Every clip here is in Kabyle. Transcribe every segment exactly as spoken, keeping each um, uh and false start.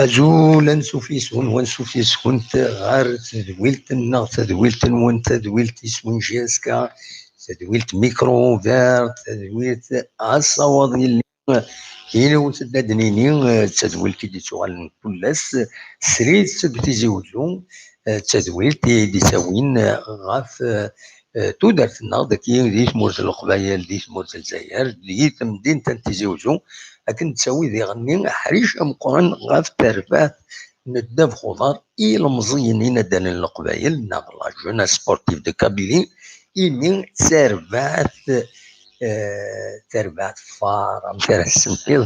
Azul, ansuf yes-wen, wansuf yes-kent ɣer tedwilt-nneɣ, tadwilt-nwen, tadwilt iswen J S K, tadwilt micro ouvert, tadwilt asawaḍ yelli. Yiwet ad d-nini, eh, d tadwilt i d-ittuɣalen kul ass, srid seg Tizi Uzzu, eh, d tadwilt i d-ittawin, eh, ɣef, eh, eh, tudert-nneɣ dagi di tmurt n Leqbayel, di tmurt n Lezzayer, di temdint n Tizi Uzzu, akken d-tawi diɣenni aḥric ameqqran ɣef terbaɛt n ddabex uḍar i ilemẓiyen inaddalen n Leqbayel, neɣ la jeunesse sportive de Kabylie, imi d tarbaɛt, eh, tarbaɛt far, amek ara s-tenniḍ,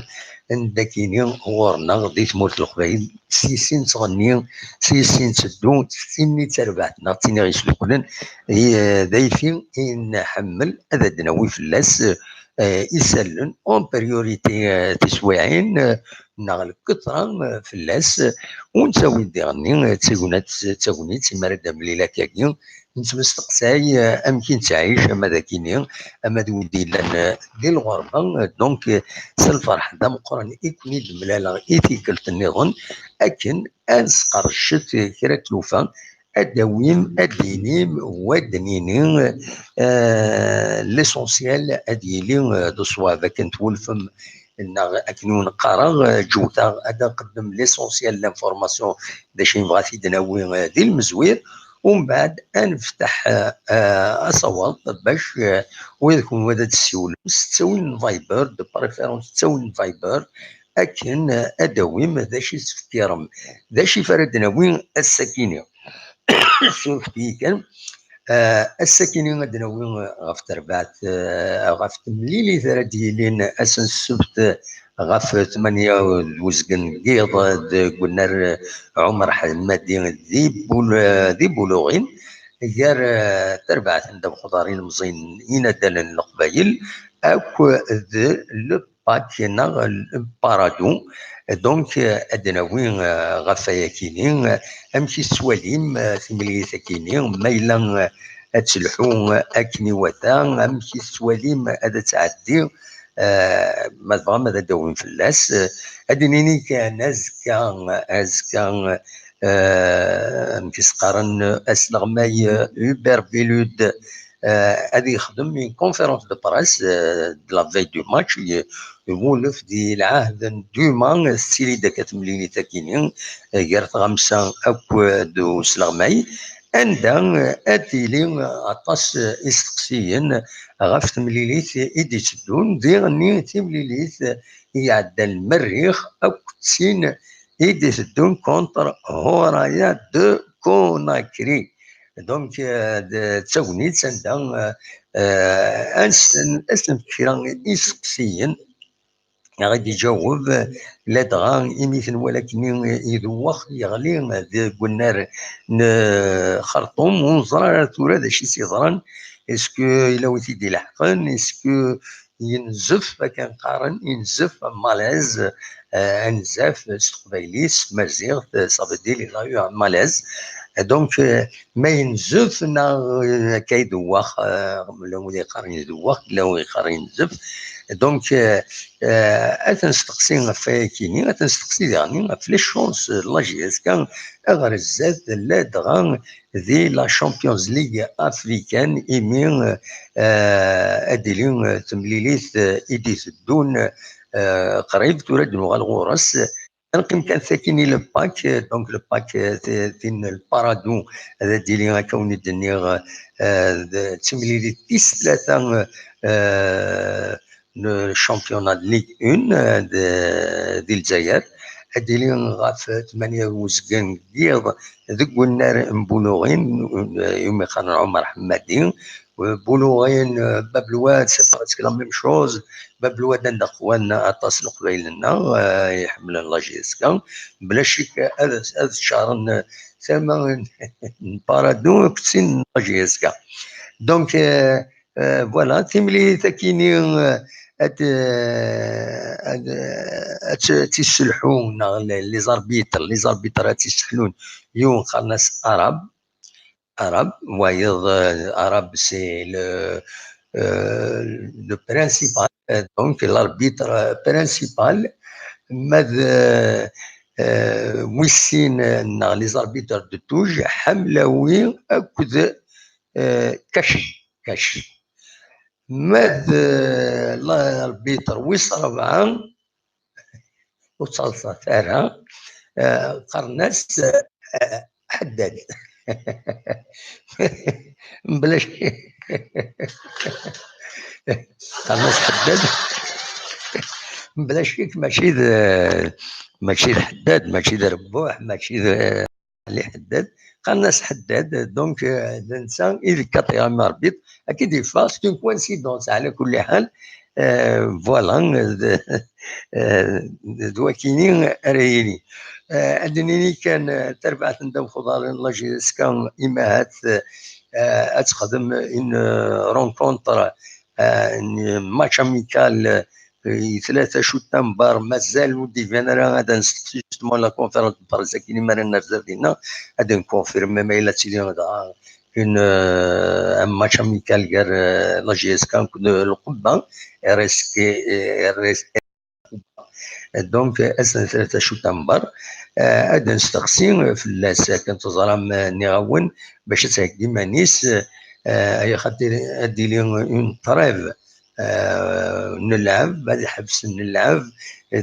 anda kini ɣur-neɣ di tmurt n Leqbayel, s yissin ttɣenni, s yissin tteddu, s yissin d tarbaɛt, neɣ ttiniɣ isduklen, i, eh, d ayfi i nḥemmel ad d-nawi fell-as, eh, isallen, en priorité, eh, tiswiɛin, eh, neɣ lketra, eh, fell-as, ur nettawi diɣenni, eh, d tagnit, d tagnit, imi ara d-amlil akkagi, nettmesteqsay, eh, amek i nettɛic, ama d akini, ama d wid yellan, eh, di lɣerba. Eh, donc, eh, s lferḥ d ameqqran i ken-id-mlaleɣ i tikkelt nniḍen, akken ad nesqercet kra n tlufa, ad d-awim, ad d-inim, wa d-nini, eh, l'essentiel ad yili, eh, d ṣṣwab, akken twulfem, neɣ akken ur neqqareɣ, eh, ǧewteɣ, ad nqeddem l'essentiel, l'information, d acu i nebɣa ad t-id-nawi, eh, di lmezwir, umbeɛd ad nefteḥ, eh, eh, asawaḍ bac, eh, wid kunwi ad d-tessiwlem s ttawil n Viber, de préférence s ttawil n Viber, akken, eh, ad d-awim d acu i tfekkirem, d acu i ara d-nawi ass-akini. Surfet-iyi kan. Eh, ass-akini ad d-nawi ɣef terbaɛt, eh, ɣef temlilit ara d-yilin ass n ssebt ɣef tmanya d uzgen n yiḍ deg unnar Ɛumer Ḥemmadi di Bul-, di Buluɣin, gar, eh, terbaɛt n ddabex uḍar ilemẓiyen inaddalen n Leqbayel akk d le Pâques neɣ le Paradou. Donc, eh, ad d-nawi, eh, ɣef wayakini, eh, amek i tettwalim, eh, timlilit-akini, ma yella, eh, ad telḥu, eh, akken iwata, amek i tettwalim ad tɛeddi, eh, ma tebɣam ad d-awim fell-as. Eh, ad d-nini kan azekka, azekka, eh, amek i s-qqaren, asleɣmay, eh, Hubert Bellud, eh, ad yexdem une conférence de presse, eh, de la veille du match, y-, yewwulef di lɛahd n Duma, tettili-d akka temlilit-akini, eh, gar tɣamsa akked usleɣmay, anda, eh, ad tili aṭas, eh, isteqsiyen ɣef temlilit i d-itteddun, diɣenni timlilit i iɛeddan Merrix akked tin i d-iteddun contre Horaya de Conakry. Donc, euh, d, d tagnit anda, euh, euh, ad s-, ad s-nefk kra iseqsiyen, ad ɣ-d-iǧaweb, ladɣa imi t-nwala akkenni idewwex, yeɣli deg unnar n Xerṭum, ur neẓri ara tura d acu i s-yeḍran, est-ce que yella wi t-id-ileḥqen, est-ce que yenzef, akken qqaren, yenzef, malaise, euh, anzaf s teqbaylit, s tmaziɣt, euh, ça veut dire il a eu un malaise. Donc, euh, ma yenzef neɣ, euh, akka idewwex, euh, yella win yeqqaren idewwex, yella win yeqqaren yenzef. Donc, euh, euh, ad t-nesteqsi ɣef wayakini, ad t-nesteqsi diɣenni ɣef les chances, euh, la J S K, aɣer zdat, ladɣa di la Champions League africaine, imi, euh, ad d-tili, euh, temlilit, euh, i d-iteddun, euh, qrib, tura ad nuɣal ɣur-s. Ad neqqim kan sakkin i le pack, euh, donc le pack, euh, ti-, tin le Paradou, ad d-tili akka wen-d-nniɣ, euh, d timlilit tis tlata, euh, n championnat de Ligue un, euh, d, di Lezzayer. Ad d-tili ɣef tmanya uzgen n yiḍ deg unnar n Buluɣin, euh, umi qqaren Ɛumar Ḥemmadi. Buluɣin, euh, Bab Lwad, c'est presque la même chose. Bab Lwad anda qwan aṭas Leqbayel-nneɣ, euh, iḥemmlen la J S K. Bla ccek ad, ad ččaren tama n, n Paradou akked tin n la J S K. Donc, euh, euh, voilà, timlilit akini, euh, ad, euh, ad, euh, ad tt-, ad tt-isselḥu, neɣ les, les arbitres, les arbitres ad tt-isseḥlun yiwen qqaren-as Arab, Arab, wayeḍ, euh, Arab, c'est le, euh, le principal, euh, donc l'arbitre, euh, principal, ma d, euh, euh, wis sin, euh, neɣ les arbitres de touche, Ḥamlawi akked, euh, Kaci, Kaci. Ma d, euh, l'arbitre wis rebɛa, ur ttaḍsat ara, euh, qqaren-as, euh, Ḥeddad. Mebla ccek. Qqaren-as Ḥeddad. Mebla ccek, mačči d, mačči d Ḥeddad, mačči d Rebbuḥ, mačči d, euh, Ɛli Ḥeddad. Qqaren-as Ḥeddad, donc, euh, d netta i d quatrième arbitre. Akka i d-yeffeɣ, c'est une coïncidence, ɛla kulli ḥal. Euh, voilà, d, euh, d wakini ara yili. Euh, ad d-nini kan, euh, tarbaɛt n ddaw uxuḍar n la J S K, imahat, euh, ad texdem une, euh, rencontre, euh, un match amical, euh, i tlata Chutambar, mazal ur d-iban ara, ad nesteqsi justement la conférence de presse akini mi ara nerza dinna, ad nconfirme ma yella ad tili dɣa une, euh, un match amical gar, euh, la J S K akked Lqubba, R S K, euh, R S K. Donc, euh, ass n tlata Chutambar, euh, ad nesteqsi, euh, fell-as, akken teẓram, euh, nniɣ-awen, bac ad theggi iman-is, euh, ay xaṭi ad d-tili une trêve, euh, n lɛeb, ad ḥebsen lɛeb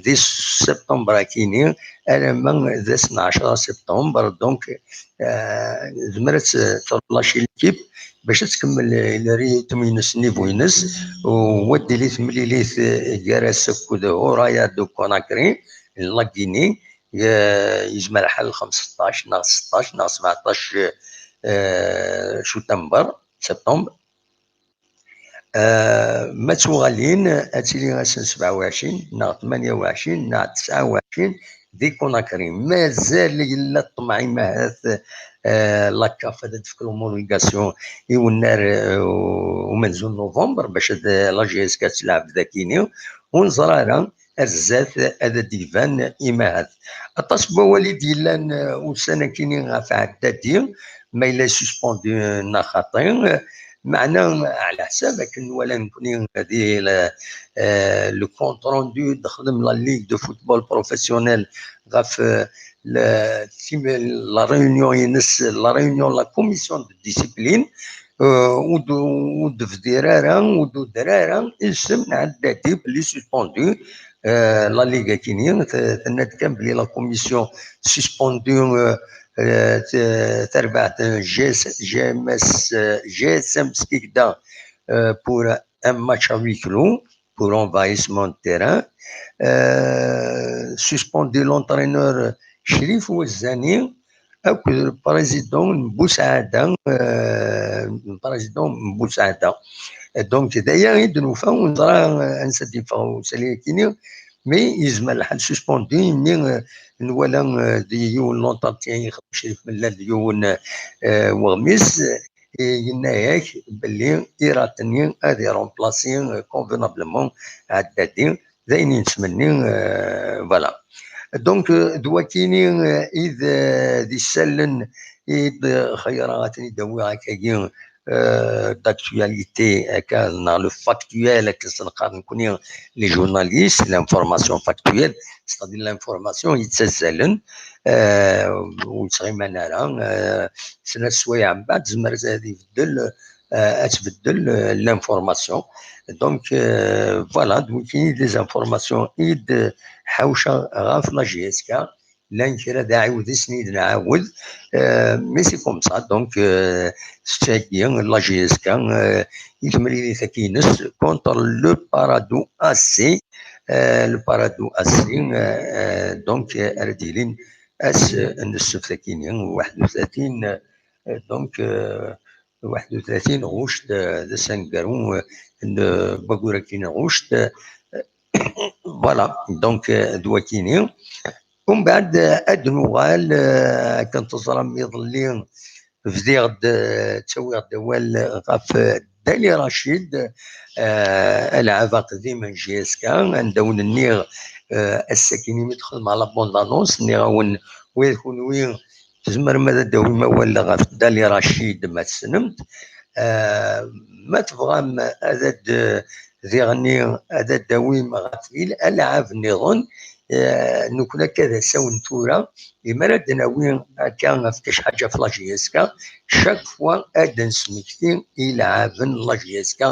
di septembre akini, alamma d ass n ɛecra septembre, donc, euh, tezmer ad t-, terlaci l'équipe bac ad tkemmel le rythme-ines, niveau-ines, u ad d-tili temlilit, euh, gar-as akked Huraya de Conakry, n la Guinée, euh, yezmer lḥal xemseṭṭac neɣ seṭṭac neɣ sebɛeṭṭac, euh, Chutambar, septembre. Euh, ma d tuɣalin, ad tili ass n sebɛa u ɛecrin, neɣ tmanya u ɛecrin, neɣ tesɛa u ɛecrin, di Conakry. Mazal yella ṭṭmeɛ imahat, euh, la CAF ad d-tefk l'homologation i wennar, euh, umenzu n novembre, bac ad, la J S K ad tleɛb dakini. Ur neẓri ara ar zdat ad d-iban imahat. Aṭas n wawal i d-yellan, uh, ussan akini ɣef Ɛeddadi, ma yella suspendu neɣ xaṭi. Meɛna, ɛla ḥsab akken nwala nekni di le, uh, le compte rendu d-texdem la Ligue de football professionnel ɣef, uh, le, tim-, la réunion ines, la réunion la commission de discipline, uh, ur d-, ur d-bdir ara, ur d-uder ara isem n Ɛeddadi belli suspendu, euh, la Ligue akini, t-, tenna-d kan belli la commission suspendu, euh, euh, t-, tarbaɛt, euh, G S, G M S, euh, G S M Skikda, euh, pour un match à huis clos, pour envahissement de terrain. Euh, suspendu l'entraîneur Chérif Ouezzani, akked le président n Boussaada, euh, le président n Boussaada. Donc, d aya i d-nufa, ur neẓra, euh, ansa d-yeffeɣ usalay-akini, mais yezmer lḥal suspendu, imi, euh, nwala, euh, di yiwen l'entretien yexdem Crif Mellal d yiwen, euh, weɣmis, euh, yenna-yak belli irat-nni ad iremplaci, euh, convenablement Ɛeddadi, d ayen i nettmenni, euh, voilà. Donc, euh, d wakini, euh, i d, euh, d isallen i d xeyyreɣ ad ten-id-awiɣ akkagi, euh, d'actualité, akka, neɣ le factuel, akken s-neqqar nekni, les journalistes, l'information factuelle, c'est-à-dire l'information yettazzalen, euh, ur yettɣiman ara, euh, snat swayeɛ mbeɛd, tezmer ad ibeddel, ad tbeddel l'information. Donc voilà, d wigi i d les informations i d-ḥawceɣ ɣef la J S K. Llan kra d aɛiwed i sen-id-nɛawed, mais c'est comme ça. Donc tettagi la J S K i temlilit-agi-ines contre le Paradou A C. Le Paradou A C, donc ara d-yilin ass n ssebt-agi-ni, waḥed u tlatin, donc waḥed u tlatin ɣuct, d ass aneggaru n waggur-agi n ɣuct. Voilà, donc d wagini. Umbeɛd ad nuɣal, akken teẓram iḍelli bdiɣ-d ttawiɣ-d awal ɣef Dali Racid, alɛab aqdim n J S K, anda wen-nniɣ ass-agi imi d-xedmeɣ la bande annonce, nniɣ-awen wa d kunwi tzemrem ad d-tawim awal ɣef Dali Racid ma tessnem-t. Ma tebɣam ad d-, diɣenni ad d-tawim ɣef alɛab nniḍen, nekkni akka d asawen tura, imi ara d-nawi akka ɣef kacḥaǧa ɣef la J S K, chaque fois ad d-nesmekti ilɛaben n la J S K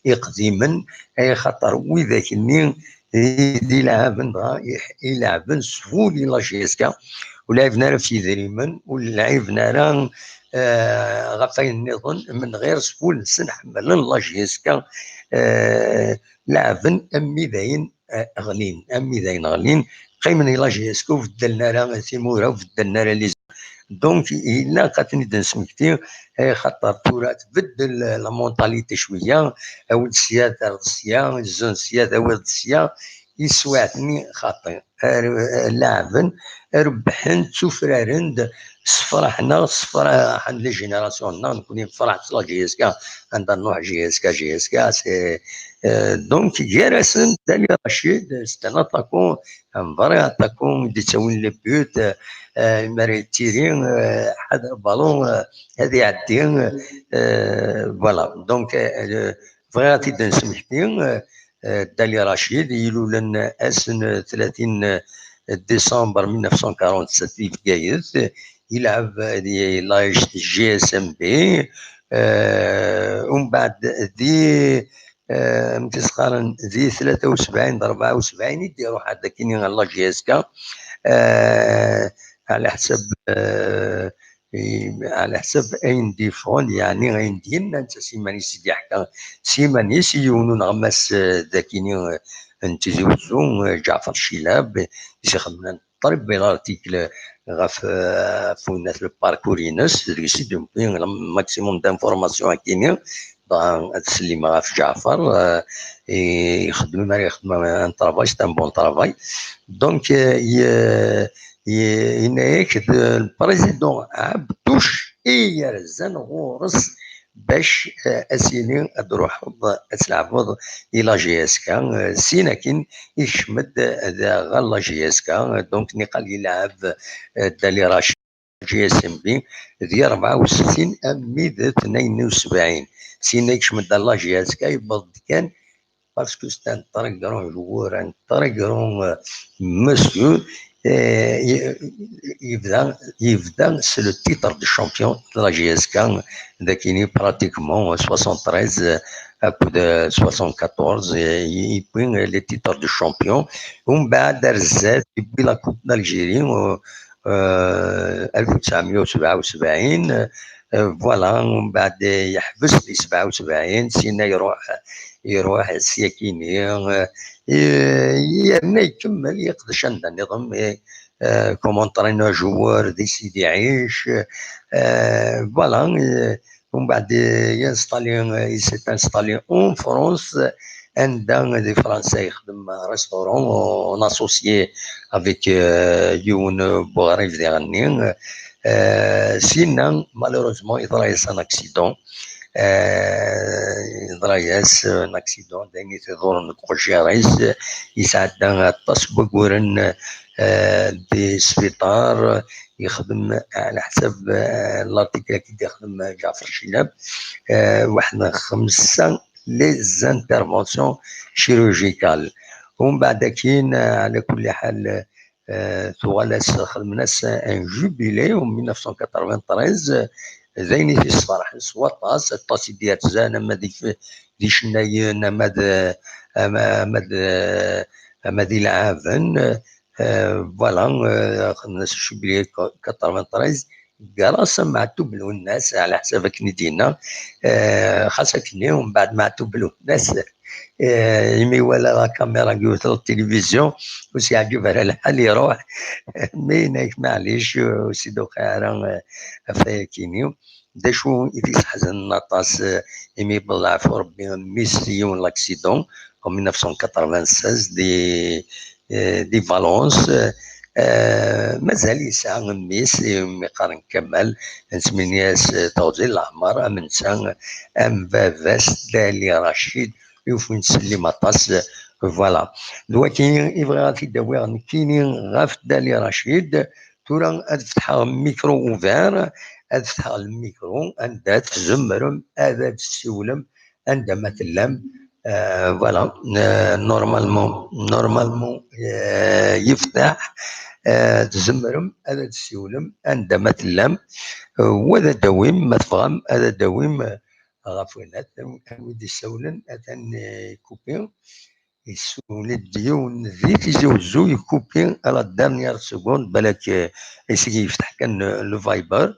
iqdimen, ay xaṭer widak-nni d ilɛaben dɣa ileɛben s wul i la J S K, ur lɛiben ara ɣef yidrimen, ur lɛiben ara ɣef wayen nniḍen, menɣir s wul-nsen ḥemmlen la J S K, leɛben armi d ayen ɣlin, armi d ayen ɣlin, qqimen i la J S K ur beddlen ara timura, ur beddlen ara les Donc ilaq ad ten-id-nesmekti, axaṭer tura tbeddel la mentalité cwiya, awi-d sya, terreḍ sya, zun sya, tawiḍ-d sya, yeswaɛten-i xaṭi. Laɛben, rebbḥen, ttufraren-d, ssefraḥen-aɣ, ssefraḥen les générations-nneɣ, nekkni nefraḥ s la J S K, anda nruḥ J S K, J S K, c'est, euh, donc, gar-asen, Dali Racid, c'est un attaquant, un vrai attaquant, i d-ittawin les buts, mi ara yettiri, ḥader ballon, ad iɛeddi, voilà. Donc bɣiɣ ad t-id-nesmekti, Dali Racid, ilulen ass n tlatin décembre mille neuf cent quarante-sept di Bgayet, ilɛeb di la J S M B, umbeɛd di amek i s-qqaren, di tlata u sebɛin d rebɛa u sebɛin i d-iruḥ ar d akkin ɣer la J S K, ɛla ḥsab, ɛla ḥsab ayen d-yeffɣen, yeɛni ayen d-yenna netta s yiman-is i d-yeḥka s yiman-is i yiwen uneɣmas d akkin n Tizi Uzzu, Ǧaɛfer Cilab, i s-ixedmen ṭrib l'article ɣef, ɣef winat le parcours-ines, deg-s i d-newwi le maximum d'informations akkin-nni. Dɣa ad slimeɣ ɣef Ǧaɛfer, ixeddem, mi ara yexdem un travail, c'est un bon travail. Donc yenna-yak-d le président Abdouch i yerzan ɣur-s bac ad s-yini ad d-truḥeḍ ad tleɛbeḍ i la J S K, sin akin ikcem-d ɣer la J S K, donc niqal yelɛeb Dali Racid J S M B di rebɛa u settin armi d tnayen u sebɛin, sin ikcem-d ɣer la J S K yewweḍ-d kan parce que c'est un très grand joueur, un très grand monsieur. Yebda, yebda s le titre de champion de la J S K, d akini pratiquement soixante-treize akked soixante-quatorze, yewwi les titres de champion. Umbeɛd ar zdat yewwi la Coupe d'Algérie, alef u tesɛemya u sebɛa u sebɛin. Voilà, umbeɛd yeḥbes di sebɛa u sebɛin, sina iruḥ, iruḥ syakini, yerna ikemmel yeqdec anda nniḍen, comme entraîneur joueur di Sidi Ɛic. Voilà, umbeɛd yenstalli, il s'est installé en France, anda di Fransa yexdem restaurant en associé avec yiwen n uɣrib diɣenni. Sina, malheureusement, yeḍra-yas un accident. Yeḍra-yas un accident, d ayen i t-iḍuren deg uqejjir-is. Yesɛedda aṭas n wagguren di sbiṭar, yexdem ɛla ḥsab l'article-agi d-yexdem Ǧaɛfer Cilab, waḥed n xemsa les interventions chirurgicales. Umbeɛd akin, ɛla kulli ḥal, tuɣal-as, xedmen-as un jubilé en mille neuf cent quatre-vingt-treize, d ayen i t-yesferḥen s waṭas, aṭas i d-yerzan, ama d if-, d icennayen, ama d, ama, ama d, ama d ilɛaben. Euh, voilà, euh, xedmen-as jubilé quatre-vingt-treize, grâce à Maɛtub Lwennas, ɛla ḥsab akken i d-yenna, euh, xas akkenni, umbeɛd Maɛtub Lwennas, euh, imi iwala la caméra n yiwet la télévision, ur s-yeɛǧib ara lḥal, iruḥ, mais yenna-ak, maɛlic, euh, ur s-id-uqiɛ ara, euh, ɣef wayakini. D acu i t-yesḥeznen aṭas, euh, imi yewweḍ leɛfu Rebbi, mmi-s i yiwen l'accident en mille neuf cent quatre-vingt-seize di, euh, di Valence, euh, euh, mazal yesɛa mmi-s, imi qqaren Kamal, nettmenni-as, euh, teɣzi n leɛmer, am netta, am baba-s Dali Racid, i ufin ttsellim aṭas, euh, voilà. D waki i bɣiɣ ad t-id-awiɣ nekkini ɣef Dali Racid. Tura ad fetḥeɣ micro ouvert, ad fetḥeɣ le micro anda tzemrem ad d-tessiwlem anda ma tellam. Euh, voilà. Euh, normalement, normalement, euh, yefteḥ, euh, tzemrem ad d-tessiwlem anda ma tellam. Euh, wa ad d-tawim, ma tebɣam, ad d-tawim, euh, ɣef winat, am, am wid d-issawlen, atan, euh, ikupi. Yessuli-d yiwen di Tizi Wezzu, yekupi à la dernière seconde, balak, euh, iseg yefteḥ kan, euh, le Viber.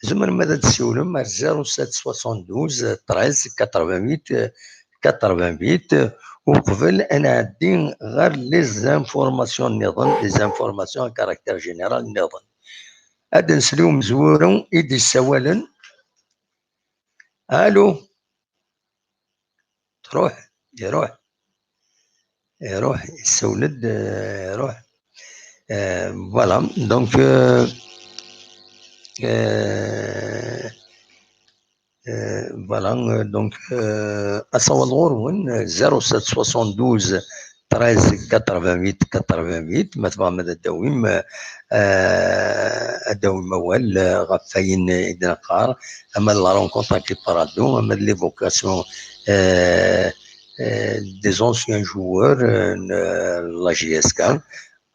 Tzemrem ad d-tessiwlem ar zéro sept soixante-douze treize quatre-vingt-huit quatre-vingt-huit, uqbel ad nɛeddi ɣer les informations nniḍen, les informations à caractère général nniḍen. Ad nsel i umezwaru i d-yessawalen. Allô? Truḥ, iruḥ, iruḥ, yessawel-d, euh, iruḥ. Euh, voilà, donc, euh, euh, euh, voilà, euh, donc, euh, asawaḍ ɣur-wen, euh, zéro sept soixante-douze treize quatre-vingt-huit quatre-vingt-huit, ma tebɣam ad d-tawim, euh, euh, ad d-tawim awal, euh, ɣef wayen i d-neqqar, ama d la rencontre avec Parado, ama d l'évocation, euh, euh, des anciens joueurs, euh, n la J S K.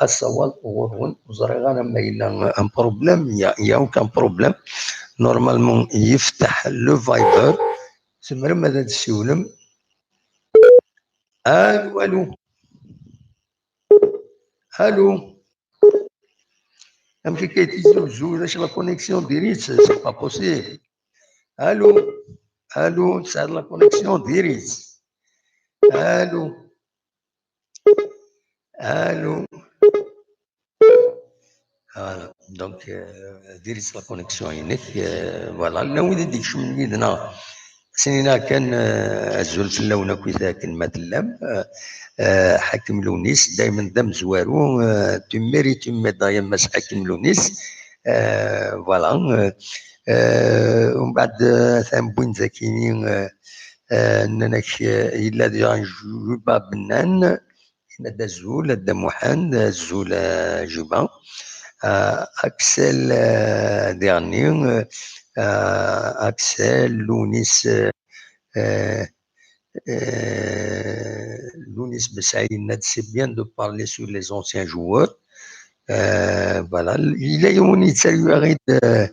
Asawaḍ ɣur-wen, ur ẓriɣ ara ma yella un problème, il y a, il y a aucun problème. Normalement, yefteḥ le Viber. Tzemrem ad d-tessiwlem. Allô, allô. Allô. Amek akka i Tizi Wezzu, ulac la connexion diri-tt, c'est pas possible. Allô, allô, tesɛiḍ la connexion diri-tt. Allô, allô. Voilà, donc, euh, diri-tt la connexion-inek, euh, voilà, llan wid i d-ikecmen yid-neɣ. Snin-a kan, euh, azul fell-awen akkit akken ma tellam. Euh, euh, Ḥakim Lunis, daymen d amezwaru, euh, tu mérites une médaille a Mass Ḥakim Lunis. Euh, voilà. Euh, euh, umbeɛd, euh, atan wwin-d akini, euh, euh, nnan-ak, euh, yella diɣen Juba Bennan, yenna-d azul a Dda Muḥend, azul a Juba. Euh, Axel, euh, diɣenni, euh, euh, Axel, Lunis, euh, euh, euh, Lunis Besɛid yenna-d, c'est bien de parler sur les anciens joueurs. Euh, voilà, yella yiwen yettaru-aɣ-id, euh,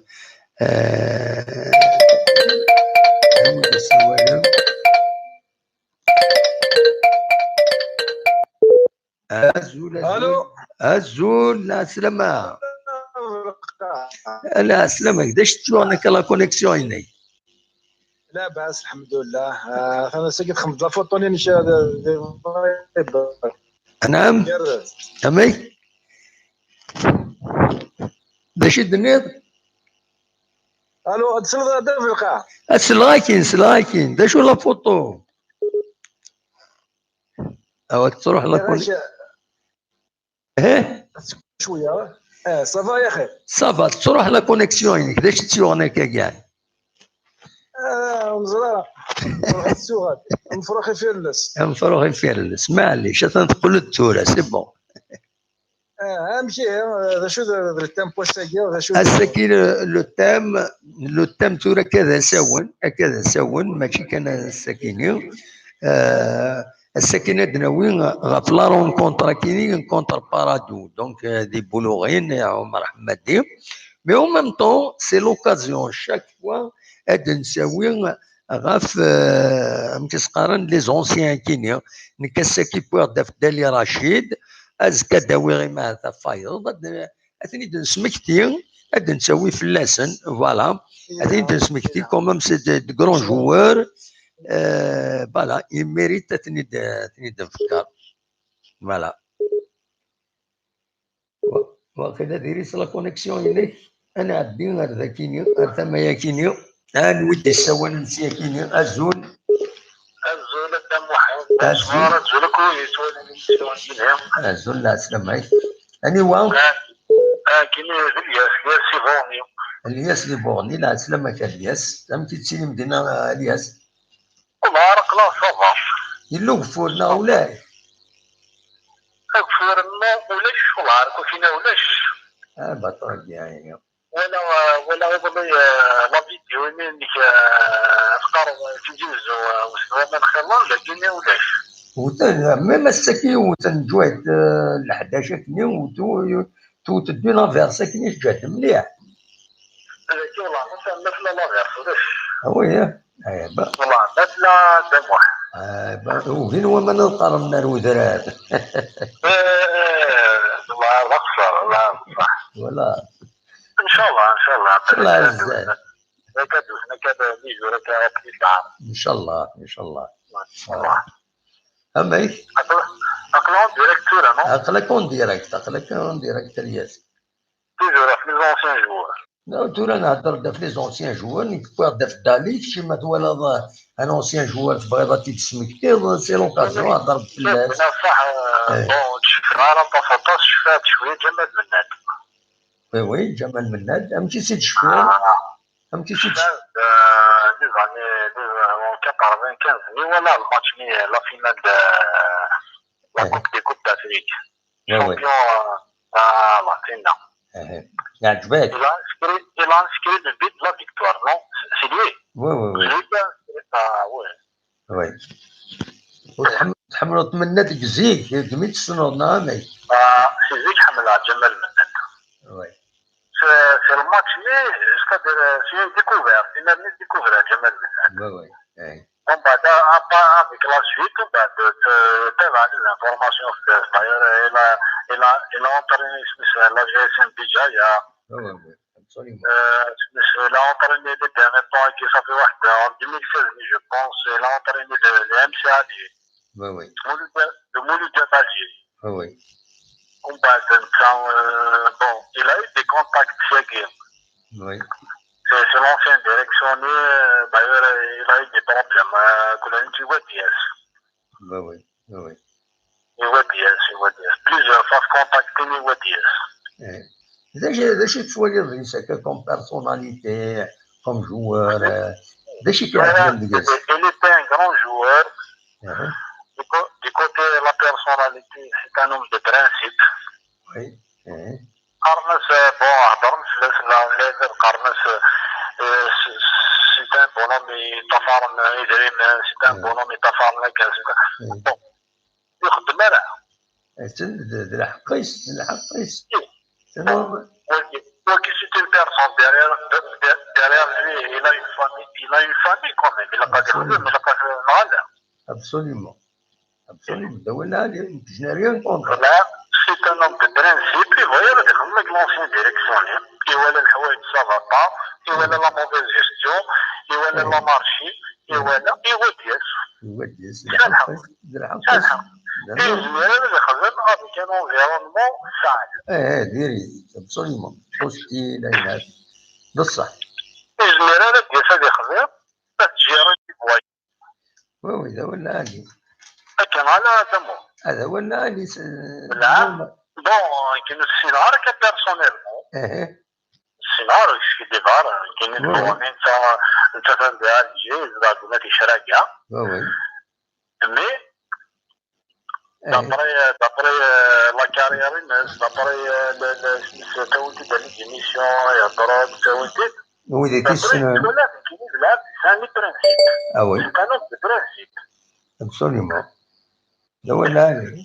euh, awi-d asawal. Azul, azul. Allô. Azul, lɛeslama. Lɛeslama, d acu tuɣen akka la connexion-inek? Labas, lḥemdullah. Ah, atan ass-agi txedmeḍ la photo-nni n ca-, de, de, de, Anɛam? Gerrez. Amek? D acu i d-tenniḍ? Allô, ad tesleḍ, ad d-af lqaɛ. Ad sleɣ akin, sleɣ akin. D acu la photo? Awa, tettruḥ la con-, eh? Cwiya. Eh, ça va, ya xir. Ça va, tettruḥ la connexion-inek. D acu i tt-yuɣen akka kan? Ah, ur neẓri ara. Ruḥ tsuɣal. Mefruḥ ifirles. Mefruḥ ifirles. Maɛlic, atan teqqel-d tura, c'est bon. Ah, amek ihi, d acu d, d le thème n wass-agi, d acu d... Ass-agi, le, le thème, le thème tura akka d asawen, akka d asawen, mačči kan ass-agi-ni. Euh, ass-agi ad d-nawi ɣef la rencontre akini, rencontre Parado, donc, euh, di Boulourine, Omar Hamadi. Mais en même temps, c'est l'occasion, chaque fois, ad d-nsawi ɣef, euh, amek i s-qqaren, les anciens akini. Nekk ass-agi wwiɣ-d ɣef Dali Racid, azekka ad d-awiɣ imahat ɣef wayeḍ, ad, ad ten-id-nesmekti, ad d-nsawi fell-asen, voilà. Ad ten-id-nesmekti, quand même, c'est de, de grands joueurs. Euh, voilà, ils méritent ad ten-id, ad ten-id-nfekker. Voilà. Wa-, waqila diri-s la connexion-inek. Ad nɛeddi ar dakini, ar tama-yakini. Anwi d-yessawalen s yakini? Azul. Azul a Dda Muḥend. Azul. Bonsoir, azul akk wid yettwalin l'émission-agi. Azul, lɛeslama-k. Aniwa? Ah, ah, kini d Lyas, Lyas si Borneo. Lyas di Borneo, lɛeslama-k a Lyas. Amek i tettilim dinna a Lyas? Uḍar, aql-aɣ s uḍar. Yella ugeffur neɣ ulac? Ageffur, ma ulac, uḍar, akk-ina ulac. Ah, bah, très bien, ya. Wala, wala iḍelli, eh, la vidéo-nni-inek, eh, teqqareḍ, eh, Tizi Wezzu, eh, wet waman xilla, dagi-nni ulac. Wten, même ass-agi wten ǧǧuɛet, eh, leḥdac akkenni, wtu-, tewwet-d une averse akken iǧǧa-d mliḥ. Dagi, wallah, ma tella, ma tella l'averse, ulac. Ah oui, hein? Eh, bah. Wallah, ma tella, d amuḥ. Eh, bah, ugin waman ad qqaren ar udrar. Eh, eh, wallah, d aqeṣṣer, wallah, d ṣṣeḥ. Voilà. Inchallah, inchallah. Inchallah, azal. Akka d-, akka d-, les jours akka, plus tard. Inchallah, inchallah. Wallah. Amek? Aql-, aql-aɣ en direct tura, non? Aql-ak en direct, aql-ak en direct, a Lyas. Toujours ɣef les anciens joueurs. Non, tura nhedder-d ɣef les anciens joueurs, nekk wwiɣ-d ɣef Dali, kečč ma twalaḍ, euh, un ancien joueur tebɣiḍ ad t-id-tesmektiḍ, c'est l'occasion, hder-d fell-as. Bna ṣaḥ, euh, eh, bon, ur t-cfiɣ ara aṭas, aṭas, cfiɣ-t cwiya Ǧamal Mennad. Oui, oui, Ǧamal Mennad. Amek i s-id-tecfiḍ? Ah. Amek i s-id-tecfiḍ? Cfiɣ-t, euh, les années, les, euh, en quatre-vingt-quinze, mi walaɣ le match-nni, la finale de la, eh, Coupe des Coupes d'Afrique. Oui, oui. Champion, euh, à la Tina. Eh, eh. Yeɛjeb-ak? Il a inscrit, il a inscrit le but de la victoire, non? C'est lui? Oui, oui, oui. C'est lui qui a inscrit, ah, ouais. Oui. Ur tḥem-, tḥemmleḍ Mennad deg zik, deg mi tessneḍ, neɣ amek? Ah, si zik ḥemmleɣ Ǧamal Mennad. Oui. C'est, c'est le match, mais, c'est-à-dire, euh, c'est une découverte, une année découverte, Ǧamal Mennad. Oui, oui, oui. Bon, bah, à part avec la suite, bah, de, de, de, les informations, c'est, d'ailleurs, il a, il a, il a entraîné, c'est, la G S M déjà, il y a, oui, oui, oui. Absolument. Euh, c'est, il a entraîné les derniers temps, qui ça fait, ouais, en deux mille seize, je pense, il a entraîné le, le M C A D. Oui, oui. Le Mouloud, le Mouloud Jabadji. Oui, oui. Bon, bah, donc, euh, bon, il a eu des contacts chez Guy. Oui. C'est, c'est l'ancien directionnaire, euh, d'ailleurs, euh, il a eu des problèmes, euh, que l'on dit Wadias. Oui, oui, oui, oui. Et Wadias, et Wadias. Plusieurs fois contacté, mais Wadias. Eh. D acu, d acu tettwaliḍ deg-s akka comme personnalité, comme joueur, euh, d acu i k-iɛeǧben deg-s? Il était un grand joueur. Uh-huh. Du co-, du côté de la personnalité, c'est un homme de principe. Oui. Uh-huh. Qqaren-as, euh, bon, heddren fell-as, la, la, qqaren-as, euh, c'est, c'est un bonhomme yeṭṭafaren idrimen, c'est un bonhomme yeṭṭafaren akka, c'est un, bon. Ur ixeddem ara. Atan d, d lḥeqq-is, d lḥeqq-is. C'est normal. Wagi, wagi, c'est une personne derrière, de, de, derrière lui, il a une famille, il a une famille quand même. Il a pas des problèmes, il a pas de mal. Absolument. Absolument. D awal lɛali, je n'ai rien contre. Voilà, c'est un homme de principe, il voyait avec l'ancien directionnaire. Iwala leḥwayeǧ ça va pas, iwala la mauvaise gestion, iwala l'anarchie, iwala, iwala-d yes. Iwala-d yes. D lḥeqq-is, d lḥeqq-is. Ur yezmir ara ad ixdem avec un environnement saɛd. Eh, eh, diri, absolument. Hostile, aynas. Bṣeḥ. Ur yezmir ara ad d-yas ad ixdem, ad t-ǧǧiɣ i tikwal. Oui, oui, d awal lɛali. Akken ala d amu. Ah, d awal lɛali, c'est normal. Bon, akken ur ssineɣ ara akka personnellement. Eh, eh. Ssineɣ ara kečč ki d-ibar, akken i d-tuɣen, netta, netta atan di Alger, yezdeɣ deg At Icraga. Oui, oui. Mais, eh, d'après, d'après, euh, la carrière-ines, d'après, euh, le, le, tawin-t-id les émissions, ihedder-d, tawin-t-id. Wid i t-yessnen. Tura nekkini d lɛebd yesɛan les principes. Ah oui. C'est un homme de principe. Absolument. D awal lɛali.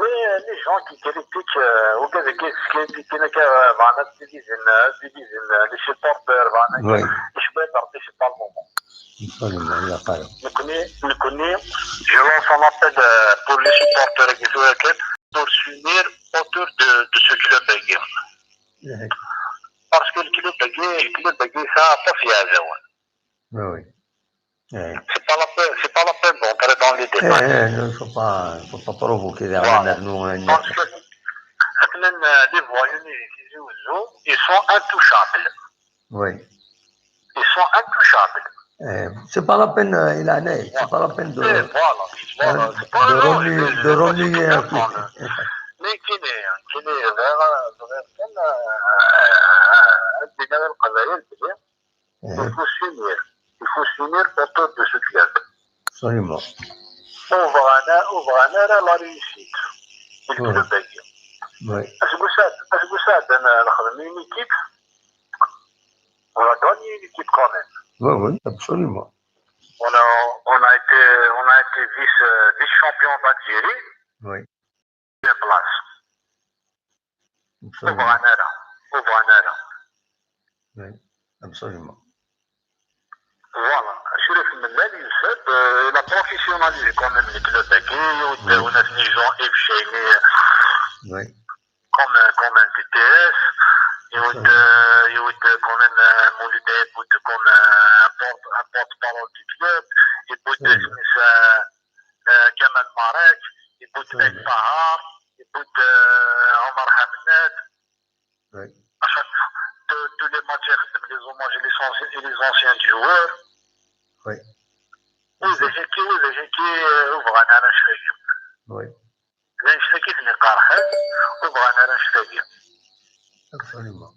Mais les gens qui critiquent, euh, au cas des qui critiquent, euh, بغانا تديزين، تديزين، euh, les supporters, بغانا Oui. يشبه تربي c'est pas le moment. Absolument, il a pas. نكوني، نكوني، je lance un appel, euh, pour les supporters qui sont là, pour s'unir autour de, de ce club-agi. Parce que le club-agi, le club-agi, ça, ça, c'est un Oui, oui. Eh. C'est pas la peine, c'est pas la peine d'entrer dans les Eh, détails. Eh, non, il faut pas, il faut pas provoquer des Voilà. Parce que, euh, les voyous, ils, ils sont intouchables. Oui. Ils sont intouchables. Eh, c'est pas la peine, euh, il en est, c'est pas la peine de, Eh, voilà, voilà, euh, c'est pas de non, remuer, je, je de vais pas remuer tout un peu. Comprendre. Mais qui n'est, qui n'est, vraiment, vraiment, euh, euh, euh, il faut s'unir. Il faut s'unir autour de ce club. Absolument. وبغانا، وبغانا راه la réussite. Oui. الكلوب هادي. Oui. اش قلت، اش قلت انا نخدم une équipe. On a gagné une équipe quand même. Oui, oui, absolument. On a, on a été, on a été vice, euh, vice-champion d'Algérie. Oui. Bien place. Absolument. وبغانا راه، وبغانا راه. Oui, absolument. Voilà. شريف ملال يوسف، euh, il a professionnalisé quand même le club هاكي، يود وناس نيزون ايف شيني. Oui. Comme, euh, comme un D T S. يود، euh, يود quand même, euh, مولد يود comme, euh, un porte, un porte-parole du club. يود سميس، euh, euh, كمال مارك، يود أيت طهار، يود، euh, عمر حمنات. Oui. À chaque fois, tous, tous les matchs, يخدم les hommages et les anciens, et les anciens joueurs. Oui. وذاك كي، وذاك كي، euh, وبغانا انا شفايا. Oui. لان شتا كيف نقارحل، وبغانا انا شفايا. Absolument.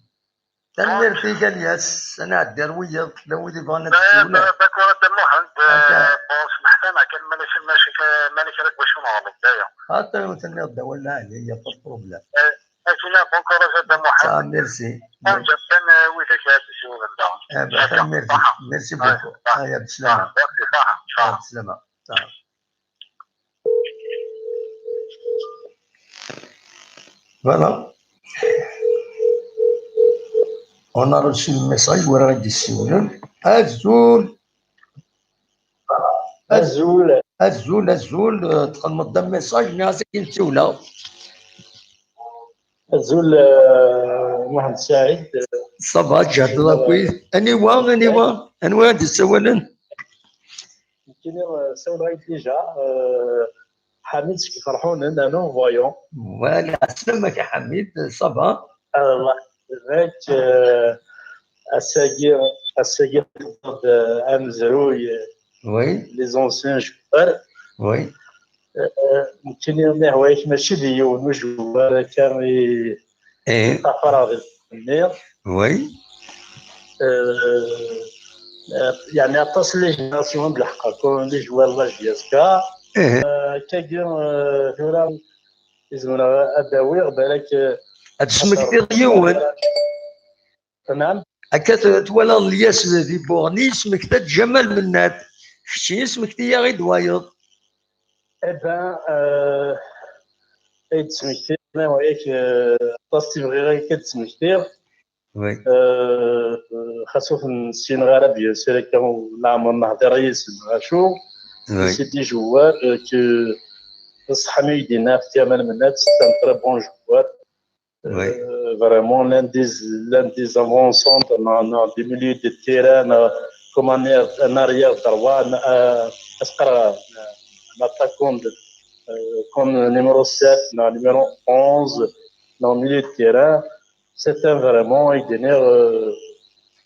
تنميرتي قال ياس، انا عدي رويض، لو دي بغانا تسولنا. D'accord, هذا محمد، euh, bon, سمحت انا كان مانيش، ماشي ك-، مانيش راك باش نغلط، دايا. حتى لو تنميرت ولا عليا، pas de problème. Euh, لكن bon courage هذا محمد. Ah, merci. Bon, جبتنا ويدك يا سي ولد. آه، بخير، merci. Merci beaucoup. آه، يا بسلامة. Merci، صح، صح. يا بسلامة. صح. Voilà. On a reçu le message, ورا غادي يسولن. Azul. Azul. Azul, azul. تخدم قدام message، ناسك يسولها. Azul, euh, Mohamed Saïd. Ça va, Jad Lakwit. Anwa, anwa, anwa ad yessawalen? Nekkini, euh, sawleɣ-ak déjà, euh, Ḥamid seg Ferḥunen, à Nouveau-Voyant. Voilà, sslam-ak a Ḥamid, ça va? Allah, nekk, euh, ass-agi, ass-agi, euh, amezruy, euh, Oui. Les anciens joueurs. Oui. Euh, nekkini nehwa-yak mačči d yiwen ujewwar akka i, Eh. Ṭṭafareɣ di lqedd-nni. Oui. Euh, euh, yeɛni aṭas n les générations d lḥeqq, comme les joueurs de la J S K. Eh. Euh, akkagi, euh, tura, Zemreɣ ad d-awiɣ, balak, eh, ad d-smektiɣ yiwen. Tnam? Akka t-, twalaḍ Lyas di Buɣni, smekta-d Ǧamal Mennad. Keččini, smekti-yaɣ-id wayeḍ. Eh ben, euh, ad d-smektiɣ, ma yak, euh, aṭas i bɣiɣ ad d-smektiɣ. Oui. Euh, xas ur ten-ssineɣ ara, bien sûr, akka leɛmer nehder yis-sen, acu. Oui. C'est des joueurs, euh, que, ṣṣeḥ mi yi-d-yenna ɣef Ǧamal Mennad, c'est un très bon joueur. Oui. Euh, vraiment, l'un des, l'un des avant-centres, neɣ, neɣ des milieux de terrain, neɣ comme un air-, un arrière droit, neɣ, euh, est-ce que, euh, un attaquant de, euh, comme numéro sept, neɣ numéro onze, neɣ milieu de terrain. C'est un vraiment, il est, euh,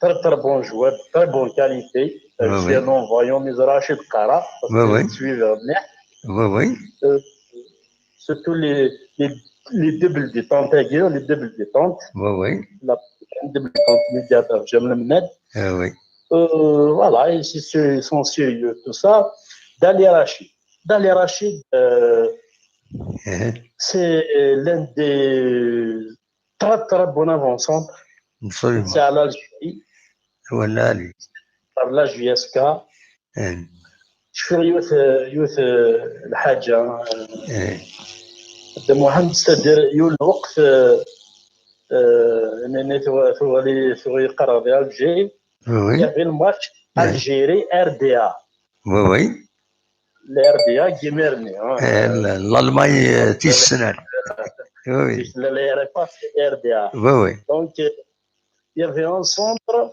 très, très bon joueur, très bonne qualité. Euh, oui, oui. C'est un non-voyant, mais Rachid Kara, parce que, oui, oui, je suis, euh, mliḥ. Oui, oui. Euh, surtout les, les, les doubles détentes, hein, les doubles détentes. Oui, oui. La, une double détente, médiateur, j'aime le net. Ah oui. Euh, voilà, et c'est, c'est, ils sont sérieux, tout ça. Dali Rachid. Dali Rachid, euh, c'est l'un des très, très bons avant-centres. Absolument. C'est à l'Algérie. Voilà, lui. Par la J S K. Eh. Cfiɣ yiwet, yiwet, eh, lḥaǧa, eh, eh, Dda Muḥend, c'est-à-dire, yiwen lweqt, eh, eh, nini tuɣ-, tuɣali, tuɣ yeqqar di Alger. Oui, oui. Il y avait le match, eh, Algérie R D A. Oui, oui. Le R D A, deg yimir-nni, hein. Eh, l-, l'Allemagne, eh, tis snat. Oui, oui. Le, le R F A, c'est R D A. Oui, oui. Donc, eh, il y avait un centre,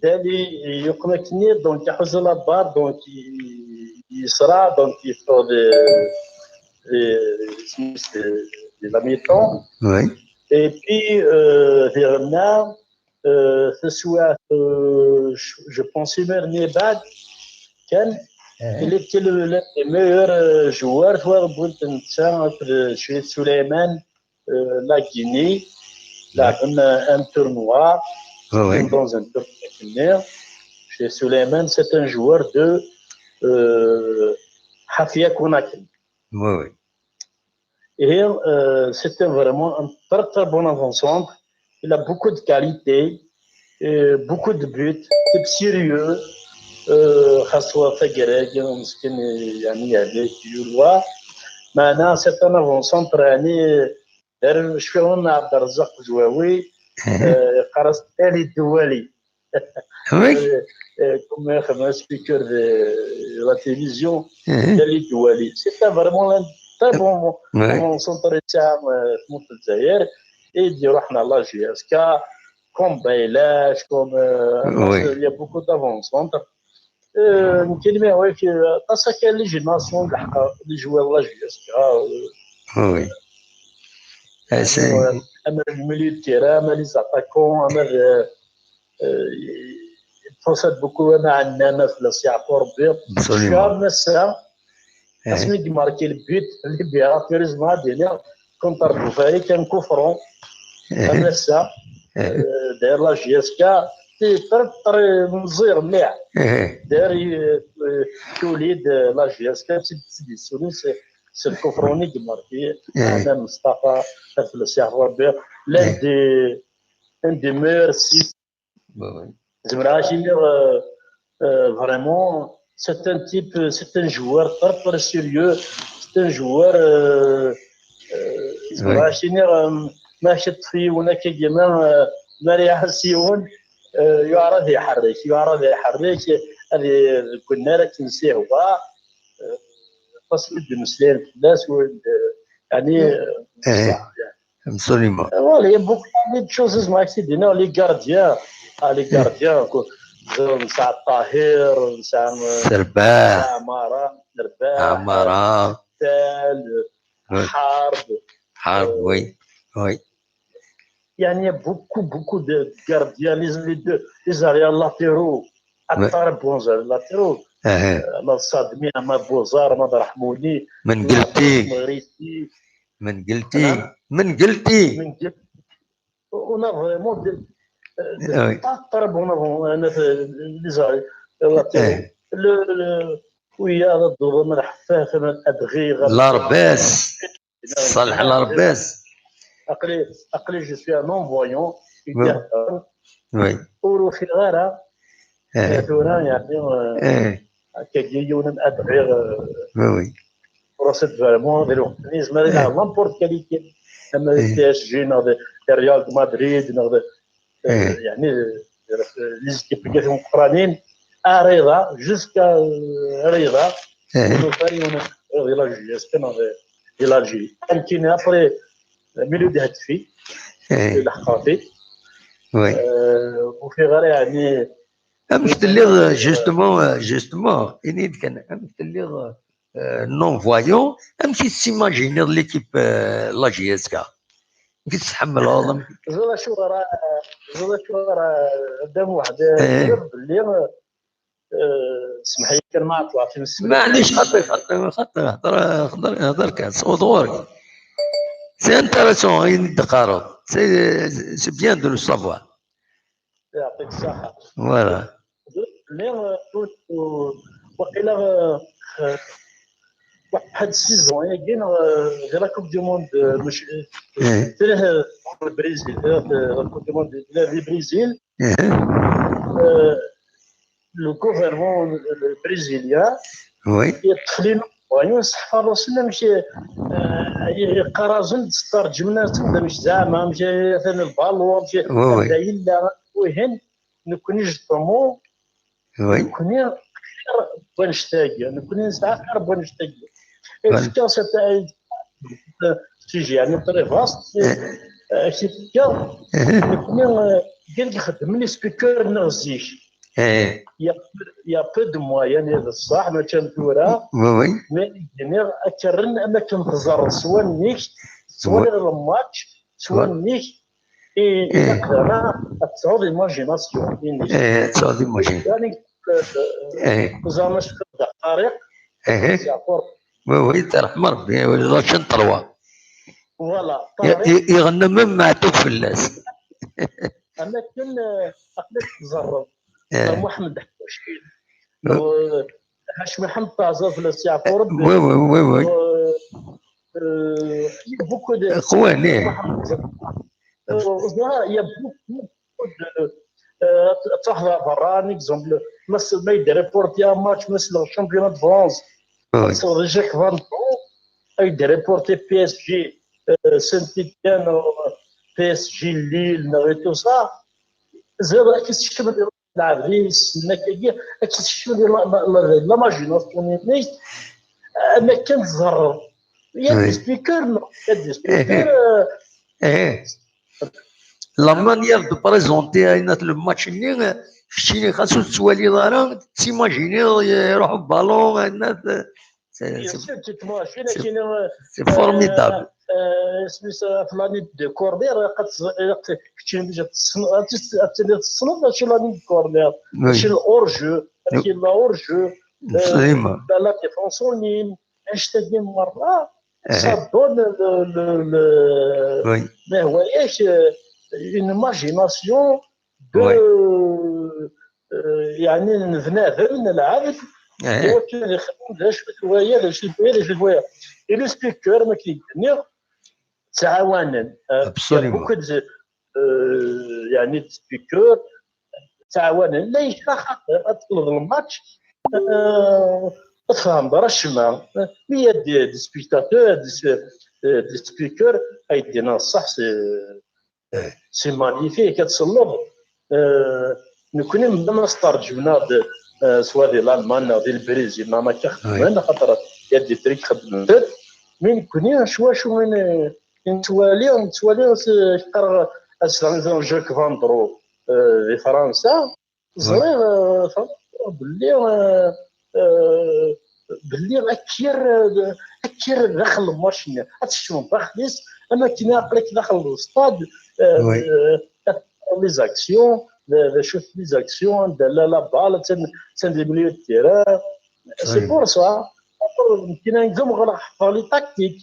Dali, yeqqen akkenni, donc, iḥuza la balle, donc, i-, yesra, donc, yeffeɣ de, de, de, de la mi-temps. Oui. Et puis, euh, diɣenna, euh, taswiɛt, euh, je, je pense, imir-nni bad, kan, eh, il était le, le meilleur, euh, joueur, twabult netta, akked Cédric Souleymane, euh, la Guinée, ouais, laɛben, euh, un tournoi, ouais, ouais, dans un tournoi. Cédric Souleymane, c'est un joueur de, euh, Hafia Conakry. Ouais, ouais. Et, euh, c'était vraiment un très, très bon avant-centre. Il a beaucoup de qualités, euh, beaucoup de buts, type sérieux, euh, xas wa tagrag, meskin, yani, yeɛlek, yulwa. Meɛna, c'est un avant-centre, yani, d acu n Ɛebderrezzaq Zwawi, eh, yeqqar-as Ali Dewwali. Oui. Euh, euh, comme un speaker de la télévision, eh, Ali Dewwali. C'est un vraiment un très bon, ouais, bon centre de charme, euh, et il y a beaucoup d'avant-centres. Euh, nekkenni, oui, que, euh, parce que les générations, les joueurs de la J S K, euh, oui, oui. Ah, c'est, euh, ama le milieu de terrain, ama les attaquants, ama le, euh, il possède beaucoup, ama Annana, le Siafour, bien. Absolument. Sûr, mais ça, eh, asmi i marqué le but, les bien, heureusement, contre Boufari, un coup franc. Eh. Am ass-a, eh, euh, d'ailleurs, la J S K, c'est très, très meẓẓiy, mliḥ. Eh. D'ailleurs, euh, euh, tuli-d, euh, la J S K, c'est, c'est, c'est, c'est le coup franc i marqué. Eh. Ɛnan Mustafa, Felsix Rebbi, l'un, eh, des, un des meilleurs six. Zemreɣ ad ak-iniɣ, euh, euh, vraiment, c'est un type, c'est un joueur très, très sérieux, c'est un joueur, euh, euh, zemreɣ ad ak-iniɣ, euh, ma ak-iṭṭef yiwen akka, ma, euh, ma ara iɛass yiwen, euh, yuɛer ad iḥerrek, yuɛer ad iḥerrek, ad i-, deg unnar akken s-ihwa, euh, aṭas i d-mmeslayen fell-as, euh, yani, euh, eh. Absolument. Euh, voilà, il y a beaucoup de choses, mais c'est des, non, les gardiens. Ah, les gardiens, quoi. Netta Tahir, netta, euh, Serbaḥ. Amara, Serbaḥ, Amara. Tal, ouais. Harb. Harb, euh, oui. Oui. Il y a beaucoup, beaucoup de gardiens, les, les deux, les arrières latéraux. Ouais. Très bons arrières latéraux. Uh-huh. Euh, Ahmed Sadmi, Ahmed Bouzar, Ahmed Rahmouni, Mengelti. Mengelti. Hein? Mengelti. Mengelti. On a vraiment des, euh, des, ah oui, pas très bons avant, euh, les, les, les, euh, eh, le, le, oui, il y a le Doudou, le Hafaf, le Adri, Larbès. Ṣṣaleḥ Lerbas. Aql-i, aql-i, je suis un non-voyant. Oui. Ur ufiɣ ara. Eh. Tura, yeɛni, eh, akkagi yiwen ad bɣiɣ, eh, oui, oui, ur as-d vraiment di lweqt-nni yezmer ad yelɛeb n'importe quelle équipe. Ama d P S G, neɣ d Real de Madrid, neɣ d, eh, yeɛni, eh, les équipes n timeqqranin, Arrida, jusqu'à, euh, Arrida, ur nufi ara yiwen di la J S K neɣ di, di l'Algérie. Nekkini, après, milieu d-ihedfi, di leḥqati. Oui. Euh, ur ufiɣ ara, yeɛni, amek telliḍ, justement, euh, justement, ini-d kan, amek telliḍ, euh, non-voyant, amek i tessimajiniḍ l'équipe, euh, la J S K? Amek i tt-tḥemmleḍ? Amek... Ẓriɣ acuɣer, ẓriɣ acuɣer, euh, Dda Muḥ, eh, ẓriɣ belli, euh, semmeḥ-iyi kan ma ɛeṭṭleɣ timesliwt. Maɛlic, xaṭi, xaṭi, xaṭi, hder, hder, hder kan, sɛud ɣur-k. C'est intéressant, ayen i d-teqqareḍ. C'est, c'est bien de le savoir. Yeɛṭik ṣṣeḥḥa. Voilà. Mais, euh, tout, euh, waqila, euh, euh, واحد السيزون ياكي، آه، غير لا كوب دي موند، آه، مش، آه، آه، البرازيل، آه، لا كوب دي موند، لا، البرازيل. آه، لو غوفرنمون البرازيليان، وي، يطلع لنا، وي، نصح الرسول، ماشي، آه، يقرا زند ستار جمناز، ماشي زعما، ماشي مثلًا البالون، ماشي، وي، وي، هذا إلا وين نكون جدمو، وي، نكون خير بنشتاق، نكون نسعى خير بنشتاق. وي. تفكر سيتي، سيجي يعني تري فاست، آه، كي تفكر، نكون، آه، كان يخدم لي سبيكر نغزيش. ايه. يا، يا بو دو موان، يعني، هذا الصح، ما كان ثورة. وي، وي. مي، يعني، أكرن أما كان تزر سوا نيك، سوا وي. غير الماتش، سوا وي. نيك. إيه، إيه. أنا أتصور ليماجيناسيون، إيه. إيه، أتصور ليماجين. يعني، آه، إيه. زعما شفت طريق. إيه. سي عفور. وي، وي، ترحم ربي، وي، لا شن تروا. فوالا، ي-، طريق. ي-، يغنى من معتوب فلاس. أما كان، آه، أقلك تزرب. إيه. محمد حوشين. إيه. و-، هاش محمد تعزف للسي عفو ربي. وي، وي، وي، وي. و-، آه، بوكو دو قوة، ليه؟ محمد زرب. آه، يا بوكو، بوكو دو، آه، تحضر برا، ان اكزومبل، مثل ما يدير ريبورتي ان ماتش، مثل الشامبيون دو فرانس. وي. مثل جاك فان دو، يدير ريبورتي بي اس جي، آه، سانت تيتيان، آه، بي اس جي ليل، نغي تو سا. زيد راك تشكل العريس، هناك كي كتشوف لا، لا، لا، لا ماجيناسيون نيت، انا كنزرب. يا وي. دي سبيكر، نو، يا دي سبيكر، آه. ايه. لا مانيير دو بريزونتي، اين لو ماتش ني، كتشيني خاصو تتوالي دارا، تيماجيني يروحوا بالون، اين سي، سي، سي، سي فورميدابل. آه، آه، سميتها في لاني دو كوردير، قد، قد، كتشيني ديجا تصنف، تصنف، تصنف، ماشي لاني دو كوردير، وي. ماشي الاورجو، ماشي لا اورجو، آه، سليمة. لا، لا ديفونس اون لين، اش تدي مرة، إيه. سا دون لو، لو، لو، وي. ما هواياش، آه، اون ايماجيناسيون دو، وي. آه، يعني، بنادم، العبد، إيه. هو كي يخدم ذا شوية هواية، ذا شوية هواية، ذا شوية هواية. إي لي سبيكر ما كيدني تعاونن. آه، ابسوليومون. بوكو دو، آه، يعني، دي سبيكر تعاونن. لا يشرح خاطر تطلب الماتش، آه، تفهم برا الشمع. مي دي، دي سبيكتاتور، دي س-، آه، دي سبيكر، ايدينا الصح، سي سي مانيفيك، كتصلب. آه، نكوني مادام استرجمنا د-، آه، سوا دي الالمان، دي البرازيل، ما ما كيخدمن، خاطر يا دي تريك خدمت. مي نكوني شوا شوا وين، آه، نتوالي، نتوالي س-، كتر اسلام جاك فاندرو، آه، دي فرنسا. زريغ، آه، فهمت بلي، آه، آه، بلي اكير، آه، اكير داخل الماتش، غتشوف داخليس، اما كنا عقلك داخل الاستاد، آه، وي. آه، لي زاكسيون، لا، لا، شوف لي زاكسيون، لا، لا، لا، بال، تن-، تن دي مليو دو تيران. سي وي. بور سا، كنا نقوم غلق لي تاكتيك.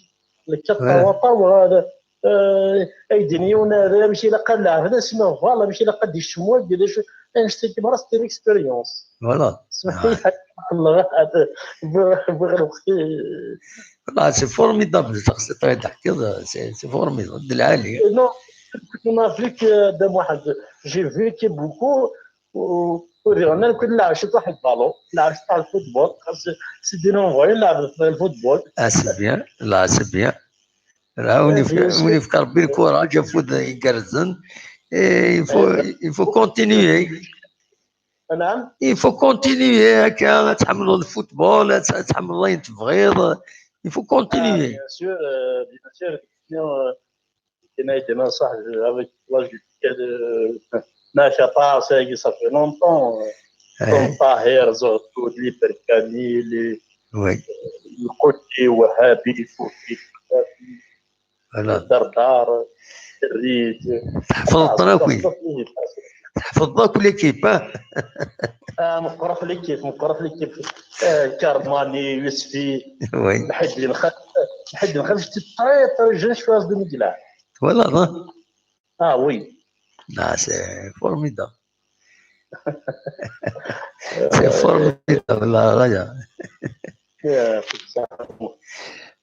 وي. الكطاوطة وهذا، آه، ايدي نيون هذا، ماشي الا قال لعب، هذا سما فوالا، ماشي الا قد يشموا، يدير شو، Anect-agi merra, c'est une expérience. Voilà. Smah-iyi, aql-aɣ bɣiɣ lweqt. Voilà, c'est formidable, c'est très, très, c'est formidable, d lɛali. Non, on a vu que, de moi, j'ai vu que beaucoup, ur diɣen ara, كل lɛecc iṭaḥ lbalon, lɛecc iṭaḥ lfutbol, c'est des envoyés, lɛeb lfutbol. Ah, c'est bien, là, c'est bien. Là, on est, on est, Rebbi lkuṛaǧ, afud igerrzen. Et il faut, il faut continuer. Il faut continuer, akka, ad tḥemmleḍ lfutbol, ad, ad tḥemmleḍ ayen tebɣiḍ. Il faut continuer. Ah, bien sûr, euh, bien sûr, euh, كاين، كاين صح، avec l'âge du, euh, ناس aṭas, ça fait longtemps, euh, comme Tahir, Zohtoud, les Berkane, les, oui, Lqudsi, Wahabi, Fouki, voilà. Dardar, Serrit. Tḥefḍeḍ-ten akk, wi? Tḥefḍeḍ akk l'équipe, ah? Ah, meqqreɣ l'équipe, meqqreɣ l'équipe. Ah, Karmani, Yousfi, oui. Mḥiddin Xalef, Mḥiddin Xalef, c'était très, très jeune, je pense, de Miguel. Voilà, hein? Ah oui. Ah, c'est formidable. C'est formidable, la غاية.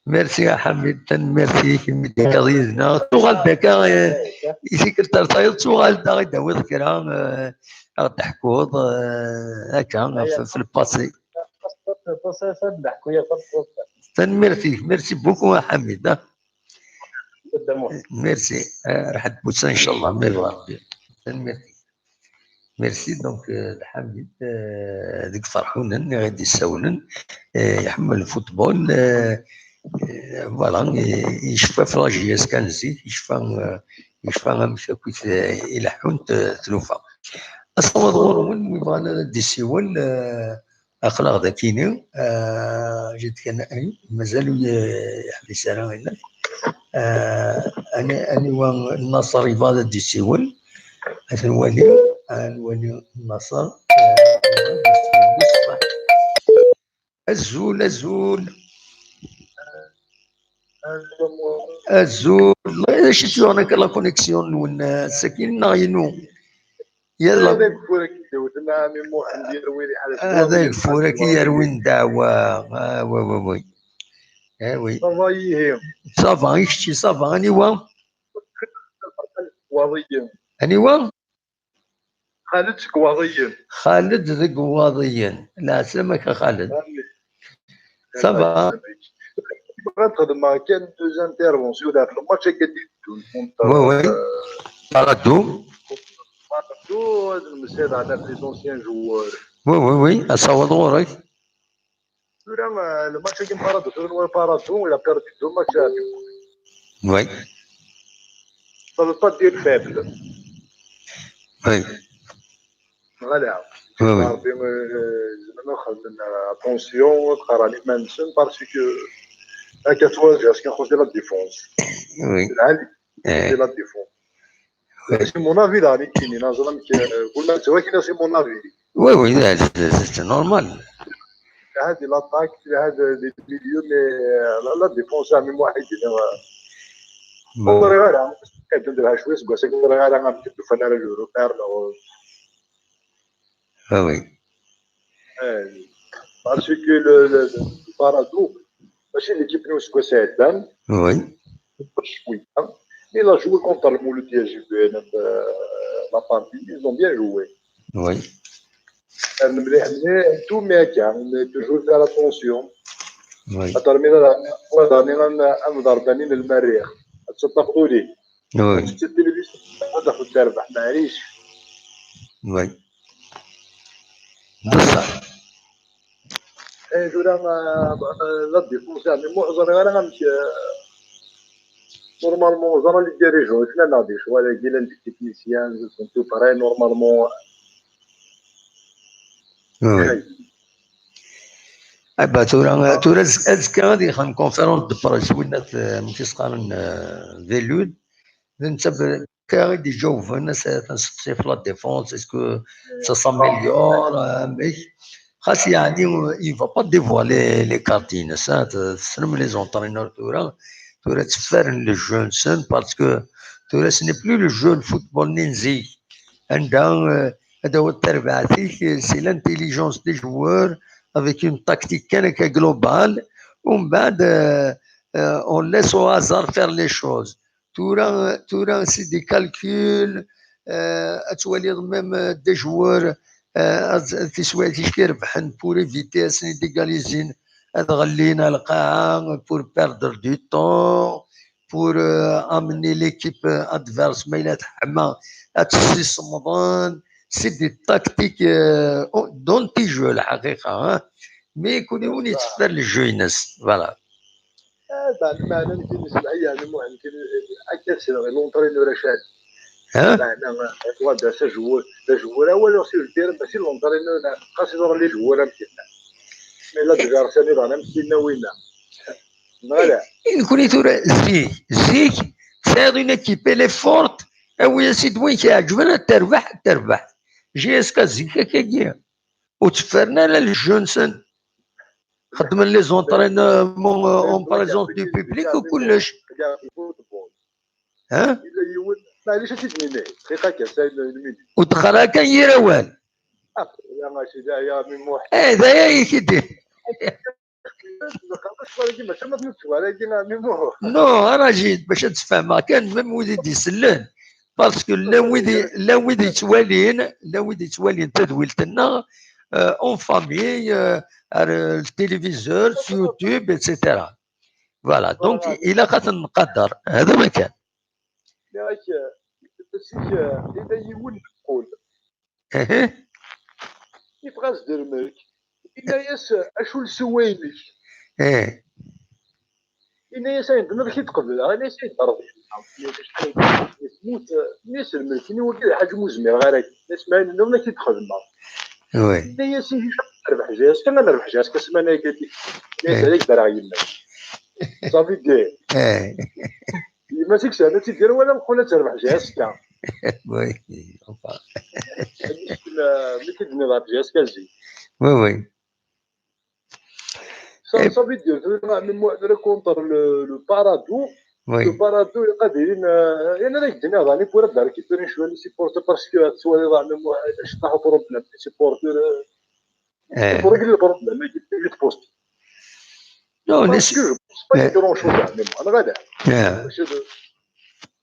Merci a Ḥamid, tanemmirt-ik imi d-tekkaḍ yid-neɣ. Tuɣal-d akka, eh, i tikkelt ar tayeḍ, tuɣal-d ad aɣ-d-tawiḍ kra, eh, ad aɣ-d-teḥkuḍ, eh, akka, f, f le passé. Tanemmirt-ik, merci beaucoup a Ḥamid, ah. Merci. Eh, raḥet busa, inchallah, ma yebɣa Rebbi. Tanemmirt-ik. Merci, donc, euh, Lḥamid, euh, deg Ferḥunen, i ɣ-d-issawlen, euh, iḥemmel lfutbol, euh, euh, voilà, i, icfa f la jeunesse kan zik, icfa, euh, icfa amek akk i t-, i leḥḥunt, euh, tlufa. Asawaḍ ɣur-wen, wi bɣan ad d-issiwel, euh, aql-aɣ dakini, euh, jid kan, ay, mazal ur y-, yeḥbis ara, ay, euh, ani-, aniwa Naṣer yebɣa ad d-issiwel? Ad nwali, ad nwali Naṣer. Azul, azul. Azul. D acu i t-yuɣen akka la connexion-nwen, eh, sakkin neɣ inu? Yalla. Hada ageffur-agi i d-iwten, ɛemmi Muḥend, yerwin iḥala. Hada ageffur-agi yerwin ddeɛwa. Ah, oui, oui, oui. Eh, oui. Ça va, ihi? Ça va, i kečči, ça va, aniwa? Waḍiyen. Aniwa? Xaled seg Waḍiyen. Xaled deg Waḍiyen. Lɛeslama-k a Xaled. Ça va. Bɣiɣ ad xedmeɣ kan deux interventions ɣef le match-agi i d-iteddun contre, oui, oui, euh, Paradou. Paradou, ad nemmeslayed ɛni ɣef les anciens joueurs. Oui, oui, oui, asawaḍ ɣur-k. Tura, euh, le match-agi n Paradou, tura nwa Paradou, il a perdu deux matchs à Dubaï. Oui. Ça veut pas dire faible. Oui. Voilà. Oui, oui. Rebbi, euh, zemren ad xedmen, euh, attention, ad qqaren iman-nsen, parce que akka tura, c'est la défense. Oui. C'est la défense. C'est mon avis, là, nekkini, neẓra amek, euh, kul ma nettwakna, c'est mon avis. Oui, oui, c'est, c'est, c'est normal. Hadi l'attaque, hadi les milieux, mais, euh, la, la défense, à mémoire, ur ẓriɣ ara. Ad d-ndreɣ cwiṭ seg wass-agi, ur ẓriɣ ara amek d-ufan ara le repère, neɣ. Ah oui. Eh, parce que le, le, le Paradou, mačči d l'équipe n useggas iɛeddan. Oui. Cwiya. Il a joué contre le Mouloudia J B N, euh, la partie, ils ont bien joué. Oui. Rnan mliḥ, mliḥ, tout, mais akka, on est toujours faire attention. Oui. Xaṭer mi ara, mi ara, ad ḍerbanin lmerriɣ. Ad teṭṭafeḍ ul-ik. Oui. Ad teṭṭafeḍ terbeḥ, maɛlic. Oui. Bessah. Eh, tura, euh, euh, la défense, mais moi, ur ẓriɣ ara amek, euh, normalement, ur ẓriɣ les dirigeants, icna-aɣ-d lecɣal-agi, llan des techniciens, ils sont tout prêts, normalement. Oui. Ah bah, tura, tura az-, azekka ad yexdem conférence de presse, winnat, euh, amek i s-qqaren, euh, Velud. D netta akka i d-iǧawben, as-, ad nseqsi ɣef la défense, est-ce que ça s'améliore, euh, amek? Xas yeɛni, il va pas dévoiler les cartes-ines, hein, t-, tessnem les entraîneurs tura, tura tteffaren le jeu-nsen, parce que tura ce n'est plus le jeu n football-nni n zik, anda, euh, ad tawiḍ tarbaɛt-ik, c'est l'intelligence des joueurs avec une tactique kan akka globale, umbeɛd euh, euh, on laisse au hasard faire les choses. Tura, tura c'est des calculs, euh, ad twaliḍ même euh, des joueurs euh, ad- tiswiɛt-ik irebḥen pour éviter ad sen-id-égalisin, ad ɣellin ar lqaɛa pour perdre du temps, pour euh, amener l'équipe adverse ma yella teḥma ad tt-ssismḍen. C'est des tactiques euh, d'anti-jeu الحقيقة, hein. Mais كل يوم يتفر le jeu-ines. Voilà. Meɛna nekk nesmeḥ yeɛni Muḥend akka tesleɣ i l'entraîneur acan. Hein? Meɛna toi d ajoueur, d ajoueur awal sur le terrain, mačči l'entraîneur, xas iḍerren les joueurs am kena. Mais là déjà rsan iḍan am kena winna. Neɣ ala? I nekni tura zik, zik tesɛiḍ une équipe elle est forte, awi-as-id win k-iɛeǧben ad terbeḥ, ad terbeḥ. J S K zik akkagi. Ur tteffren ara le jeu-nsen. Xeddmen les entraînements en présence du public u kullec. Hein? Yella yiwen, maɛlic ad tt-id-nini, dqiqa kan, sɛid lmini. Ur d-qqar ara kan yir awal. Ah, ya a sidi, ya mi Muḥ. Eh, d aya i k-id. Xaṭi ccɣel-agi mačči ma tnuttu ara-agi a mi Muḥ. Non, ara jid, bac ad tfehmeḍ kan, même wid i d-isellen. Parce que llan wid i- llan wid yettwalin, llan wid yettwalin tadwilt-nneɣ euh, en famille, euh, ar le téléviseur, sur YouTube, et cetera. Voilà, donc ilaq ad ten-nqader. Hada ma kan. Nniɣ-ak, zik, yella yiwen yeqqul. Ehe. Yeffeɣ-as-d lmelk. Yenna-yas, acu lsiwa-inek? Eh. Yenna-yas, ayen tenniḍ ki d-qebleɣ. Yenna-yas, ayen terḍiḍ. Tmut, yenna-yas lmelk-ini wagi d lḥaǧa ur zmireɣ ara. Yenna-yas, ma ayen tenniḍ ki d-xedmeɣ. Oui. Yenna-yas, ihi ad nerbeḥ jayes kan, ad nerbeḥ jayes kan ssmana-agi. Yenna-yas, ad ak-d-rreɣ yemma-k. Safi diri. Eh. Yemma-s i yesɛan ad tidir wala meqqun ad terbeḥ jayes kan. Oui. Enfin. Mi k-id-nniḍ ɣef jayes kan zik. Oui, oui. Ça, ça veut dire, tura, même moi, tura contre le, le Paradou, Oui. Le Paradou, il a dit, euh, il y en a qui disent, il pourrait récupérer une chouette supporter parce que tu vois, c'est pas un problème. Les supporters, euh, Eh. il faut régler le problème, mais il faut juste poster. Non, Parce les- que je pense pas qu'il y eh. a grand chose à même. On va dire. Yeah. C'est de-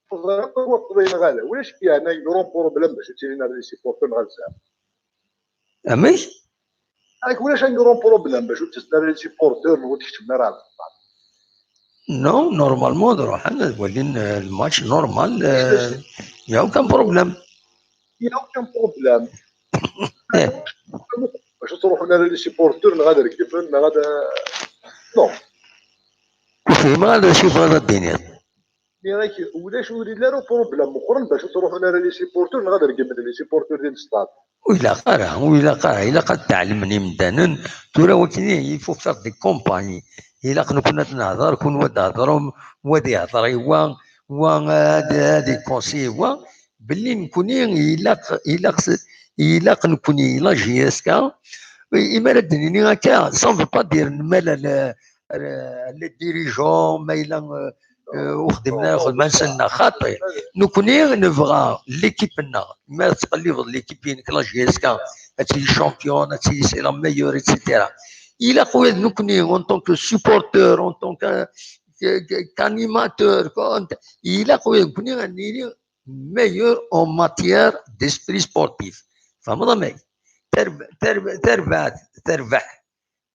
faudrait pas voir pour les Nagades. Oui, je suis un grand problème, je suis un supporter Nagadais. Amek? Avec oui, j'ai un grand problème, je suis un supporter, je suis un Non, normalement, ad ruḥen ad walin euh, le match normal. euh, Il n'y a aucun problème. Il n'y a aucun problème. Eh. باش تروحوا نادي les supporters نغادر كيفن نغادر. Non. Ur fhimeɣ ara d acu tebɣiḍ ad d-tiniḍ. Nniɣ-ak ulac ur yelli ara uproblem meqqren باش تروحوا نادي les supporters نغادر كيفن les supporters ديال الستاد. Ur ilaq ara, ur ilaq ara, ilaq ad tɛelmen imdanen. Tura wakini, il faut faire des campagnes. Ilaq nekkni ad nehder, kunwi ad d-thedrem, wa ad ihder i wa, wa ad ad iconseiller wa. Belli nekkni ilaq, ilaq, ilaq nekkni la J S K. Imi ara d-nini akka, ça ne veut pas dire nmal les dirigeants, ma yella euh, euh, ur xdimen ara xedma-nsen neɣ xaṭi. Nekkni nebɣa l'équipe-nneɣ, ma tettqellibeḍ l'équipe-inek la J S K, ad tili championne, ad tili c'est la meilleure, et cetera. Ilaq wid nekkni en tant que supporter, en tant que que- que- qu'animateur, ilaq wid nekkni ad nili meilleur en matière d'esprit sportif. Tfehmeḍ amek? Terb- terb- terbaɛt, terbeḥ,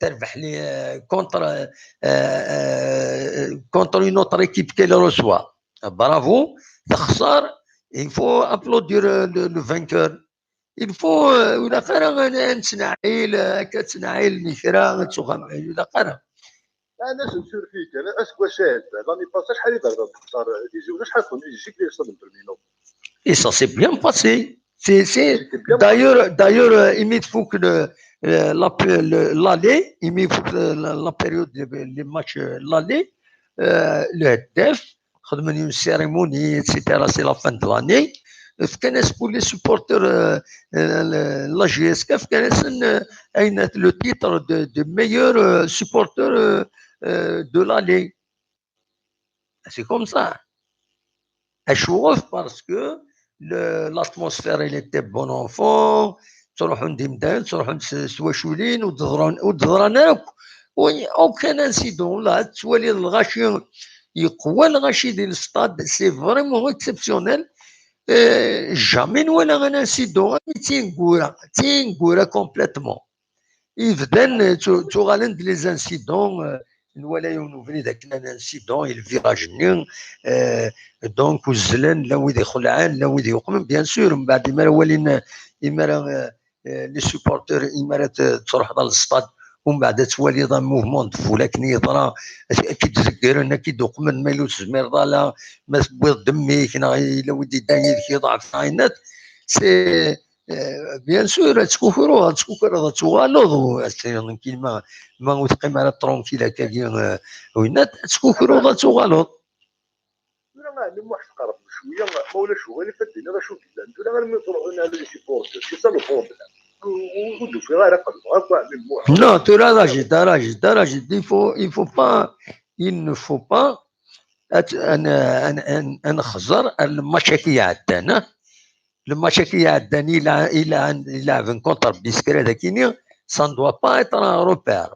terbeḥ les, euh, contre, euh, euh, contre une autre équipe qu'elle reçoit. Bravo, texṣer, il faut applaudir euh, le, le vainqueur. Il faut, euh, ur ilaq ara ad nettnaɛil, euh, akka ttnaɛil n kra, ad tuɣam, ur ilaq ara. انا سنسور فيك انا اسكو شاهد. L'année passée شحال يضرب تخسر دي جوج شحال كون يجيك لي صدم في المينو. Et ça s'est bien passé. C'est, c'est, d'ailleurs, d'ailleurs, euh, il faut que le, euh, la, le- l'aller, il faut que la, la période, les, les matchs, euh, l'aller, euh, le H D F, خدمنا une cérémonie, et cetera. C'est la fin de l'année. Fkan-as pour les supporters, euh, euh, la J S K, fkan-as euh, le titre de, de meilleur euh, supporter euh, euh, de l'année. C'est comme ça. Acuɣef? Parce que le- l'atmosphère, il était bon enfant, ttruḥun-d imdanen, ttruḥun-d s- s twaculin, ur d-ḍran, ur d-ḍran akk. Oui, aucun incident, la, tettwaliḍ lɣaci, yeqwa lɣaci di l'stade, c'est vraiment exceptionnel. Euh, jamais nwala un incident, ah, tineggura, tineggura complètement. Ibdan, ttu- ttuɣalen-d les incidents, euh, nwala yiwen ubrid akken un incident, i lviraj-nni, euh, donc uzzlen, llan wid ixelɛen, llan wid yuqmen, bien sûr, mbeɛd imara walin, imara, euh, euh, les supporters, imara t- truḥeḍ ɣer l'stade, umbeɛd ad twaliḍ un mouvement de foule akken yeḍra, ad k-id-zeggren, ad k-id-uqmen, ma yella ur tezmireḍ ara, ma tewwiḍ-d mmi-k, neɣ yella wid yeddan yid-k yeḍɛef, neɣ yenna-t, c'est, euh, bien sûr, ad tkukruḍ, ad tkukraḍ, ad tuɣaleḍ, u- ad tiniḍ nekkini ma, ma ur teqqim ara tranquille akkagi, euh, winna, ad tkukruḍ, ad tuɣaleḍ. Tura ɛni Muḥ tqerreb cwiya, ma ulac uɣilif ad d-tiniḍ acu yellan. Tura armi truḥ ɣer les supporters, c'est ça le problème. Ur d-ufiɣ ara qelbeɣ akk ɛni Muḥ. Non, tura Rajid, Rajid, Rajid, il faut, il faut pas, il ne faut pas ad, ad, ad, ad, ad nexẓer ar le match-agi iɛeddan, ah. Le match-agi iɛeddan i la- i la- i leɛben contre Biskra dagini, ça ne doit pas être un repère.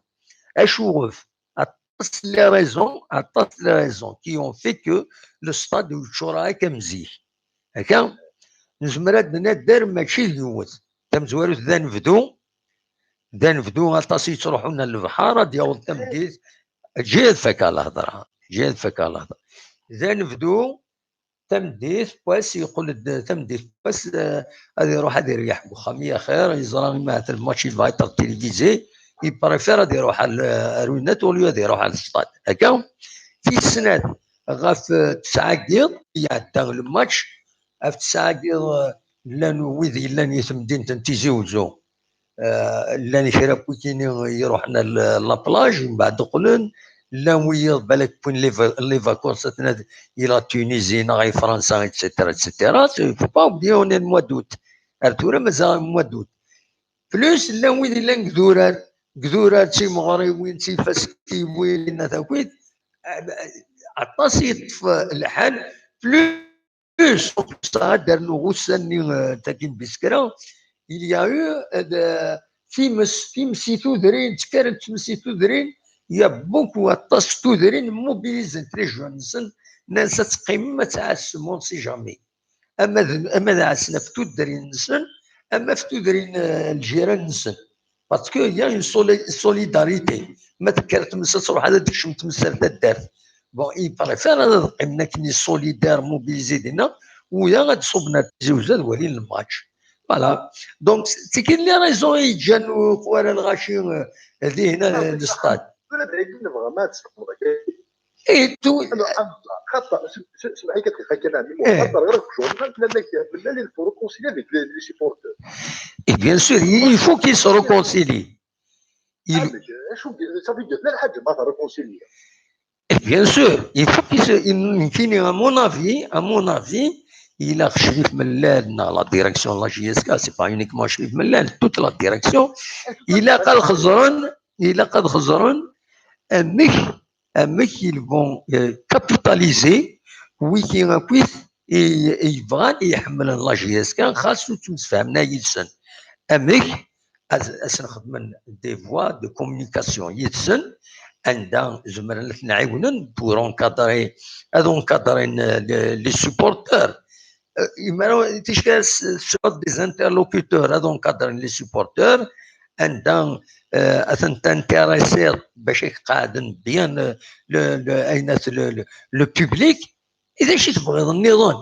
Acuɣef? Aṭas les raisons, aṭas les raisons qui ont fait que le stade ur yeččur ara akka am zik. Akka, nezmer ad d-nadder mačči d yiwet. Tamezwarut d anebdu, d anebdu aṭas i yettruḥun ar lebḥer, ad yaweḍ tameddit. Eǧǧ-iyi ad fakeɣ lehḍra, eǧǧ-iyi ad fakeɣ lehḍra. D anebdu, tameddit, wass, yeqqel-d tameddit, wass, eh, ad iruḥ ad ireyyeḥ deg uxxam, i axir, yeẓra imi ahat lmatch il va être télévisé, il préfère ad iruḥ ar, ar winat, au lieu ad iruḥ ar stade. Akka, tis snat, ɣef, eh, tesɛa n yiḍ, iɛedda lmatch, ɣef tesɛa n yiḍ, eh, llan wid yellan i temdint n Tizi Uzzu. Eh, llan kra n wikini iruḥen ar l-, la plage, mbeɛd qqlen. Llan wiyiḍ balak wwin les va-, les vacances, atnan i la Tunisie neɣ i Fransa, et cetera, et cetera. Il faut pas oublier, on est le mois d'août. Ar tura mazal mois d'août. Plus, llan wid yellan deg idurar, deg idurar d timeɣriwin, d tifaskiwin, at akid. Eh, aṭas i yeṭṭef lḥal. Plus, ad d-rnuɣ ussan-nni, eh, tagi n Biskra, il y a eu, eh, de, times, times i tudrin, ttekkaren times i tudrin, il y a beaucoup, aṭas n tudrin mobilisent les jeunes-nsen, nnan-as ad teqqimem, ad tɛassem, on sait jamais. Ama d, ama d ɛassen ɣef tudrin-nsen, ama ɣef tudrin, eh, ljiran-nsen. Parce que il y a une soli-, solidarité. Ma tekker tmes, ad truḥ ad d-tekcem tmes ar taddart. Bon, ils préfèrent ad qqimen akken solidaires, mobilisés dinna, u ya ad ṣubben ar Tizi Uzzu ad walin lmatch. Voilà. Donc, c'est que les raisons i yeǧǧan ur wala lɣaci, eh, dihin, eh, le stade. Tura d ayen nebɣa ma ad tfehmeḍ akka. Et tout. Xaṭer, s-, s-, semmeḥ-iyi kan dqiqa kan, ɛemmi Muḥ. Eh. Xaṭer ɣer deg journal, nnan-ak, nnan il faut réconcilier avec les, les supporters. Et bien sûr, il, il faut qu'ils se réconcilient. Il... Ah, mais, euh, acu, ça veut dire, la lḥaǧa ma réconcilier. Et bien sûr, il faut qu'ils se, il, nekkini, à mon avis, à mon avis, ilaq Crif Mellal, neɣ la direction de la J S K, c'est pas uniquement Crif Mellal, toute la direction, ilaq ad xeẓren, ilaq ad xeẓren amek, amek ils vont, euh, capitaliser wigi akkit i, i yebɣan, i iḥemmlen la J S K, xas ur ttemsefhamen ara yid-sen. Amek ad, ad sen-xedmen des voies de communication yid-sen, anda zemren ad ten-ɛiwnen pour encadrer, ad encadren, euh, les, les supporters. Euh, imara ticki s-, tesɛuḍ des interlocuteurs ad encadren les supporters, anda, euh, ad ten-tintéresser bac ad qeɛden bien, euh, le, le, ayen at le, le, le public. I d acu i tebɣiḍ nniḍen?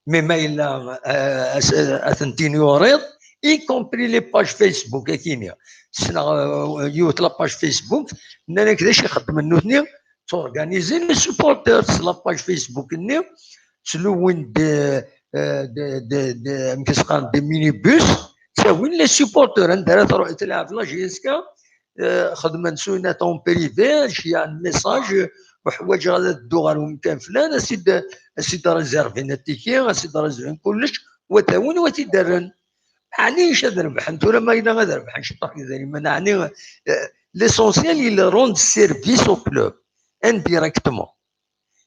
Mais ma yella, euh, as-, euh, ad ten-tiniḍ, y compris les pages Facebook, akini. Ssneɣ, euh, yiwet la page Facebook, nnan-ak d acu i xeddmen nutni, tturganizen les supporters s la page Facebook-nni, ttluwin-d, euh, de, de, de, amek i s-qqaren, des minibus, ttawin les supporters, anda ara tru-, telɛeb la J S K, euh, xedmen s winat en privé, ceyyɛen message, uḥwaǧeɣ ad dduɣ ɣer umkan flan, ad s-id-, ad s-id-réservin atiki, ad s-id-réservin kullec, wa t-awin, wa t-id-rren. Ɛni ic ad rebḥen? Tura ma yella ad rebḥen ciṭuḥ n yidrimen, ɛni, euh, l'essentiel, ils rendent service au club, indirectement.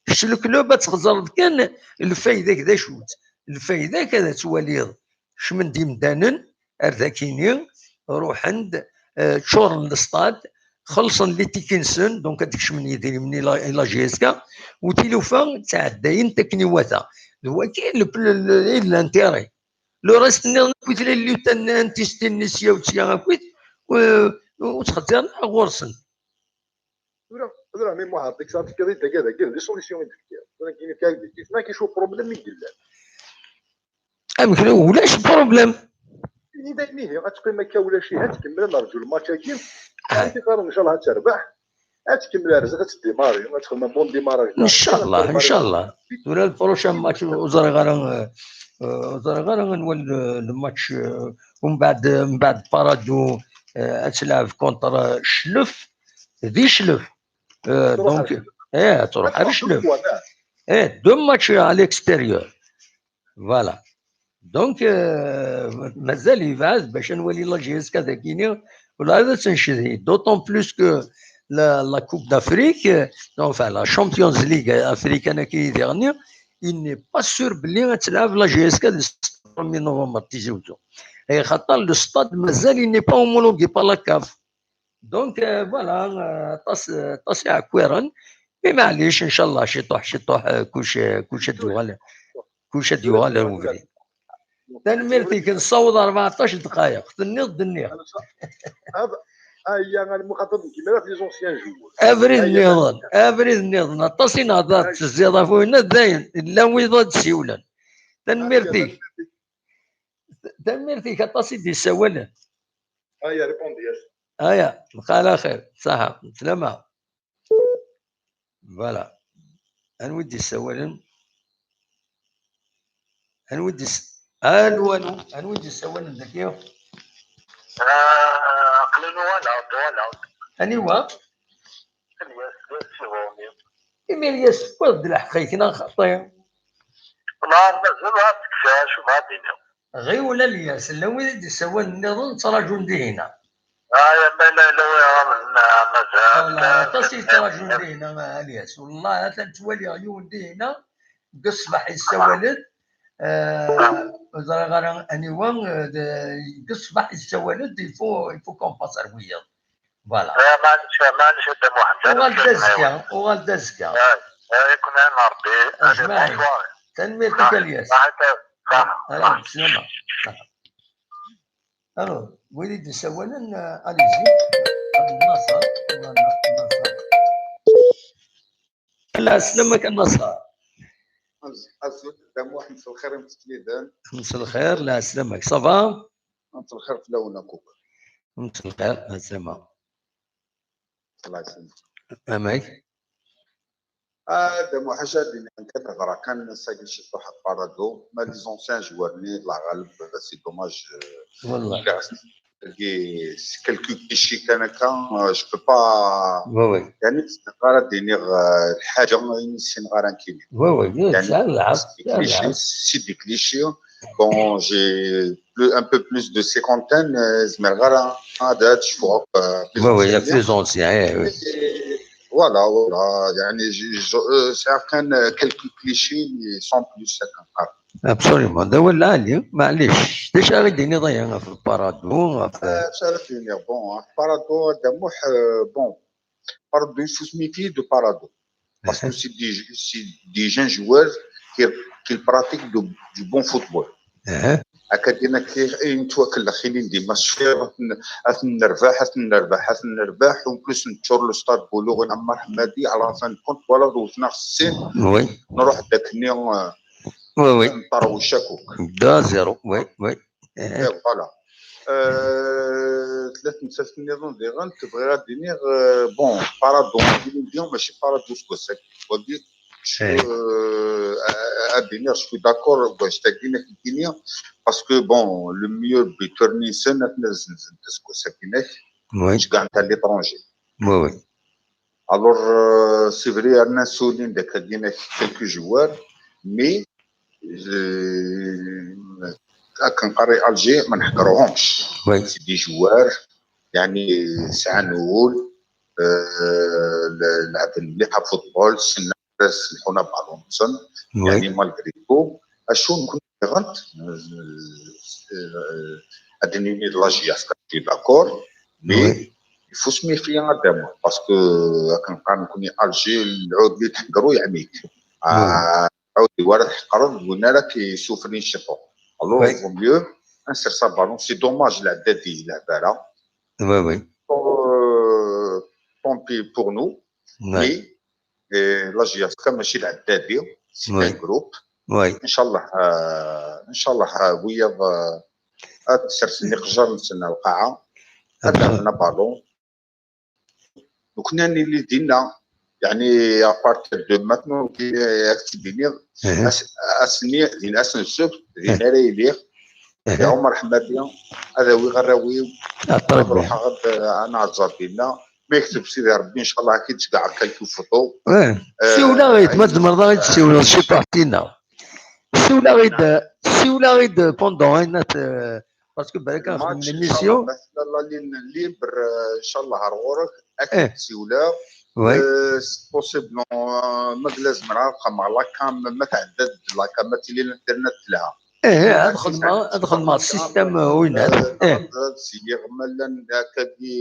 Kečč le club ad txeẓreḍ kan lfayda-k d acu-tt. Lfayda-k ad twaliḍ kecmen-d yimdanen ar dakini, ruḥen-d, eh, ččuren lestad, xellṣen litiki-nsen, donc ad d-kecmen yidrimen i la, i la J S K, u tilufa ttɛeddayen akken iwata. D waki le, le, le, i d l'intérêt. Le reste nniḍen akkit, les luttes n tistin-nni sya u sya akkit, u, u ttxezzaren ɣur-sen. Tura, tura, mi Muḥend, deg saɛet tekkiḍ-id dagi, dagi, d les solutions i d-tefkiḍ. Tura, kini fkiɣ-ak-d, ma kicu problème i yellan. Amek, ulac problème. Ini-d ayen ihi, ad teqqim akka ulac ihi, ad tkemmel ad nerǧu lmatch-agi. Ad t-iqaren, ncallah ad terbeḥ. Ad tkemmel ar zdat, ad teddimari, ad texdem un bon démarrage. Ncallah, ncallah. Tura le prochain match, ur ẓriɣ ara, eh, ur ẓriɣ ara anwa le, le match, eh, umbeɛd, umbeɛd Paradou, eh, ad tleɛb contre Cclef, di Cclef. Euh, donc, eh, ad truḥ ar Cclef. Eh, deux matchs à l'extérieur. Voilà. Donc, euh, mazal yebɛed bac ad nwali la J S K dagini, wala ad tt-ncedhi. D'autant plus que la, la Coupe d'Afrique, euh, enfin, la Champions League africaine qui est dernière, il n'est pas sûr belli ad tleɛb la J S K le premier novembre Tizi Ouzou. Axaṭer le stade mazal, il n'est pas homologué par la CAF. Donc, euh, voilà, euh, aṭas, aṭas iɛekkiren. Mais maɛlic, ncallah, ciṭuḥ, ciṭuḥ, euh, kuc, euh, kuc ad yuɣal, kuc ad yuɣal ar ubrid. Tanemmirt-ik, nessaweḍ rbeɛṭac dqayeq. Tenniḍ-d nniɣ. Aya, a lmuxaṭab n Gimra, les anciens joueurs. Abrid nniḍen, abrid nniḍen. Aṭas i nehḍer, tezziḍ ɣef winna, dayen, llan wid ad d-siwlen. Tanemmirt-ik. Tanemmirt-ik, aṭas i d-yessawalen. Aya, répondez. Aya, lqal axir, ṣaḥa, slama. Voilà. Anwa i d-yessawalen? Anwa i d-yess-, anu, anu, anwa i d-yessawalen dagi? Ah, aql-i nuɣal-aɣ-d, uɣal-aɣ-d. Aniwa? Ilyas, Ilyas Siɣuni. Imi Ilyas, tewwiḍ-d lḥeqq-ik neɣ xaṭi? Ma mazal ur d-kfiɣ acu ma ad d-iniɣ. Ɣiwel a Lyas, llan wid i d-issawalen nniḍen ttraǧun dihina. Ay, ma yella yella wiyaḍ mazal. Aṭas i yettraǧun dihina a Lyas. Wellah atan ttwaliɣ yiwen dihina deg ṣṣbeḥ yessawal-d. Ur ẓriɣ ara aniwa, deg ṣṣbeḥ yessawal-d, il faut, il faut qu'on passe ar wiyaḍ. Voilà. Maɛlic, maɛlic a Dda Muḥend. Uɣal-d azekka, uɣal-d azekka. Ay, ay, ken ɛin Rebbi. Ajmaɛin. Tanemmirt-ik a Lyas. Ala, bslama. Alors, wid i d-isawalen, allez-y. Naṣer, Naṣer. Ala, slam-ak a Naṣer. Azul, Dda Muḥend, mselxir i mseslidan. Mselxir, la slam-ak. Ça va? Mselxir fell-awen akk. Mselxir, a Zama. Amek? Ah, d amuḥac ad d-iniɣ kan, teḍra kan sagi ciṭuḥ ɣef Parado, ma les anciens joueurs-nni, Allah ɣaleb, c'est dommage. Wallah. Quelques clichés kan akka, euh, je peux pas. Oui, oui. Yani, ur ssineɣ ara ad d-iniɣ, euh, lḥaǧa, ur ssineɣ ara ad k-iniɣ. Oui, oui, oui, yani, tesɛiḍ lɛeb, tesɛiḍ lɛeb. C'est des clichés. Bon, j'ai plus, un peu plus de cinquantaine, euh, zemreɣ ara ad, ad cfuɣ, euh, plus anciens. Oui, oui, il y a plus anciens, eh, oui. Voilà, voilà, يعني, je, je, euh, c'est un, euh, quelques clichés, mais sans plus, c'est un. Absolument. D awal lɛali, maɛlic. D acu ara d-tiniḍ aya ɣef Parado, ɣef... Eh, d acu ara d-iniɣ, bon, ɣef Parado, Dda Muḥ, euh, bon, Parado, il faut se méfier de Parado. Parce que c'est des, c'est des jeunes joueurs qui, qui pratiquent de, du bon football. Akka din akka i nettwakellex ilindi, ma cfiɣ ad n-, ad nerbeḥ, ad nerbeḥ, ad nerbeḥ, en plus neččur le stade Boulogne Ammar Hamadi, à la fin de compte, voilà, wwten-aɣ sin, nruḥ-d akkenni, euh, oui, oui, nṭerwec akk. Deux zéro, oui, oui. Eh, voilà. Euh, tella temsalt nniḍen diɣen, tebɣiɣ ad d-iniɣ, euh, bon, Parado, ilindi, mačči Parado seg wass-agi. Wagi, je suis, euh, à, à dire, je suis d'accord, bon, je t'ai dit, parce que, bon, le meilleur buteur-nsen, atnazn-nsen, c'est quoi, c'est Guinée, je gagne à l'étranger. Oui, oui. Alors, euh, c'est vrai, il y a quelques joueurs, mais, euh, à Alger, c'est des joueurs, يعني, c'est un rôle, euh, le, le, le football, c'est الناس اللي حنا بعضهم يعني مالغري تو. acu nekkni diɣen, ad d-nini d la J S K, je suis d'accord, mais il faut se méfier à Damour, parce que akken qqaren nekkni Alger, lɛud li tḥeggreḍ yeɛmi-k. Ɛud wara tḥeqqreḍ d win ara k-yessufrin ciṭuḥ. Alors, vaut mieux ad nsers aballon. C'est dommage, lɛeddadi yelha bara. Oui, oui. Tant pis pour nous. Mais la J S K mačči d lɛeddadi, c'est un groupe. Ncallah, ncallah wiyaḍ ad sersen iqejjar-nsen ar lqaɛa, ad d-afen aballon. Nekkni ad nili dinna, yeɛni à partir de maintenant, ad k-id-iniɣ, ass-nni, din ass n ssebt, din ara iliɣ. Ɛumer Ḥmadi, ad awiɣ arraw-iw, ad ruḥeɣ ad nɛezzer dinna. Ma yekteb Sidi Ṛebbi, ncallah ad k-id-ceggɛeɣ quelques photos. Siwel-aɣ-id, ma tzemreḍ ad ɣ-id-tessiwleḍ ciṭuḥ tinna. Siwel-aɣ-id, siwel-aɣ-id pendant, parce que balak ad nexdem l'émission. La ligne libre, ncallah ar ɣur-k, ad k-id-siwleɣ. C'est possible, ma yella zemreɣ ad xedmeɣ la cam, ma tɛedda-d la cam, ma tili l'internet telha. Ih, ad xedmeɣ, ad xedmeɣ système winat. Ih. Sliɣ ma llan akkagi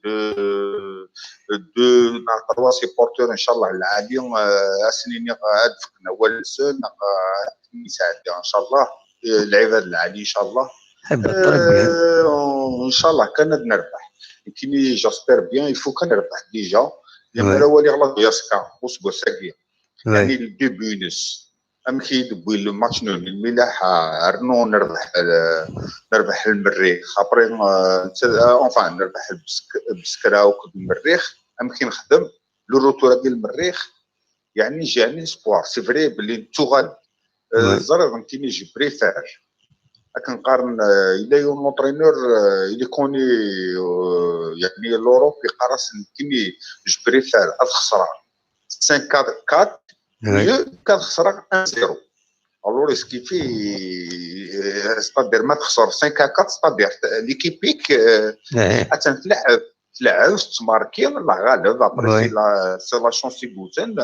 deux, deux neɣ trois supporteurs, ncallah lɛali, ad sen-iniɣ ad fken awal-nsen, neɣ ad ten-yesɛeddi, ncallah. Lɛibad lɛali, ncallah. Ncallah kan ad nerbeḥ. Nekkini, j'espère bien, il faut kan nerbeḥ déjà. Lemmer waliɣ la J S K useggas-agi, yeɛni le début-ines, amek i d-wwin le match nul, lmilaḥ, rnu nerbeḥ, nerbeḥ Lmerrix. Après, enfin, nerbeḥ Beskra akked Lmerrix. Amek i nexdem le retour-agi Lmerrix? Yeɛni, j'ai un espoir, c'est vrai, belli nettuɣal. Ẓriɣ nekkini, je préfère. Akken qqaren, yella yiwen l'entraîneur, il est connu, yeɛni l'Europe, yeqqar-as nekkini, je préfère ad xesreɣ cinq quatre, mieux qu'ad xesreɣ un zéro. Alors, est-ce qu'il fait, c'est-à-dire, ma txesreḍ cinq à quatre, c'est-à-dire, l'équipe-ik, attan tleɛɛeb, tleɛɛeb, tettmarki, la ɣaleb, après, c'est la chance i yewten,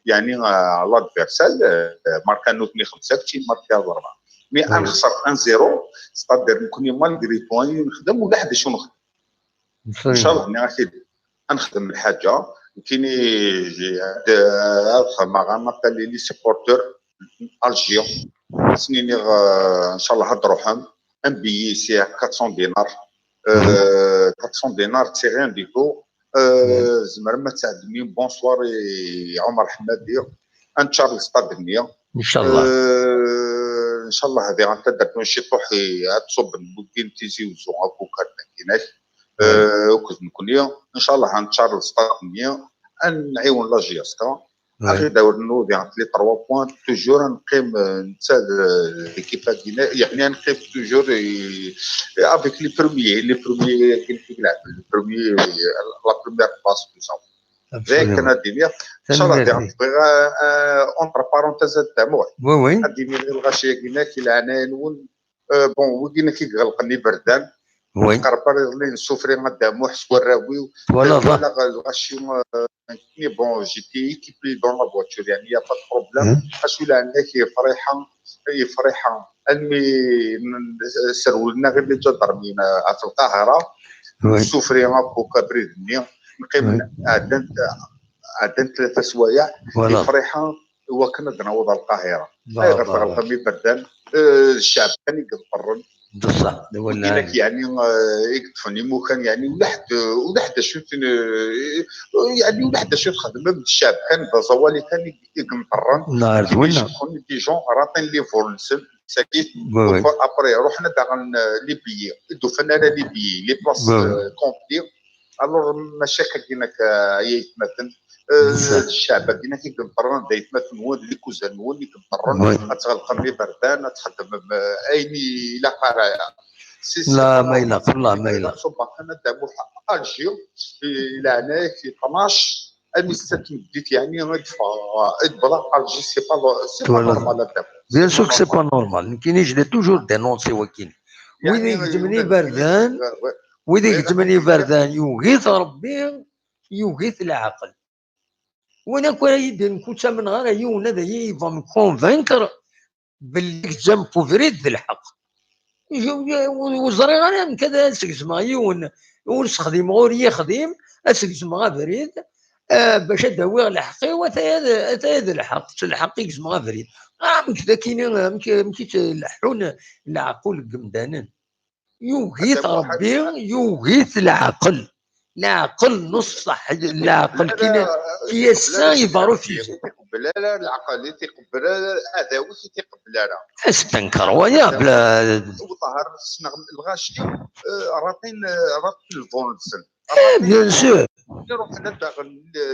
yeɛni, l'adversaire, marka nutni xemsa, kečči marka rebɛa. Mais ad nexser un zéro, c'est-à-dire, nekkni, malgré tout, ayen nexdem, ulaḥ d acu nexdem. Ncallah, nniɣ-ak-id, ad nexdem lḥaǧa. Nekkini, ad xedmeɣ un appel i les supporters n Alger, ad sen-iniɣ, ncallah, ad d-ruḥem. Un billet, c'est à quatre cents dinars. Quatre cents dinars, c'est rien du tout. Tzemrem ad tɛeddem une bonne soirée i Ɛumer Ḥmadi, ad neččar lestad-nni. Ncallah. Ncallah, diɣen taddart n ciṭuḥ ad ṣubben wigin Tizi Uzzu, Abuker, Makinak, akked nekkni. Ncallah, ad neččar lestad-nni, ad nɛiwen la J S K. Ad ɣ-id-awen nudi les trois points, toujours ad neqqim, netta d l'équipe-agi, yeɛni ad neqqim toujours avec les premiers, les premiers, les premiers, la première place, tout ça. D ayen kan ad d-iniɣ. Ncallah, diɣen bɣiɣ, entre parenthèses, ad d-amuɣ. Ad d-iniɣ i lɣaci-agi-inek, i leɛnaya-nwen, bon, wigi-inek i iɣelqen iberdan. Qerrbeɣ iḍelli, nessufri a Dda Muḥ s warraw-iw. Walaɣ lɣaci, nekkni, bon, j'étais équipé dans la voiture, yeɛni, y a pas de problème. Acu leɛnaya-k, yefriḥa, yefriḥa. Almi srewlen-aɣ les gendarmes ɣef Lqahira, nessufri akk abrid-nni, neqqim, ɛeddant, ɛeddant tlata swayeɛ, yefriḥa, iwakken ad naweḍ ar Lqahira. Ayɣer tɣelqem iberdan? D cceɛb kan i iḍeṭṭren. D ṣṣeḥ, d awal lɛali. Yeɛni, i yeṭṭfen imukan, yeɛni, ulaḥ d, ulaḥ d acu, yeɛni, ulaḥ d acu txedmem, d cceɛb kan, d aẓawali kan i, i ineṭṭren. Des gens ratin les vols-nsen, sakit. Après, ruḥen ad aɣen les billets. Ur d-ufan ara les billets, les places complètes. Alors, maca akka-agi-inek, ay aytmaten, d cceɛb-agi-inek i ineṭṭren, d aytmaten-nwen, d les cousins-nwen i ineṭṭren, ad tɣelqem iberdan, ad txeddmem ayen i ilaq ara. La, ma ilaq, la, ma ilaq. Ṣubbeɣ kan a Dda Muḥ, Alger, i leɛnaya-k, tnac, almi ssat n tmeddit, yeɛni, i d-ffɣeɣ, i d-wwḍeɣ Alger, c'est pas, c'est pas normal a Dda Muḥ. Bien sûr que c'est pas normal. Nekkini, je l'ai toujours dénoncé, wakin. Wid i igezzmen iberdan, wid i igezzmen iberdan, yugi-t Rebbi, yugi-t leɛqel. Win akk ara yi-d-inin ur ttamneɣ ara yiwen ad yi-yebɣu convaincre belli gezzam n ubrid d lḥeqq. Ur ẓriɣ ara amek ad asgezmeɣ yiwen ur sexdimeɣ, ur yexdim, asgezmeɣ abrid, ah, bac ad awiɣ lḥeqq-iw, ataya d, ataya d lḥeqq, s lḥeqq i gezmeɣ abrid. Ah, amek d akini, amek, amek i ttleḥḥun leɛqul n yemdanen? Yugi-t Rebbi, yugi-t leɛqel. Leɛqel n ṣṣeḥ, leɛqel kina, qui est sain et varo fusé. Iqebbel ara leɛqel, i tiqebbel ara aɛdaw, i tiqebbel ara. Astenker waya, bla. Uḍhar ssneɣ lɣaci, eh, ratin, eh, ratin lbun-nsen. Eh, bien sûr. Iruḥen ad daɣen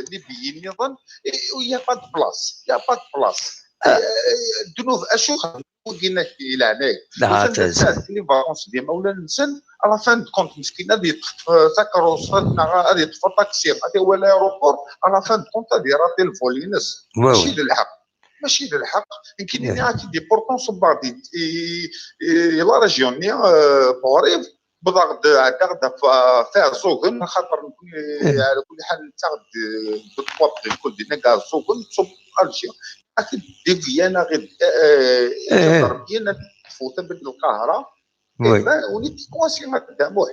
libyi nniḍen, il n'y a pas de place, il n'y a pas de place. Eh, ddnub, acu xedmen wigi-inek i leɛnaya? Usan-d ad sɛedden les vacances d imawlan-nsen, à la fin de compte, meskin, ad yeṭṭef, eh, takeṛṛust, neɣ ad yeṭṭef aṭaksi, ad iwali aeroport, à la fin de compte, ad irati lvol-ines. Mačči d lḥeqq. Mačči d lḥeqq. Nekkini nniɣ-ak-id, pourtant ṣubbeɣ-d i, i, i la région-nni, eh, Buɣrib, wwḍeɣ-d, ɛeddaɣ-d ɣef, ɣef Iɛeẓẓugen, axaṭer nekkni, ɛla kulli ḥal, nettaɣ-d, eh, deux trois belkul dinna deg Iɛeẓẓugen, tṣubb Alger, ad t-id-diviyanaɣ, eh, eh, ad ṭṭfu tabad n Lqahra. Oui. Eh ben, on était coincé, a Dda Muḥ.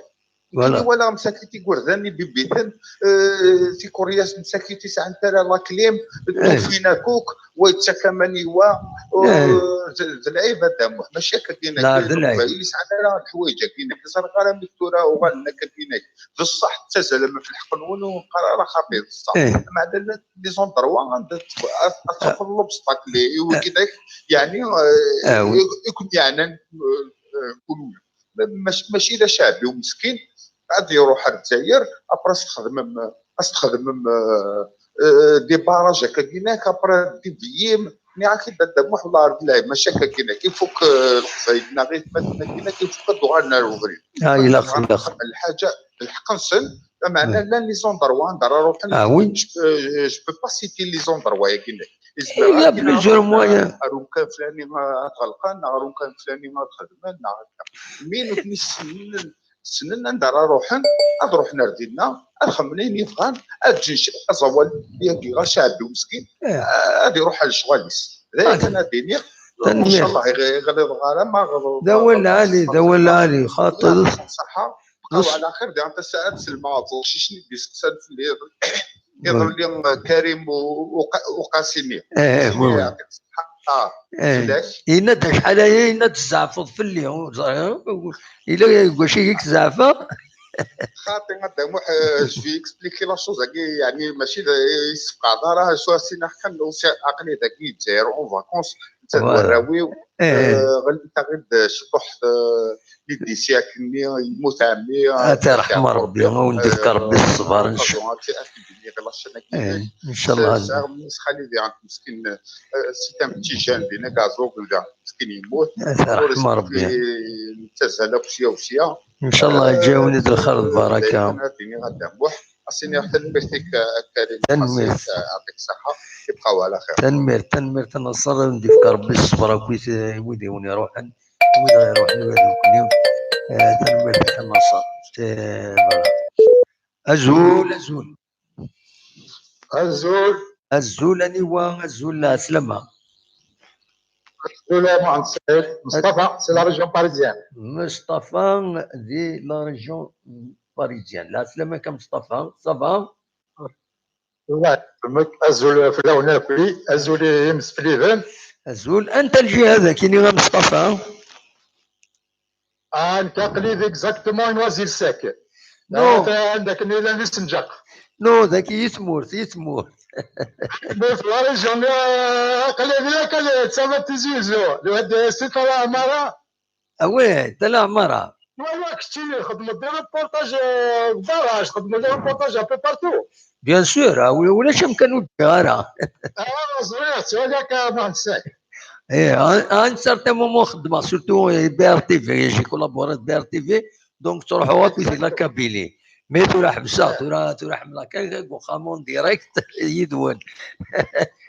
Voilà. Nekkini walaɣ msakit igerdan ibibiten, eh, tikuryasin msakit ur sɛant ara la clim, ttufin akk, wa yettak aman i wa, eh, d, d lɛib a Dda Muḥ, mačči akka kina. La, d lɛib. Ur sɛan ara leḥwayeǧ-agi-inek. Ẓriɣ ara mi tura uɣalen akka kina. D ṣṣeḥ, ttazzalen ɣef lḥeqq-nwen, ur neqqar ara xaṭi, d ṣṣeḥ. Eh. Meɛna llant les endroits anda ad, ad tafeḍ l'obstacle i wigi-inek, yeɛni, eh, i, i ken-yeɛnan, eh, eh, kunwi. Mac-, mačči d aceɛbi umeskin, ad iruḥ ar Lezzayer, après ad s-txedmem, ad s-txedmem, euh, euh, des barrages akka-agi-inek, après ad d-ibeyim, nniɣ-ak-id a Dda Muḥ, wallah ar d lɛib, mačči akka-agi-inek, il faut que Leqbayel neɣ aytmaten-agi-inek, il faut que ad d-uɣalen ar ubrid. Ah, ilaq, ilaq. Lḥaǧa, lḥeqq-nsen, lameɛna llan les endroits anda ara ruḥen. Ah, oui. Je peux, je peux pas citer les endroits-agi-inek. Il y a plusieurs moyens. Ar umkan flani ad ɣelqen, neɣ ar umkan flani ad xedmen, neɣ akka. Mi nutni ssnen, ssnen anda ara ruḥen, ad ruḥen ar dinna, ad xedmen ayen yebɣan, ad ǧǧen aẓawal yagi ɣer Caɛbi umeskin, ad iruḥ ar lecɣal-is. D aya kan ad iniɣ. Tanemmirt. Incallah, iɣ-, iɣliḍ ɣer ama ɣ-, d awal ɛali, d awal ɛali, xaṭi. Ṣaḥa, bqaw ɛla xir, diɣen tasaɛet selma ɣef uqcic-nni d-isteqsan fell-i. Iḍelli, eh, Karim u-, u-, Uqasimi. Eh, eh, oui, oui. Yeɛṭi ṣṣeḥḥa. Ah, eh, fell-ak. Yenna-d acḥal aya, yenna-d tzeɛfeḍ fell-i, ur ẓriɣ, yella deg wacu i k-zeɛfeɣ? Xaṭi, a Dda Muḥ, eh, je vais expliquer la chose-agi, yeɛni mačči d, eh, yessefqeɛ ara, acu as-iniɣ kan, aql-i dagi Lezzayer en vacances, netta d warraw-iw, eh, eh, ɣlint-aɣ-id ciṭuḥ, eh, les décès akkenni, yemmut ɛemmi, ad t-irḥem Rebbi, ad wen-d-ifk Rebbi ṣṣber, incallah. Incallah. Sɛiɣ mmi-s xali diɣen meskin, eh, c'est un petit jeune, dinna deg Ɛeẓẓug, diɣen meskin yemmut. Ad t-irḥem Rebbi. Nettazzal akk sya u sya. Incallah, eh, yeǧǧa-wen-id lxir d lbaraka. Ad iniɣ a Dda Muḥ, as-iniɣ tanemmirt-ik, eh, a Karim. Tanemmirt. Yeɛṭik ṣṣeḥḥa, ibqa ɛla xir. Tanemmirt, tanemmirt a Naṣer, ad wen-d-ifk Rebbi ṣṣber akkit, eh, i wid i wen-iruḥen. Wid ara iruḥen, wid nekkni. Eh, tanemmirt-ik a Naṣer. Eh, voilà. Azul, azul. Azul. Azul, aniwa, azul, lɛeslama. Azul a Muḥend Saɛid. Mustafa, c'est la région parisienne. Mustafa, di la région parisienne. Lɛeslama-k a Mustafa, ça va? Wa, azul fell-awen akk, azul i yimsefliden. Azul, anta lǧiha dagi-nni a Mustafa? Ah, nekk aql-i exactement i Noisy-le-Sec. Non. Ah, anda akken i llan isenǧaq. Non, dagi i tmurt, i tmurt. Mais la région, ah, aql-i di, aql-i d tama n Tizi Uzzu. C'est la Mara. Ah ouais, Tala Ɛmara. Wala keččini, txedmeḍ des reportages, euh, deg barrage, txedmeḍ des reportages un peu partout. Bien sûr, ah oui, ulac amkan ur ddiɣ ara. Ah, ẓriɣ, ttwaliɣ-k a Muḥend Saɛid. Eh, à un, à un certain moment, xeddmeɣ surtout, eh, B R T V, j'ai collaboré avec B R T V, donc ttruḥuɣ akk di la Kabylie. Mais tura ḥebseɣ, tura, tura ḥemmleɣ kan deg uxxam en direct yid-wen.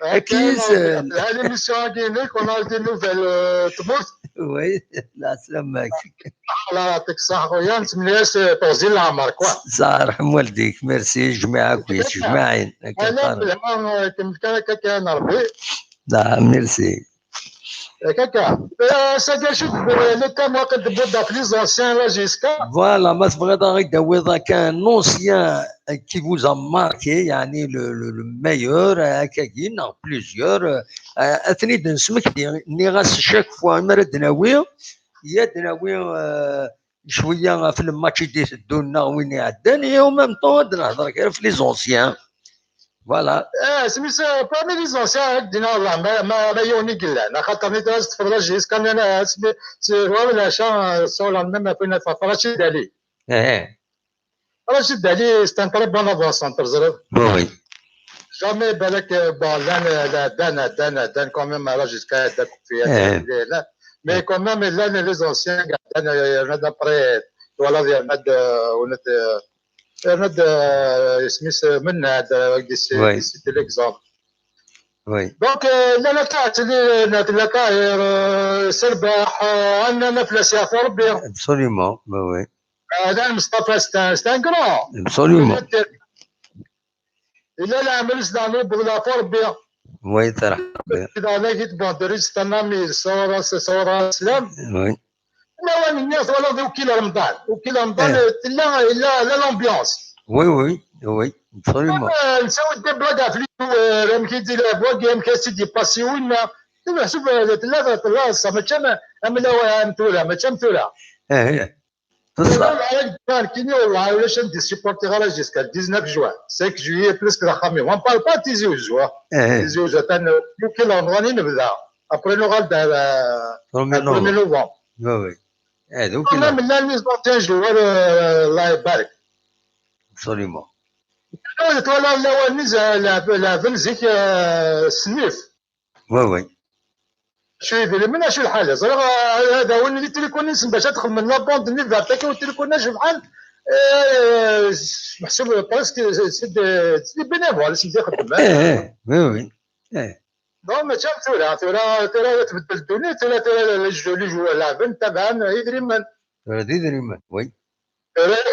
Akka, akken, euh, la, l'émission-agi-inek, on a des nouvelles, euh, tmurt. Oui, la semaine. الله يعطيك الصحة خويا، نتمنى لك طوزين العمر quoi. صح، رحم والديك، merci. جميعة كويس، جماعين. أنا بالها كم كان كان ربي. لا، merci. كاكا ساكا شوف. لو كان واقع دبودا في les anciens là jusqu'à. Voilà، ما تبغيض غير داويض كان un ancien qui vous a marqué، يعني le, le, le meilleur هكاكي، non, plusieurs. اثني نسمك نيغاس chaque fois ما رد ناوي يا دناوي شويه في الماتش يدي الدونا وين يعدن، et en même temps نهضر غير في les anciens. Voilà. اه سميت parmi les anciens هاك دينا والله ما ما ما يوني قلان خاطر ني دراز تفرج جيس كان انا سمي سي هو ولا شا سولا ما ما كنا تفرج دالي. ايه. رشيد علي c'est un très bon avant-centre زرب. Oui. Jamais بالك بالان لا دان دان دان quand même راه jusqu'à داك في إيه. لا mais quand même là les anciens كاع دان يرناد après ولا يرناد ونت يرناد اسميس من هذا Oui. سيتي l'exemple. Oui. Donc لا لا تاع لا تاع سرباح عندنا نفلس يا ربي. Absolument. Oui, oui. هذا مصطفى c'est un grand. Absolument. الا لا عمل سدانو بغلا فور بيا. Oui, ترحب. اذا انا جيت بون دريس تنامي صورة صورة سلام. Oui. لا وين الناس ولا وكيل رمضان وكيل رمضان إيه. لا لا لا l'ambiance. Oui, oui, oui. Absolument. نساو دي بلاك في الجوار يمكن يدير لا بواك يمكن سيدي باسي وين. نحسب ثلاثة ثلاثة ما كان. اما لا وين تولى ما كان تولى. ايه. بصح. كيني والله ولاش ندي سيبورتي غير جيسكا ديزناف جوان cinq juillet presque راه خامي وان بار با تيزي وزوا. ايه. تيزي وزوا تان يمكن رمضان نبدا. ابري نو غالدا برومي برومي نوفمبر. نوفمبر. Oui, oui. ايه دوك. كنا من لا ميزون تان جوار الله يبارك. Absolument. تولى الاول نزل لعب زيك سنيف. Oui, oui. شو يدير من شو الحاله زرا. هذا هو اللي تليكون نسم باش ادخل من لا بوند اللي دار تاكي والتليكون شو بحال. محسوب بريسك سيدي بينيفول سيدي يخدم. ايه، ايه. Oui, oui. ايه. دون ما تشوف ثورة ثورة ثورة تبدل الدنيا ثورة ثورة لي جو لي جو لاعبين تبعا يدري من. هذه دريمان. Oui.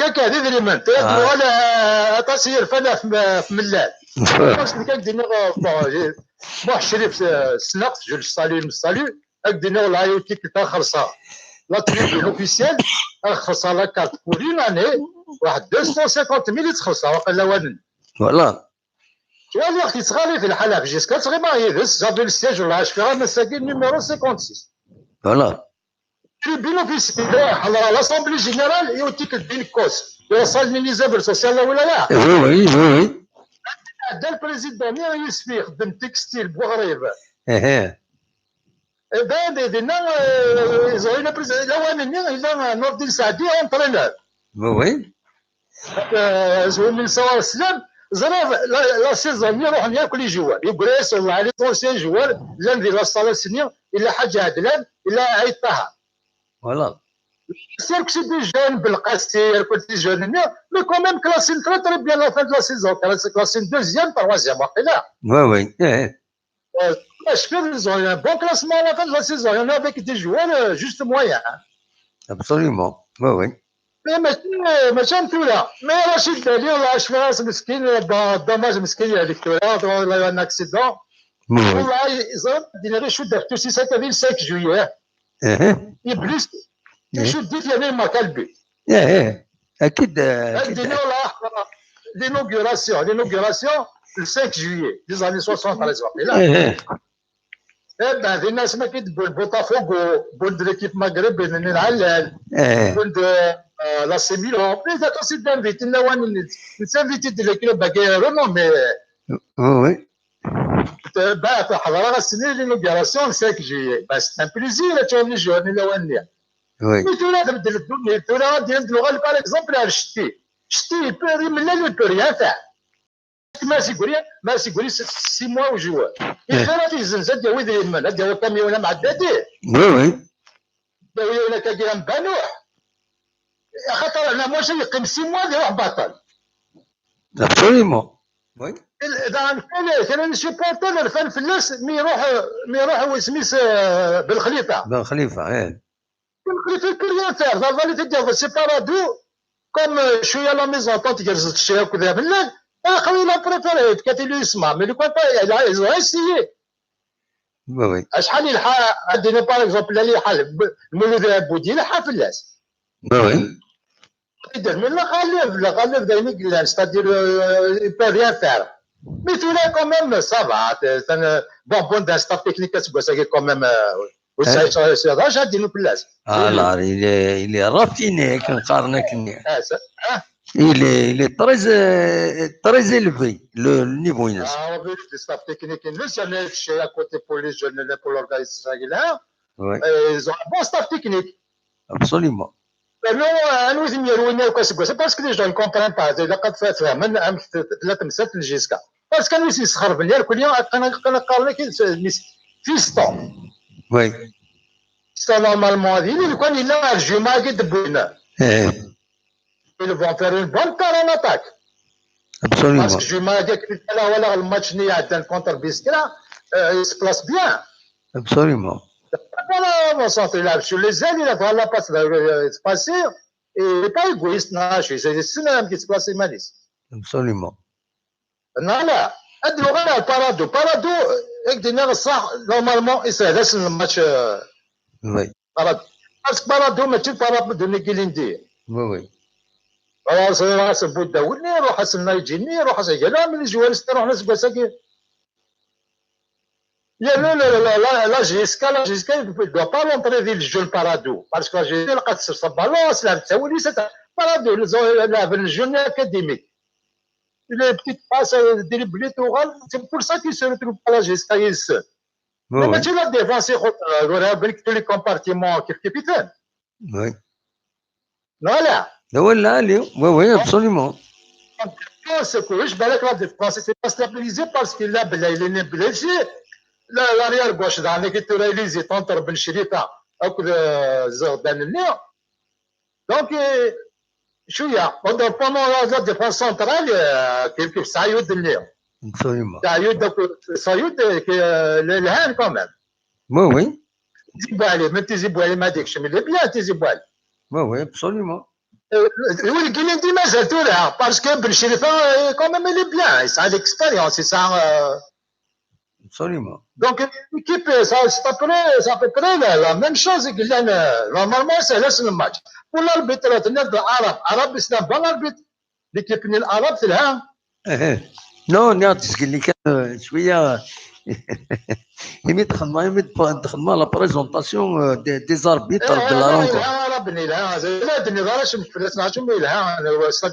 هكا هذه دريمان ثورة ولا اطاس يرفد في ملال. واش كان دينا بون شريف سناق جو سالي سالي. هاك دينا والله يوتيك تاع خلصها لا تريبي لوفيسيال. خلصها لا كارت بولي لاني واحد deux cent cinquante mille تخلصها واقيلا وانن. Voilà. شوال وقت يتغالي في الحالة في جيسكا تغي ما يدس جابي السياج ولا عاش فيها مساكين نيميرو cinquante-six. Voilà. تريبي لوفيسيال حضر لاسومبلي جينيرال يوتيك الدين كوس يوصلني لي زافير سوسيال ولا لا. Oui, oui, oui, oui. هذا البريزيدون يوسف يخدم تكستيل بوغريب. ايه. بعد دينا زوينا بريزيدون الاولاني الا نور الدين سعدي اونترينور. Oui, oui. زوين من صور السلام. زرا لا سيزون يروح ياكل لي جوار يقريس والله علي طونسيان جوار. لان دي لا سالا سني الا حاجه عدلان الا عيطها. Voilà. سير كسي دي جون بالقاسي كنت دي جون مي كون ميم كلاسين تري تري بيان لا فان دو لا سيزون كلاسين دوزيام تروازيام واقيلا. Oui, oui. ايه. اش في زون بون كلاسمون لا فان دو لا سيزون انا افيك دي جوار جوست مويان. Absolument. Oui, oui. ماشي ماشي متولى مي رشيد دالي والله اش في راس مسكين. دوماج مسكين هذيك تولى والله ان اكسيدون. والله زرب دينا غير شو دار توسي ساكا ديال cinq juillet. ايه. ابليس شو ديت يعني ما كالبي. ايه، ايه. اكيد، اكيد. دينا والله لينوغوراسيون لينوغوراسيون le cinq juillet des années soixante-treize واقيلا. ايه. ايه بعد الناس ما كيدبوا البوتافوغو بوند ليكيب مغربي من العلال. ايه. بوند لاسي ميلون اذا توصي دانفيت لنا وان نسانفيتي دي لي كلوب باكي رونومي. Oui, oui. بعد حضر السنه لينوغوراسيون cinq juillet بس ان بليزير تشوفني جواني لوانيا. Oui. مي تولى تبدل الدنيا تولى غادي ندلو غير بار اكزومبل على شتي شتي بيري من لا لو بيريان تاع ما سيغوري ما سيغوري سي موا وجوار. اذا راه تيزنزد يا ويدي من هذا هو كاميون مع الدادي. Oui, oui. داوي ولا كاكي مبانوح. خاطر انا ماشي يقيم six mois يروح بطل. Absolument. Oui. Daɣen kra, kra n supporter rfan fell-as mi iruḥ, mi iruḥ wisem-is, eh, Belxlifa. Belxlifa, eh. Belxlifa, il peut rien faire. Dans la vérité, c'est Paradou, comme, euh, cwiya la mésentente gar Zedcir akked Amellal, aql-i la préféré, fkat-i le yesma. Mais le contraire, ils ont essayé. Oui, oui. Acḥal yelḥa, ad d-iniɣ, par exemple, la yelḥa Lmulud Ɛebbuḍ, yelḥa fell-as. Oui, oui. Idder, mais la ɣalib, la ɣalib d ayen i yellan, c'est-à-dire, euh, il peut rien faire. Mais tura, quand même, ça va. Bon, bon, d'un staff technique, aseggas-agi, quand même, euh, ur yesɛi ad d-iniɣ fell-as. Alors, il est, il est raffiné, akken qqaren akken. Il est, il est très, euh, très élevé, le, le niveau-ines. Ah, oui, le staff technique, nous, c'est à côté pour les jeunes, pour l'organisation, là. Oui. Euh, ils ont un bon staff technique. Absolument. Rnu, euh, anwa i ten-yerwin akk aseggas? Parce que les gens ne comprennent pas. Ilaq ad fehmen amek t-, tella temsalt n Jiska. Parce que anwa i s-yesxerben irkelli, akken, akken qqaren akken, c'est, c'est Fiston. Oui. Fiston, normalement, ad yili, lukan yella ar juma-agi d-wwin. Eh. Ils vont faire une bonne paire en attaque. Absolument. Parce que juma-agi, akken i walaɣ le match-nni iɛeddan contre Biskra, euh, il se place bien. Absolument. Voilà, mon centre, il a sur les ailes, il a fait la passe, euh, passer, et il n'est pas égoïste, non, je suis, c'est, c'est un petit place, il m'a dit. Absolument. Non, là, ad nuɣal ar Paradou. Paradou, euh, i k-d-nniɣ ṣṣeḥ, normalement, yeshel-asen le match, euh, oui. Paradou. Parce que Paradou, mačči d Paradou n Gilindi. Oui, oui. Ruḥ-as, ruḥ-as Budawini, ruḥ-as Naïdjini, ruḥ-as Gala, mais les joueurs, ruḥen aseggas-agi. Il y a le, le, le, la, la J S K, la J S K, il ne doit pas rentrer dans le jeu Paradou. Parce que la J S K, elle a quatre cents ballons, c'est la Tsaouli, c'est ça. Paradou, ils ont, ils ont le jeune académique. Il est petite passe, euh, dribblé, tout, c'est pour ça qu'il se retrouve pas la J S K, il se. Oui, mais oui. Mačči la défense, il faut, euh, tous les compartiments, kif kif i ten. Oui. Voilà. Voilà, allez. Oui, oui, absolument. C'est que, je balak la défense, c'est pas stabilisé parce qu'il a blessé, il est blessé. La, l'arrière gauche, dans l'équipe, il est entre Ben Cherifa, avec le Zordan. Donc, euh, cwiya, pendant, pendant la, la défense centrale, euh, kif kif Sayoud nni. Absolument. Sayoud, donc, Sayoud, euh, qui, euh, le, le hand quand même. Oui, oui. Tizi Bouali, même Tizi Bouali, m'a dit que je me l'ai bien, Tizi Bouali. Oui, oui, absolument. Euh, oui, Gilindi, mais c'est tout là, parce que Ben Cherifa, euh, quand même, il est bien, il a l'expérience, il a, euh, absolument. Donc, l'équipe, euh, ça, c'est à peu près, c'est à peu près la, la même chose, Gilindi, euh, normalement, c'est là, c'est le match. Pour l'arbitre, c'est un arabe, arabe, c'est un bon arbitre. L'équipe n Arab telha. Ehe. Non, nniɣ-d zgelli kan, euh, cwiya. Imi d-xedmeɣ, imi d-xedmeɣ la présentation, euh, des, des arbitres de la rencontre. Yelha Arab, yelha, la d-nniḍ ara cemmet fell-as, neɣ cemmet yelha,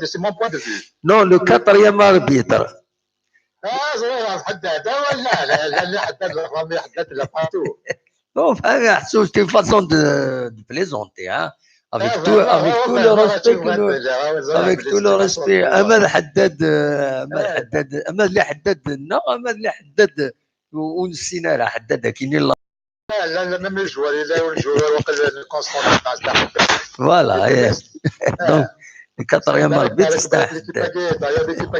c'est mon point de vue. Non, le quatrième arbitre. Ah, ẓriɣ, Ḥeddad, ah, wala, la, la, la, Ḥeddad, la famille Ḥeddad, la partout. Bon, enfin, c'est une façon de, de plaisanter, hein. Avec tout, avec tout le respect que nous, avec tout le respect, ama d Ḥeddad, euh, ama d Ḥeddad, ama d Ḥeddad, non, ama d Ḥeddad, ur nessin ara Ḥeddad akkin. Même les joueurs, il y a un joueur, le constant. Voilà, donc, le quatrième arbitre, c'est Ḥeddad. L'équipe,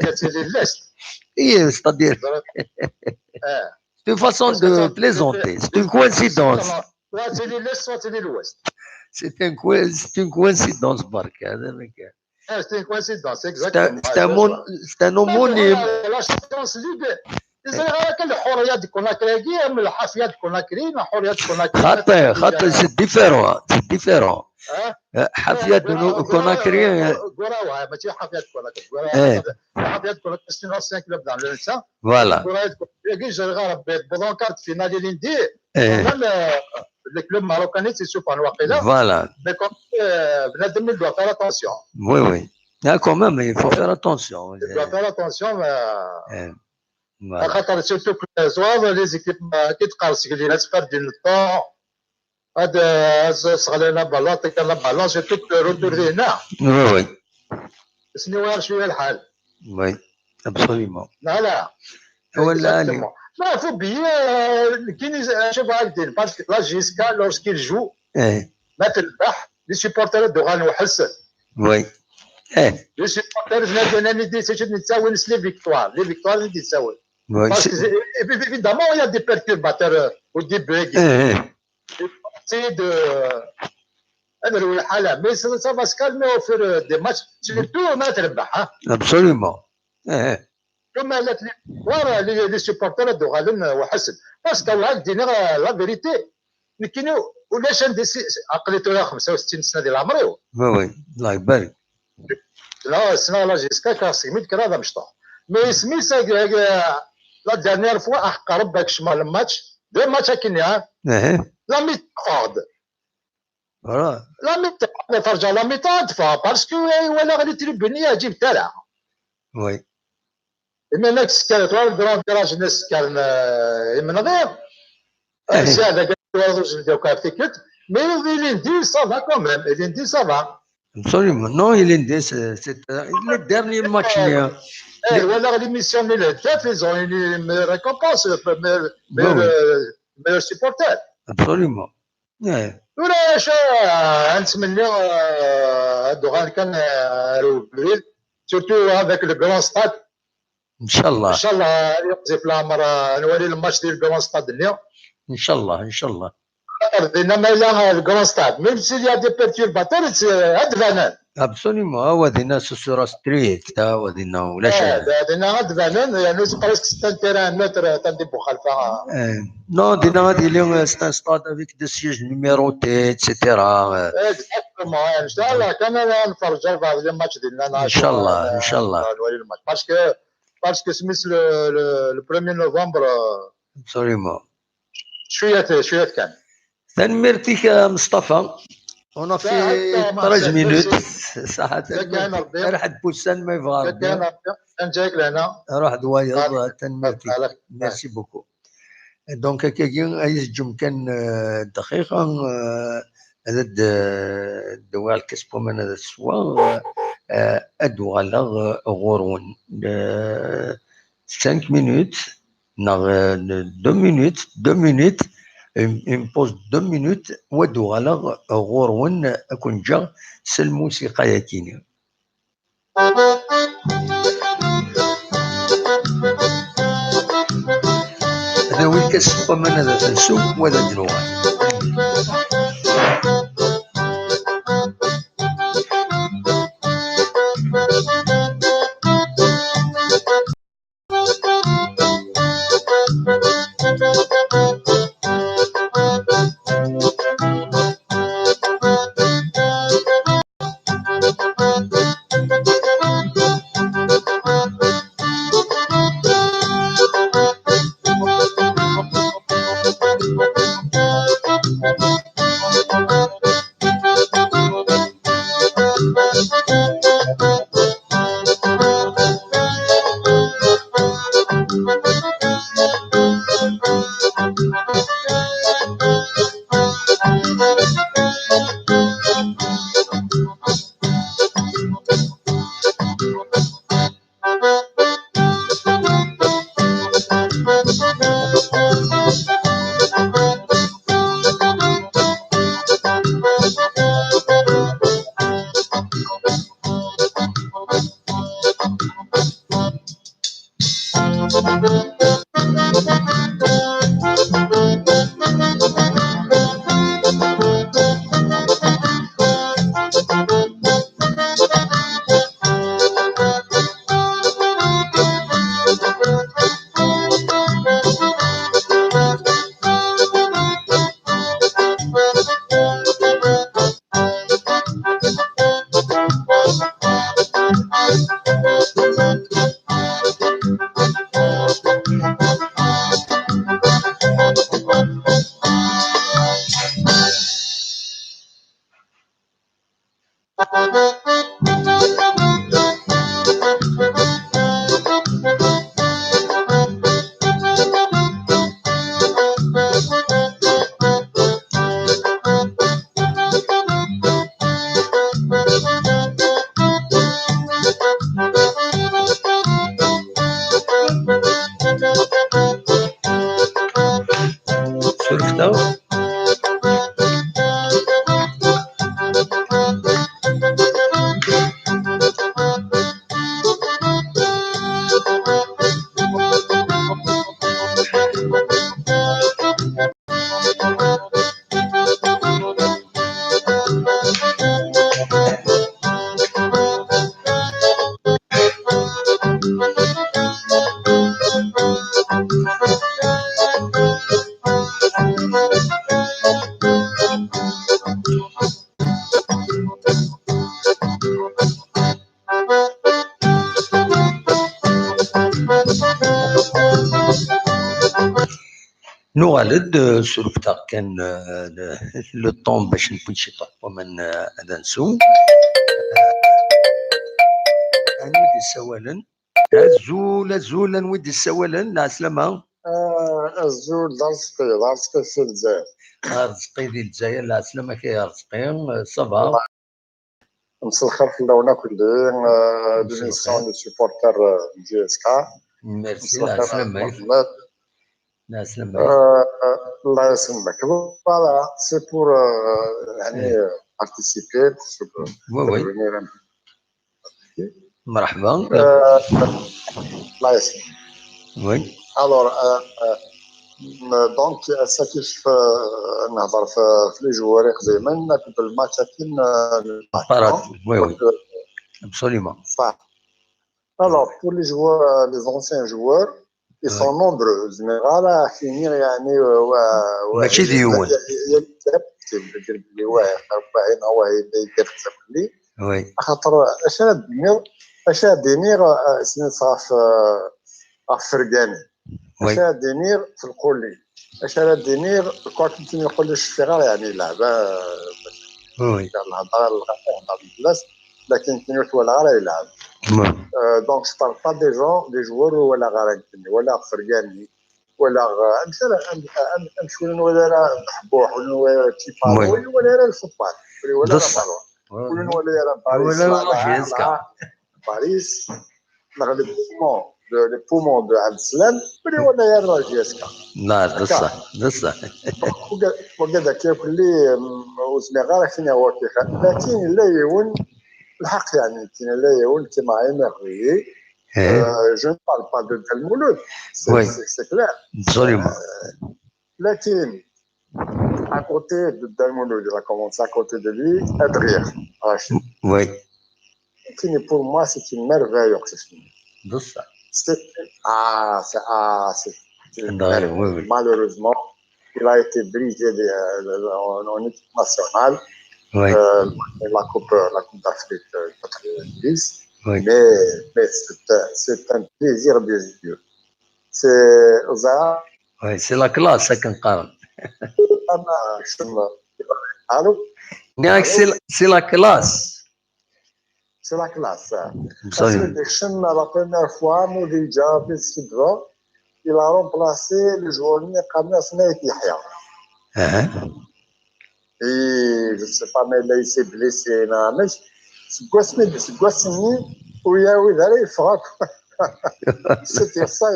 c'est-à-dire, c'est une façon de plaisanter, c'est une coïncidence. Soit c'est l'Est, soit c'est l'Ouest. C'est un co-, c'est une coïncidence, Bark, hein, le mec. Ah, c'est une coïncidence, exactement. C'est un, c'est un mon-, c'est un homonyme. La Champions League, c'est la Hafia de Conakry, la Hafia de Conakry. خاطر، خاطر c'est différent, c'est différent. Hein? Euh, Hafia de Conakry, euh, Gorawa, ماشي Hafia de Conakry. Gorawa, Hafia de Conakry, c'est un ancien club dans le, ça. Voilà. Gorawa, يجي جرى ربي، bon, en quart de finale, il dit, même, euh, le club marocain, c'est sûr, pas noir, là. Voilà. Mais comme, euh, بنادم, il doit faire attention. Oui, oui. Ah, quand même, il faut faire attention. Il doit faire attention, euh, voilà. خاطر surtout que les autres, les équipes, euh, كي تقارن سكلي، لا تفردي الطون. هذا، هذا صغلينا بلون، تكلم بلون، surtout que le retour هنا. Oui, oui. سني وين شوية الحال. Oui, absolument. Voilà. ولا علي. Exactement. ما faut oublier, euh, كي نز-، شوف هاك دين، parce que la J S K, lorsqu'il joue, ما تربح، les supporters de Ghana وحسن. Oui. Eh. Les supporters, je n'ai dit, c'est une victoire, les victoires, les victoires, c'est une victoire. Parce que, évidemment, il y a des perturbateurs au début. Eh, eh. C'est de, mais ça, ça va se calmer au fur et à mesure des matchs. Surtout, on a très bien, hein. Absolument. Eh, eh. Comme elle a dit, voilà, les, les supporters, de Ghalen, euh, وحسن. Parce que là, je dis, euh, la vérité. Mais qui nous, on a changé de, عقلي ترى خمسة وستين سنة ديال عمري. Oui, oui. الله يبارك. Là, c'est là, là, jusqu'à quarante minutes, كرا هذا مشطوح. Mais اسمي ça, euh, la dernière fois, أحق ربك شمال الماتش. Deux matchs à Kenya. Eh. La mi-temps. Voilà. La mi-temps, نتفرج على la mi-temps, parce que, euh, ولا غادي تريبني عجيب تاع. Oui. إما هناك سكرت، ولا الجراند فيراج الناس سكرنا، آه، يمنغير. إيه. الساعة هذا قال لي: "ولا زوج ندير كارت تيكت". Mais il est dit, ça va quand même. Il est dit, ça va. Absolument. Non, il est dit, c'est, c'est, euh, le dernier match, mais, euh, إيه، ولا l'émission اللي هداف، ils ont une meilleure récompense, le meilleur, meilleur, euh, meilleur supporter. Absolument. إيه. ولا شا، نتمنى، آه، هادو غير كان، آه، روبيل، surtout avec le grand stade. إن شاء الله. إن شاء الله يقضي في العمر، آه، نولي الماتش ديال le grand stade اليوم. إن شاء الله، إن شاء الله. خاطر دينا ما إلا le grand stade، même s'il y a des perturbateurs، آه، هاد بانان. Absolument. هو دينا سوسورا ستريت، تا هو دينا ولا شيء. آه، دا-، دينا غاد بانان، يعني، c'est presque c'est un terrain neutre، آه، تندي بوخالفا. إيه. Non, دينا غادي يلي، آه، c'est un stade avec des sièges numérotés, et cetera. آه. Exactement. إن شاء الله، كان أنا نتفرج بعض les matchs ديالنا، إن شاء الله، آه، إن شاء الله. نولي الماتش. Parce que، parce que سميت le، le، le premier novembre، آه، Absolument. شوية، شوية كان. Tanemmirt-ik a Mustafa. On a fait treize minutes. صح، raḥ d wussan ma yebɣa Rebbi. Raḥ d wayeḍ, tanemmirt-ik. Merci beaucoup. Donc, akkagi ay teǧǧem kan, euh, dqiqa, euh, ad d-, euh, d-awiɣ lkas n waman ad sweɣ, euh, ad uɣaleɣ, euh, ɣur-wen. Euh, cinq minutes, neɣ, euh, deux minutes, deux minutes, une, une pause de deux minutes, wa d-uɣaleɣ ɣur-wen, ad ken-ǧǧeɣ s lmusiqa-yagi-ni. Ad awiɣ lkas n waman ad t-nsew, wa ad d-nuɣal. Surfeɣ. Nuɣal-d, eh, surfet-aɣ kan, eh, le, le temps bac newwi ciṭuḥ n waman, eh, ad nsew. Eh, anwa i d-isawalen? Azul, azul, anwa i d-isawalen? Lɛeslama. Ah, azul, d Arezqi, d Arezqi si Lezzayer. Arezqi di Lezzayer, lɛeslama-k ay Arezqi, eh, ça va? Mselxir fell-awen akk, euh, l'émission des supporters, euh, J S K. Merci, lɛeslama-k. Lɛeslama-k. Euh, Allah yasselmek. Voilà, c'est pour, euh, يعني, euh, participer, pour se, oui, oui, revenir un peu. Merḥba. Euh, Allah yasselmek. Oui. Alors, euh, euh, donc, ass-a kif, euh, nehḍer f, f les joueurs iqdimen, akked lmatch akin, euh, oui, oui. Donc, euh, absolument. Alors, pour les joueurs, euh, les anciens joueurs, ils sont nombreux. Zmireɣ ara ak-iniɣ, yeɛni, euh, wa, wa, mačči d yiwen. Yal, yal, yal, axaṭer acu ara d-iniɣ, acu ara d-iniɣ, euh, snit ɣef, euh, ɣef Fergani. Oui. Acu ara d-iniɣ f Lqulli? Acu ara d-iniɣ, quoi, akken yeqqel ur cfiɣ ara, yeɛni, yelɛeb, ah, oui, lhedra, lhedra fell-as, lakin nekkini ur t-walaɣ ara yelɛeb. Oui. Euh, donc, je parle pas des gens, des joueurs ur walaɣ ara nekkini, walaɣ Fergani, walaɣ, euh, amek ara, am-, am-, amek ur nwala ara Beḥbuḥ, ur nwala ara Tchiparo, oui, ur nwala ara le football, ur nwala ara ballon. Oui, oui. Ur nwala ara Baris, ur nwala ara la, la, J S K. Baris, neɣ les poumons de, les poumons de Abdeslam, ur nwala ara J S K. Non, d ṣṣeḥ, d ṣṣeḥ. Donc, wagi, wagi d akka akk-, mm, ur zmireɣ ara ad k-iniɣ wakka. Lakin yella yiwen, lḥeqq, yeɛni, yella yiwen qui m'a émerveillé. Euh, je ne parle pas de Dda Lmulud, c'est, oui, c'est, c'est clair. Absolument. Euh, lakin, à côté de Dda Lmulud, il a commencé à côté de lui, Adrir Rachid. Oui. Qui, pour moi, c'est une merveille, c'est, ah, c'est, ah, c'est une merveille. Oui, oui. Malheureusement, il a été brisé de, euh, en, en équipe nationale. Oui. Euh, la Coupe, la Coupe d'Afrique, euh, quatre-vingt-dix. Oui. Mais, mais c'est un, c'est un plaisir des yeux. C'est, ça. Oui, c'est la classe, akken qqaren. Allô? Nniɣ-ak, c'est la, c'est la classe. C'est la classe. Absolument. Asmi d-ikcem la première fois, Moudidja, Abdel Sidra, il a remplacé le joueur-nni qqaren-as Nayt Yeḥya. Et je sais pas, mais là, il s'est blessé, neɣ amek. Seg wasmi, seg wass-nni, ur yawi ara yeffeɣ akk. C'était ça.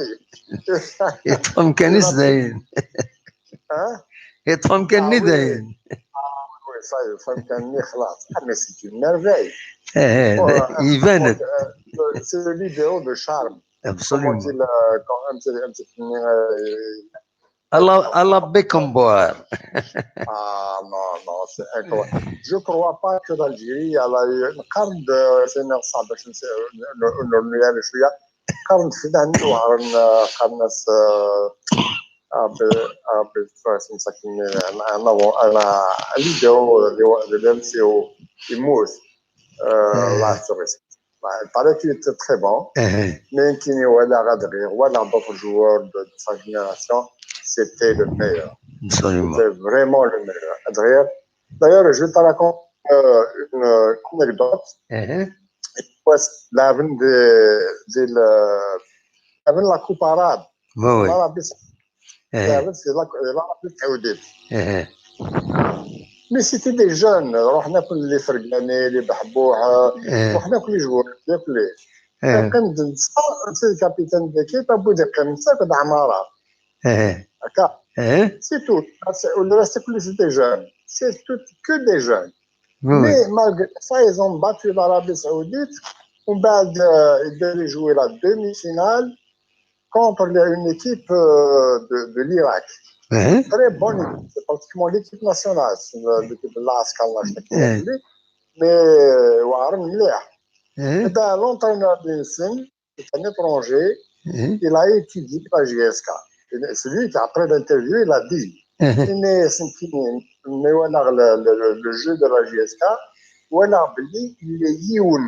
Yeṭṭef amkan-is dayen. Hein? Yeṭṭef amkan-nni dayen. Ah oui, ça y est, yeṭṭef amkan-nni, xlaṣ. Ah, mais c'est une merveille. Eh, eh, oh, iban-d. Euh, c'est le libéro de charme. Absolument. Comment il, euh, quand, un petit, un petit, euh, Allah, Allah Beckenbauer. Ah, non, non, c'est incroyable. Je crois pas que l'Algérie, elle a eu une قرن de, c'est une صعبة، شنو c'est, ن-، ن-، ن-، شوية. قرن في دهن وعرن، آه، قرن ناس، آه، آه، ب-، آه، ب-، اسمه ساكن، أنا، أنا، أنا، اللي جاو، اللي هو، اللي لمسي و-، يموت. آه، الله يحفظه. Il paraît qu'il était très bon. Mais يمكن ولا غادغير ولا d'autres joueurs de, de sa génération, c'était le meilleur. Absolument. C'était vraiment le meilleur. غادغير. D'ailleurs, je vais te raconter, euh, une, euh, anecdote. Ouais, لعبن دي، دي ال-، لعبن la Coupe arabe. Oui, oui. L'Arabie Saoudite. لعبن في la-، l'Arabie Saoudite. Mais c'était des jeunes، رحنا كل اللي فرقاني، اللي بحبوحة، رحنا كل les joueurs، كل. كان نسى، نسى le capitaine d'équipe، أبو دي قيم، نسى كنت عمارة. هكا. C'est tout. ولا c'est que des jeunes. C'est tout, que des jeunes. Mais malgré ça, ils ont battu l'Arabie Saoudite. ومن بعد, euh, ils devaient jouer la demi-finale contre les, une équipe, euh, de, de l'Irak. Très bonne équipe. C'est pratiquement l'équipe nationale. C'est le, l'équipe de l'A S K, mais, euh, واعرين مليح. Eh ben, l'entraîneur اللي نسى, c'est un étranger, il a étudié la J S K. Et c'est lui qui, après l'interview, il a dit, il est, c'est qui, mais voilà le, le, le, le jeu de la J S K, voilà, il est يون.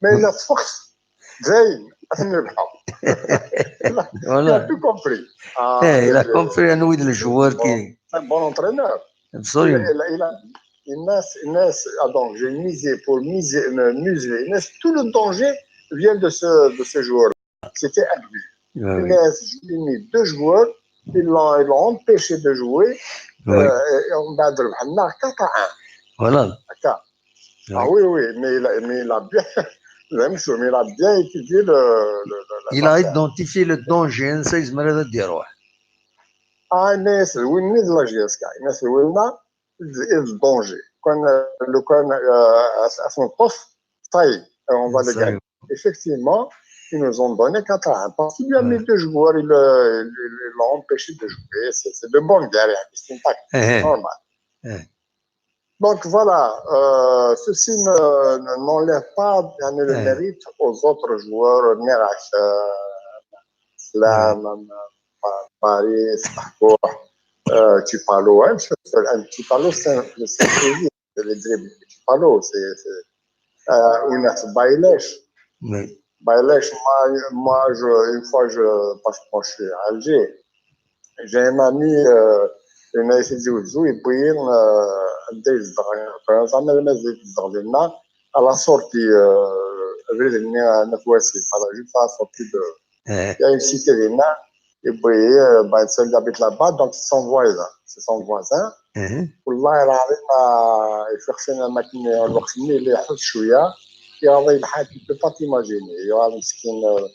Mais la force, زين، أثنى بها. Il a, il a tout compris. Ah, il a compris anwa d le joueur qui. C'est un bon entraîneur. Absolument. Il a, il a, il a, il a, ah, donc, j'ai misé pour miser, me museler. Tout le danger vient de ce, de ce joueur-là. C'était abusé. Ah, oui. Il a mis deux joueurs, ils l'ont, ils l'ont empêché de jouer. Oui. Euh, et on a quatre à un. Voilà. Ah oui, oui, mais il a, mais il a bien, mais il a bien étudié le, le, le, il a identifié le danger. Ah, mais c'est oui, mais de la J S K. Mais c'est oui, là, le danger. Quand, euh, le, quand, euh, à, à son poste, ça y est, on va le gagner. Effectivement, ils nous ont donné quatre à un. Parce qu'il y a mis deux joueurs, ils, euh, ils, ils l'ont empêché de jouer. C'est, c'est de bonnes guerres, c'est une tactique, c'est normal. Donc voilà, euh, ceci ne, ne, n'enlève pas, يعني, le mérite aux autres joueurs, Mirach, euh, Slam, euh, Paris, Tahkour, euh, Tchipalo, hein, je fais un Tchipalo, c'est un, c'est un plaisir, c'est les dribbles de Tchipalo, c'est, c'est, euh, ou Bailesh. Oui. Bailesh, moi, moi, je, une fois, je, parce que moi, je suis à Alger, j'ai un ami, euh, il m'a essayé de jouer, et puis, euh, des, زعما ما زلت زعما à la sortie, euh, abrid-nni, euh, نفواسي, voilà, juste à la sortie de, il y a une cité dinna, et puis, euh, ben, celle qui habite là-bas, donc c'est son voisin, c'est son voisin. والله العظيم، آه، يفيق فينا ما كنا الوقت اللي يحوس شوية، يا الله يلحق، tu peux pas t'imaginer، يا مسكين، آه،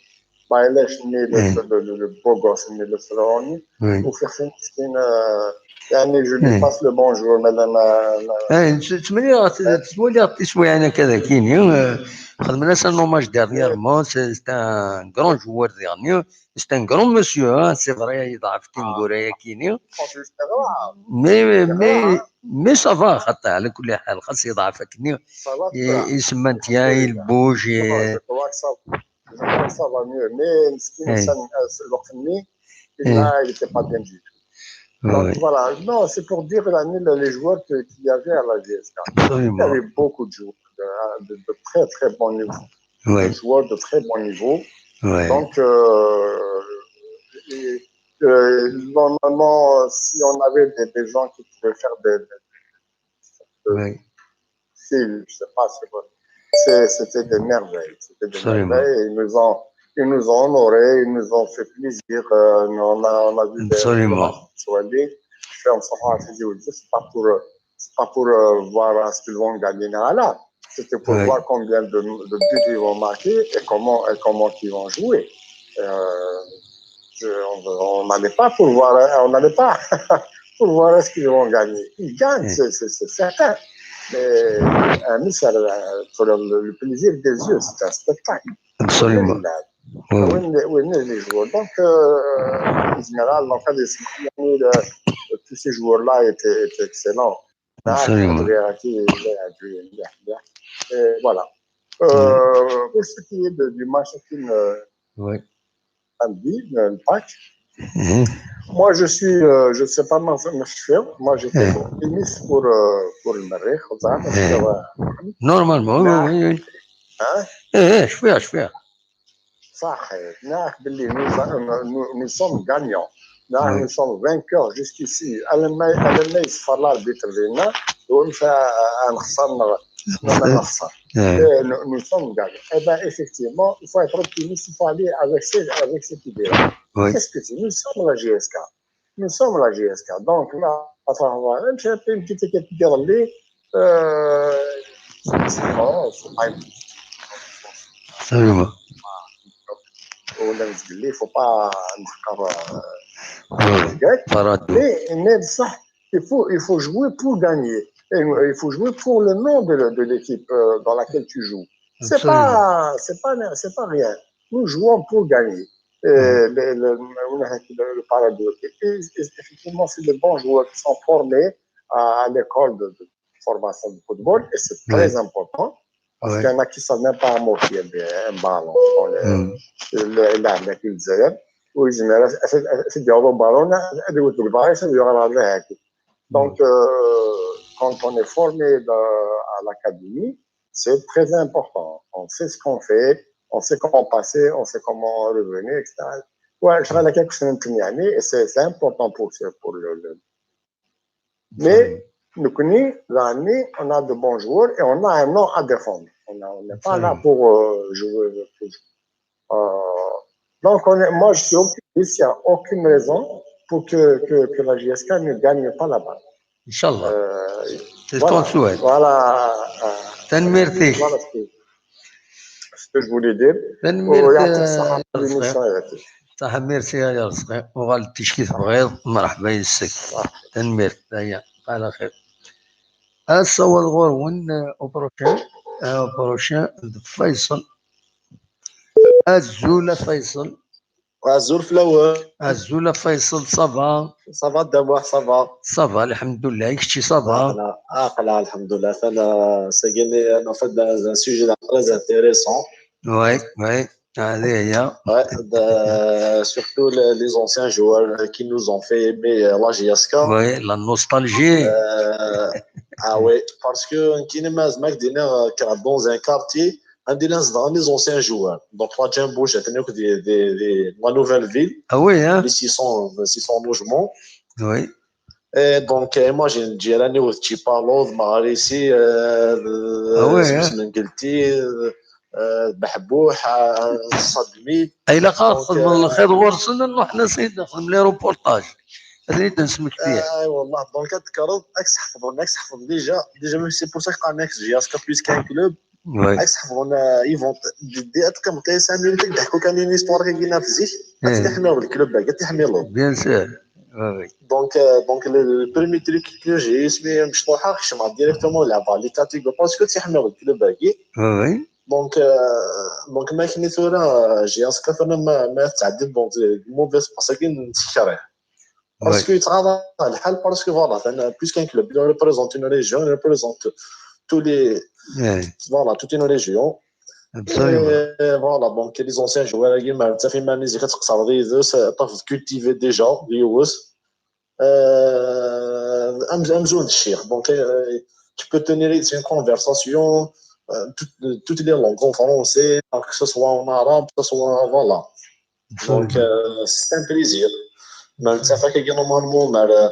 Bailesh, mais le, le, le, le beau gosse, mais le فرعوني. Oui. وفيق فينا مسكين، آه، يعني، je lui passe le bonjour, madame, آه، آه، نت-، تمني غت-، تمولي غت-، اسمو يعني كذا كيني، آه، خدمنا un hommage dernièrement, c'est, c'est un grand joueur dernier, c'est un grand monsieur, hein, c'est vrai, يضعف كي نقول يا كيني. Mais, mais, mais ça va, خاطر على كل حال، خاص يضعف كيني. Ça va, ي-، يسمى نتيا، il bouge, ي-، je crois que ça va mieux. Mais مسكين، الوقت اللي il a, il était pas bien du tout. Donc voilà, non, c'est pour dire, يعني, les joueurs que, qu'il y avait à la J S K. Absolument. Il y avait beaucoup de joueurs de, de, de très, très bon niveau. Oui. Des joueurs de très bon niveau. Oui. Donc, euh, et, euh, normalement, si on avait des, des gens qui pouvaient faire des, des, des, oui, si, je sais pas, c'est quoi. C'est, c'était des merveilles. C'était des merveilles. Ils nous ont, ils nous ont honorés, ils nous ont fait plaisir. Euh, on a, on a vu des, des matchs. C'est pas pour, c'est pas pour, euh, voir, euh, ce qu'ils vont gagner. Là, c'était pour voir combien de, de buts ils vont marquer et comment, et comment ils vont jouer. Euh, je, on, on n'allait pas pour voir, hein, on n'allait pas pour voir ce qu'ils vont gagner. Ils gagnent, c'est, c'est, c'est certain. Mais, euh, nous, c'est le, pour le, le plaisir des yeux, c'est un spectacle. Absolument. Oui, oui. Oui, oui, les joueurs. Donc, euh, en général, donc, les, tous ces joueurs-là étaient, étaient excellents. Absolument. Et voilà. Euh, pour ce qui est de, du match, samedi, euh, le Pâques, moi, je suis, euh, je sais pas, moi, moi, j'étais optimiste pour, euh, pour le Merrikh. Normalement, oui, oui, oui. Hein ? Eh, eh, je suis, je suis. صح، نعرف باللي nous, nous, nous sommes gagnants. Nous sommes vainqueurs jusqu'ici. ألما، ألما يصفر l'arbitre فينا، ونمشي نخسر، نخسر. Nous, nous sommes gagnants. Eh ben, effectivement, il faut être optimiste, il faut aller avec ces, avec cette idée-là. Qu'est-ce que c'est ? Nous sommes la J S K. Nous sommes la J S K. Donc là, نمشي نعطي une petite équipe اللي، euh, c'est pas une petite équipe. Absolument. ولا تقول لي، faut pas نحقر، euh, les Grecs. Mais, mais بصح, il faut, il faut jouer pour gagner. Et il faut jouer pour le nom de, de l'équipe, euh, dans laquelle tu joues. C'est pas, c'est pas, c'est pas rien. Nous jouons pour gagner. Euh, le, le, le, le parade de, et, et effectivement, c'est des bons joueurs qui sont formés à, à l'école de, de formation de football et c'est très important. Parce qu'il y en a qui savent même pas amortir un ballon. Bon, le, le, le, le, le, le, ويزمر، أسد، أسد يعوض البالون، أدي وتقول باريس، أدي يغلط عليها هكي. Donc, euh, quand on est formé de, à l'académie, c'est très important. On sait ce qu'on fait, on sait comment passer, on sait comment revenir, et cetera. Ouais, je vais la quelque chose يعني, et c'est c'est important pour ce- pour le, le- Mais nous, on a de bons joueurs et on a un nom à défendre. On a- on n'est pas là Absolument. pour euh, jouer. Pour, euh, donc, on est- moi, je suis optimiste. Il n'y a aucune raison pour que, que, que la J S K ne gagne pas là-bas. Inchallah. Euh, C'est ce qu'on souhaite. Voilà. Euh, Tanemmirt-ik. Voilà ce que, ce que je voulais dire. Tanemmirt, ويعطيك euh, الصحة Rizqi. l'émission. صح، merci يا رزقي. وغال تشكي تبغيض، مرحبا يسك. Tanemmirt، هيا، على خير. الصور غور وين، آه، au prochain، آه، au prochain، فيصل. أزول فيصل. أزول فلاور. أزول فيصل، ça va؟ Ça va دابا، ça va. Ça va، الحمد لله. كشتي ça va؟ عاقلة، عاقلة، الحمد لله. أنا ساقيني أنا في هذا un sujet très intéressant. Oui, oui. هذه هي. Ouais, de- surtout les, les anciens joueurs qui nous ont fait aimer la J S K. Oui, la nostalgie. Euh, ah oui, parce que كاين ما زعما دينا dans un quartier عندي ناس dans les anciens joueurs. Donc trois Jumbo, j'ai tenu des, des, des, la nouvelle ville. Ah oui, hein? Les six cents, six cents logements. Oui. Et donc, imagine, Djirani ou Tchipalo, Marisi, euh, Ah ouais, euh, hein. Smengilti, euh, euh, Bahbouh, euh, Sadmi. الا قاصد Donc, من الخير ورسلنا نروح نسيد نخدم les reportages. هذه نسمك فيها. اي والله. Donc هاد الكروت راك تحفظهم، راك تحفظ déjà, déjà même c'est pour ça que قال لك J S K plus qu'un club. Oui. راك تحفظهم، ils vont دي اتكم كاين سامي اللي تضحكوا كان une histoire كاينه في زيك. إيه. تحميو الكلوب باقي تحميو. Bien sûr. Oui, oui. Donc, euh, donc le, le premier truc que j'ai اسمي مشطوحه خشمها directement لعبها les catégories parce que تحميو الكلوب باقي. Oui, oui. Donc, euh, donc ما كاين ثورة J S K ثورة ما ما تعدي donc mauvaise passe كاين تكره. Parce Oui. que يتعاطى الحال parce que voilà, plus qu'un club, il représente une région, il représente tous les, Oui, voilà, toute une région. absolument. Et voilà, donc les anciens joueurs كيما انت في مانيزي كتقصر دي دو طاف cultivé déjà ديوس. Euh, امزون الشيخ. Donc, euh, tu peux tenir une conversation, euh, toutes, toutes les langues, en français, que ce soit en arabe, que ce soit, voilà. Donc, Absolument. Euh, c'est un plaisir. Mais ça fait que normalement, mais, euh,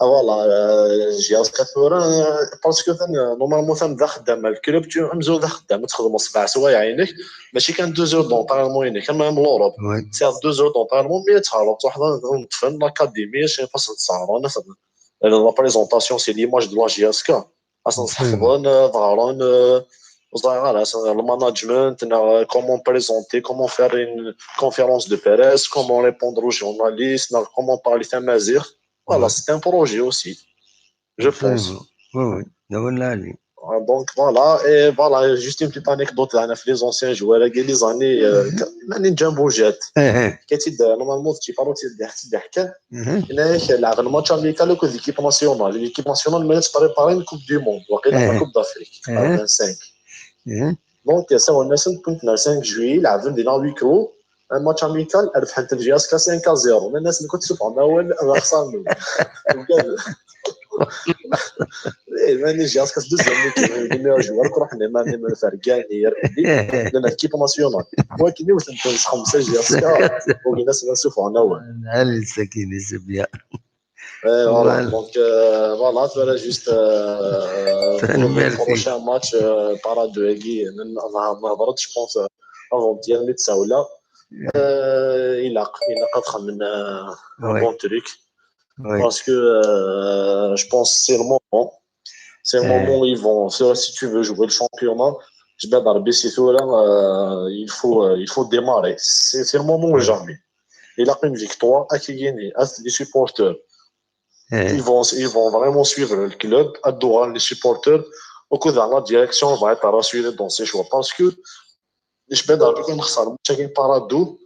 ah, voilà, euh, J S K ثورة, euh, parce que euh, normalement ثم ذا خدام الكلوب tu امزون ذا خدام تخدم سبع سوايع عينك ماشي كان deux heures d'entraînement عينك كما من l'Europe. Oui. C'est deux heures d'entraînement mais تهرب واحد نطفن l'académie شي فاصل تسعة نخدم. La présentation, c'est l'image de la J S K. اصلا Absolument. صحفظن ظهرن وزاير على le management, comment présenter, comment faire une conférence de presse, comment répondre aux journalistes, comment parler تمازيغ. Voilà, Ouais. C'est un projet aussi, je pense. Absolument. Oui, oui. لا ولا علي. Donc voilà, et voilà, juste une petite anecdote, أنا في les anciens joueurs, les années, euh, يعني Jumbo Jet. إيه، إيه. كانت normalement تجي بارو تيدي حتى حكا إيه. هناك لعب الماتش amical avec l'équipe nationale. L'équipe nationale ما تبريباري une coupe du monde, وقيلا إيه. la coupe d'Afrique إيه. vingt-cinq. إيه. Donc سوا الناس كنت نهار cinq juillet لعبنا دينا huis clos, un match amical, ربحنا J S K cinq à zéro. الناس اللي كنت تشوف عنا اول انا خسرنا. وكان ايه ماني J S K دوز لي ميتين، قلنا جوار كروح نيماني من فرقاني يا ربي. لان l'équipe nationale. ولكن يوث انت خمسه J S K وقلنا سوا نشوف عنا اول. علي السكيني c'est bien. Euh, voilà, Voilà. donc euh, voilà, voilà juste euh, pour le Merci. prochain match euh, Paradou هادي ما هضرتش je pense avant hier mais تساولا. Euh, il a il a quatre من Ouais. Bon truc. Oui. Parce que euh, je pense que c'est le moment. C'est le Euh. Moment où ils vont, si si tu veux jouer le championnat, je vais d'arbi c'est tout là, euh, il faut, euh, il faut démarrer. C'est c'est le moment ou Ouais. Jamais. Il a une victoire, à qui gagner, à les supporters. إيه. Ils vont, ils vont vraiment suivre le club, à Doha, les supporters. Au coup de la direction va être rassurée dans ses choix. Parce que je vais d'arbi نخسر ماتش كاين Paradou,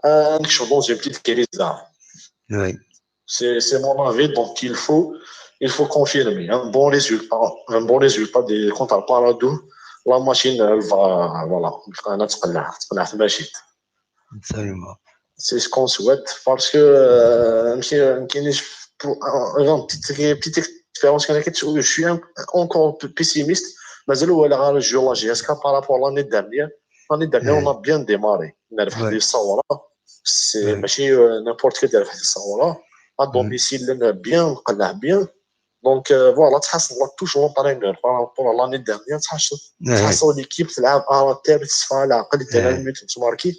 euh, نكشف dans une petite crise là. Oui. C'est c'est mon avis, donc il faut, il faut confirmer un bon résultat, un bon résultat de, contre Paradou. La machine, elle va, voilà, أنا تقلع تقلع في ماشي. Absolument. C'est ce qu'on souhaite parce que euh, ماشي ما كاينش pour- euh, une petite, une petite expérience كان كتشوف, je suis un- encore pessimiste. مازال هو اللي غير جو la J S K par rapport à l'année dernière. L'année dernière, on a bien démarré. Nerbeḥ di Sawra. C'est ماشي, euh, n'importe quel, nerbeḥ di Sawra. À domicile, bien, nqelleɛ bien. Donc, euh, voilà, تحسن la touche l'entraîneur par rapport à l'année dernière. تحسن, تحسن l'équipe تلعب à terre, تصفى على العقل, دينا الميوت تماركي.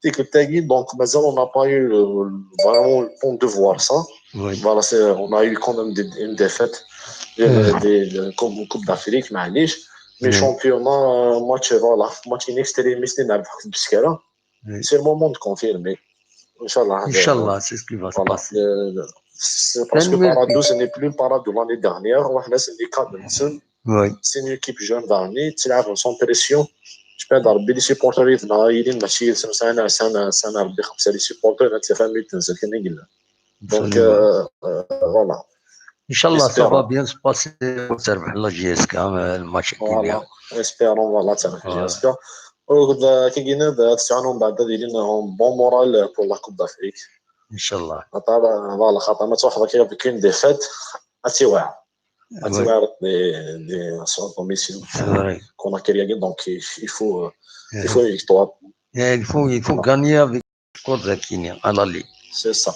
Ticket tagi, donc, مازال on n'a pas eu, euh, vraiment le temps de voir ça. Voilà, c'est, on a eu quand même des, une défaite, des, des, des Coupe, Coupe d'Afrique, معليش. Mais championnat, euh, match, voilà, match in extremis, نلعب في البسكرة. C'est le moment de confirmer. إن شاء الله. إن شاء الله, c'est ce qui va se passer. C'est parce que Paradou, ce n'est plus le Paradou l'année dernière. وحنا c'est une équipe jeune, دارني تلعب sans pression. Je pense ربي les supporters يدنا يلين ماشي سنة سنة سنة سنة ربي خمسة les supporters هاد الفامي تنزل كان يقلنا. Donc, euh, euh, voilà. إن شاء الله, ça va bien se passer وتربح la J S K الماتش الكبير. Voilà, espérons, voilà, تربح la J S K. وكي قلنا تسعنا من بعد هذه لنا bon moral pour la Coupe d'Afrique. إن شاء الله. خاطر, voilà, خاطر ما تروح هكا avec une défaite, هاتي واعر. هاتي واعر دي, دي, sur domicile. C'est vrai. Qu'on a gagné, donc il, il faut, euh, il faut une victoire. Il faut, il faut gagner avec score ذاكيني, à la limite. C'est ça.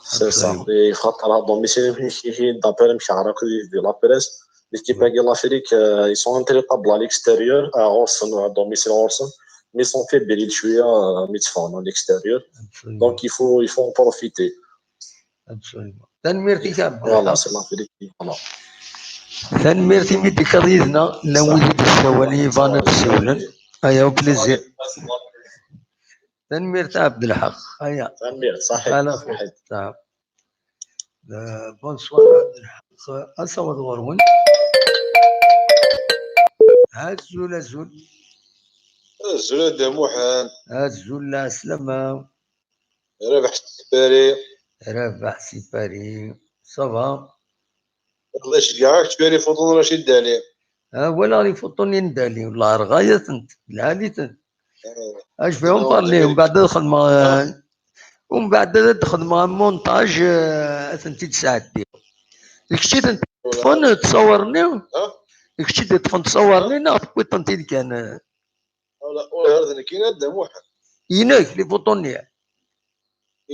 C'est ça. Et خاطر هاد domicile, d'après مشعرك de la presse, l'équipe de l'Afrique, euh, ils sont intraitables à l'extérieur, à Orson, à domicile Orson, mais ils sont fébrile شوية, euh, متفاهم à l'extérieur. Donc il faut, il faut en profiter. Absolument. Tanemmirt-ik a Ɛebdelḥaq. Voilà, c'est la vérité. Voilà. Tanemmirt imi d-tekkaḍ yid-neɣ, llan wid i d-yessawalen, yebɣan ad d-ssiwlen. Aya, au plaisir. Tanemmirt a Ɛebdelḥaq. Aya. Tanemmirt, صحيح. Ala, صحيح. Euh, bonsoir a Ɛebdelḥaq. Asawaḍ ɣur-wen. Azul, azul. Azul a Dda Muḥend. Azul, lɛeslama. Rabeḥ si Paris. Rabeḥ si Paris. Ça va? Allah iceggeɛ-ak, ttwali fuṭun Racid Dali. Ah, walaɣ les photos-nni n Dali, wellah rɣa-yatent, lɛali-tent. Ah. Acbiɣ on parler, umbeɛd ad xedmeɣ, ah, umbeɛd ad xedmeɣ montage, ah, ad tent-id-sɛeddiɣ. D kečč i tent-iṭṭfen ttṣawir-nni? Ah? D kečč i d-iṭṭfen ttṣawir-nni neɣ tewwiḍ-tent-id kan? Wala, wala, d nekkini a Dda Muḥend. Inek, les photos-nni?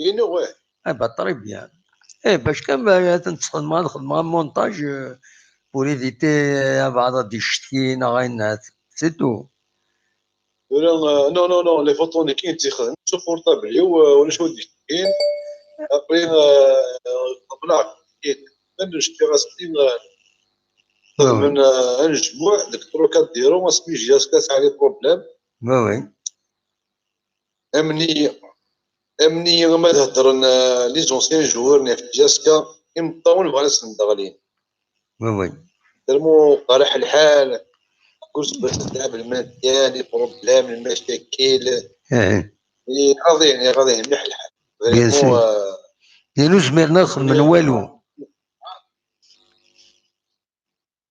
Inu, ouais. Eh ben, très bien. Eh, bac kan ma ad ten-tesxedmeḍ, ad xedmeḍ montage, euh, pour éviter, euh, abɛaḍ ad d-icetki neɣ ayen, c'est tout. Tura, euh, non, non, non, les photos-nni kan i tt-ixedmen s uportable-iw, euh, ulac wi d-icetkin. Après, euh, euh, qebleɣ-ken. Même je suis resté, euh, xedmen, euh, anejmuɛ deg Trocadéro, asmi J S K tesɛa les problèmes. Oui, oui. Amni, amni ma d-heddren, euh, les anciens joueurs n J S K, imeṭṭawen bɣan ad sen-d-ɣlin. Oui, oui. Tellement qerriḥ lḥal, kul seg wass tɛab lmendya, les problèmes, lmacakil. Eh. Iɣaḍ-, iɣaḍ-, iɣaḍ mliḥ lḥal. Bien sûr. Vraiment, euh, Yan ur zmiren ad xedmen walu.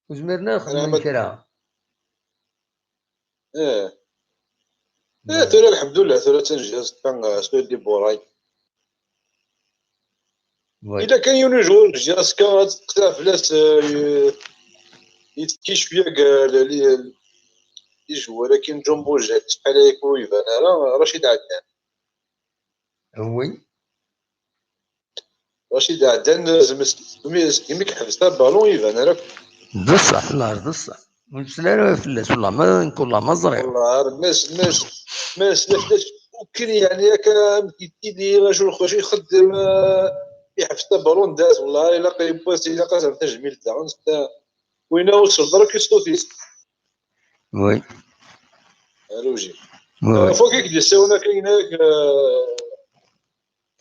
Ur zmiren ad xedmen kra. Eh. Eh, tura, lḥemdullah, tura d tanejjast kan, eh, s Udi Buray. Ila kan yiwen ujur, J S K, ad teqteɛ fell-as, eh, yettekki cwiya deg, eh, li, li, ijewwir akin Jumbo Jet, acḥal aya ur iban ara, Racid Ɛednan. Oui. Racid Ɛednan, zem-, zem-, segmi yeḥbes abalun iban ara. D ṣṣeḥ, la, d ṣṣeḥ. Ur nettselli ara fell-as, wellah ma, nekk wellah ma ẓriɣ. Wellah, ar ma s-, ma s-, ma s-, ma s-, akken, yeɛni, akka, amek yettili, acu, acu ixeddem, eh, iḥbes abalun d-as, wellah, ilaq, yewwas, ilaq ad terr tajmilt daɣen, s-, winna ur tselleḍ ara ki ṣṣut-is. Oui. Aruji. Oui, oui. Fok i k-d-yessawel akka, yenna-ak, eh,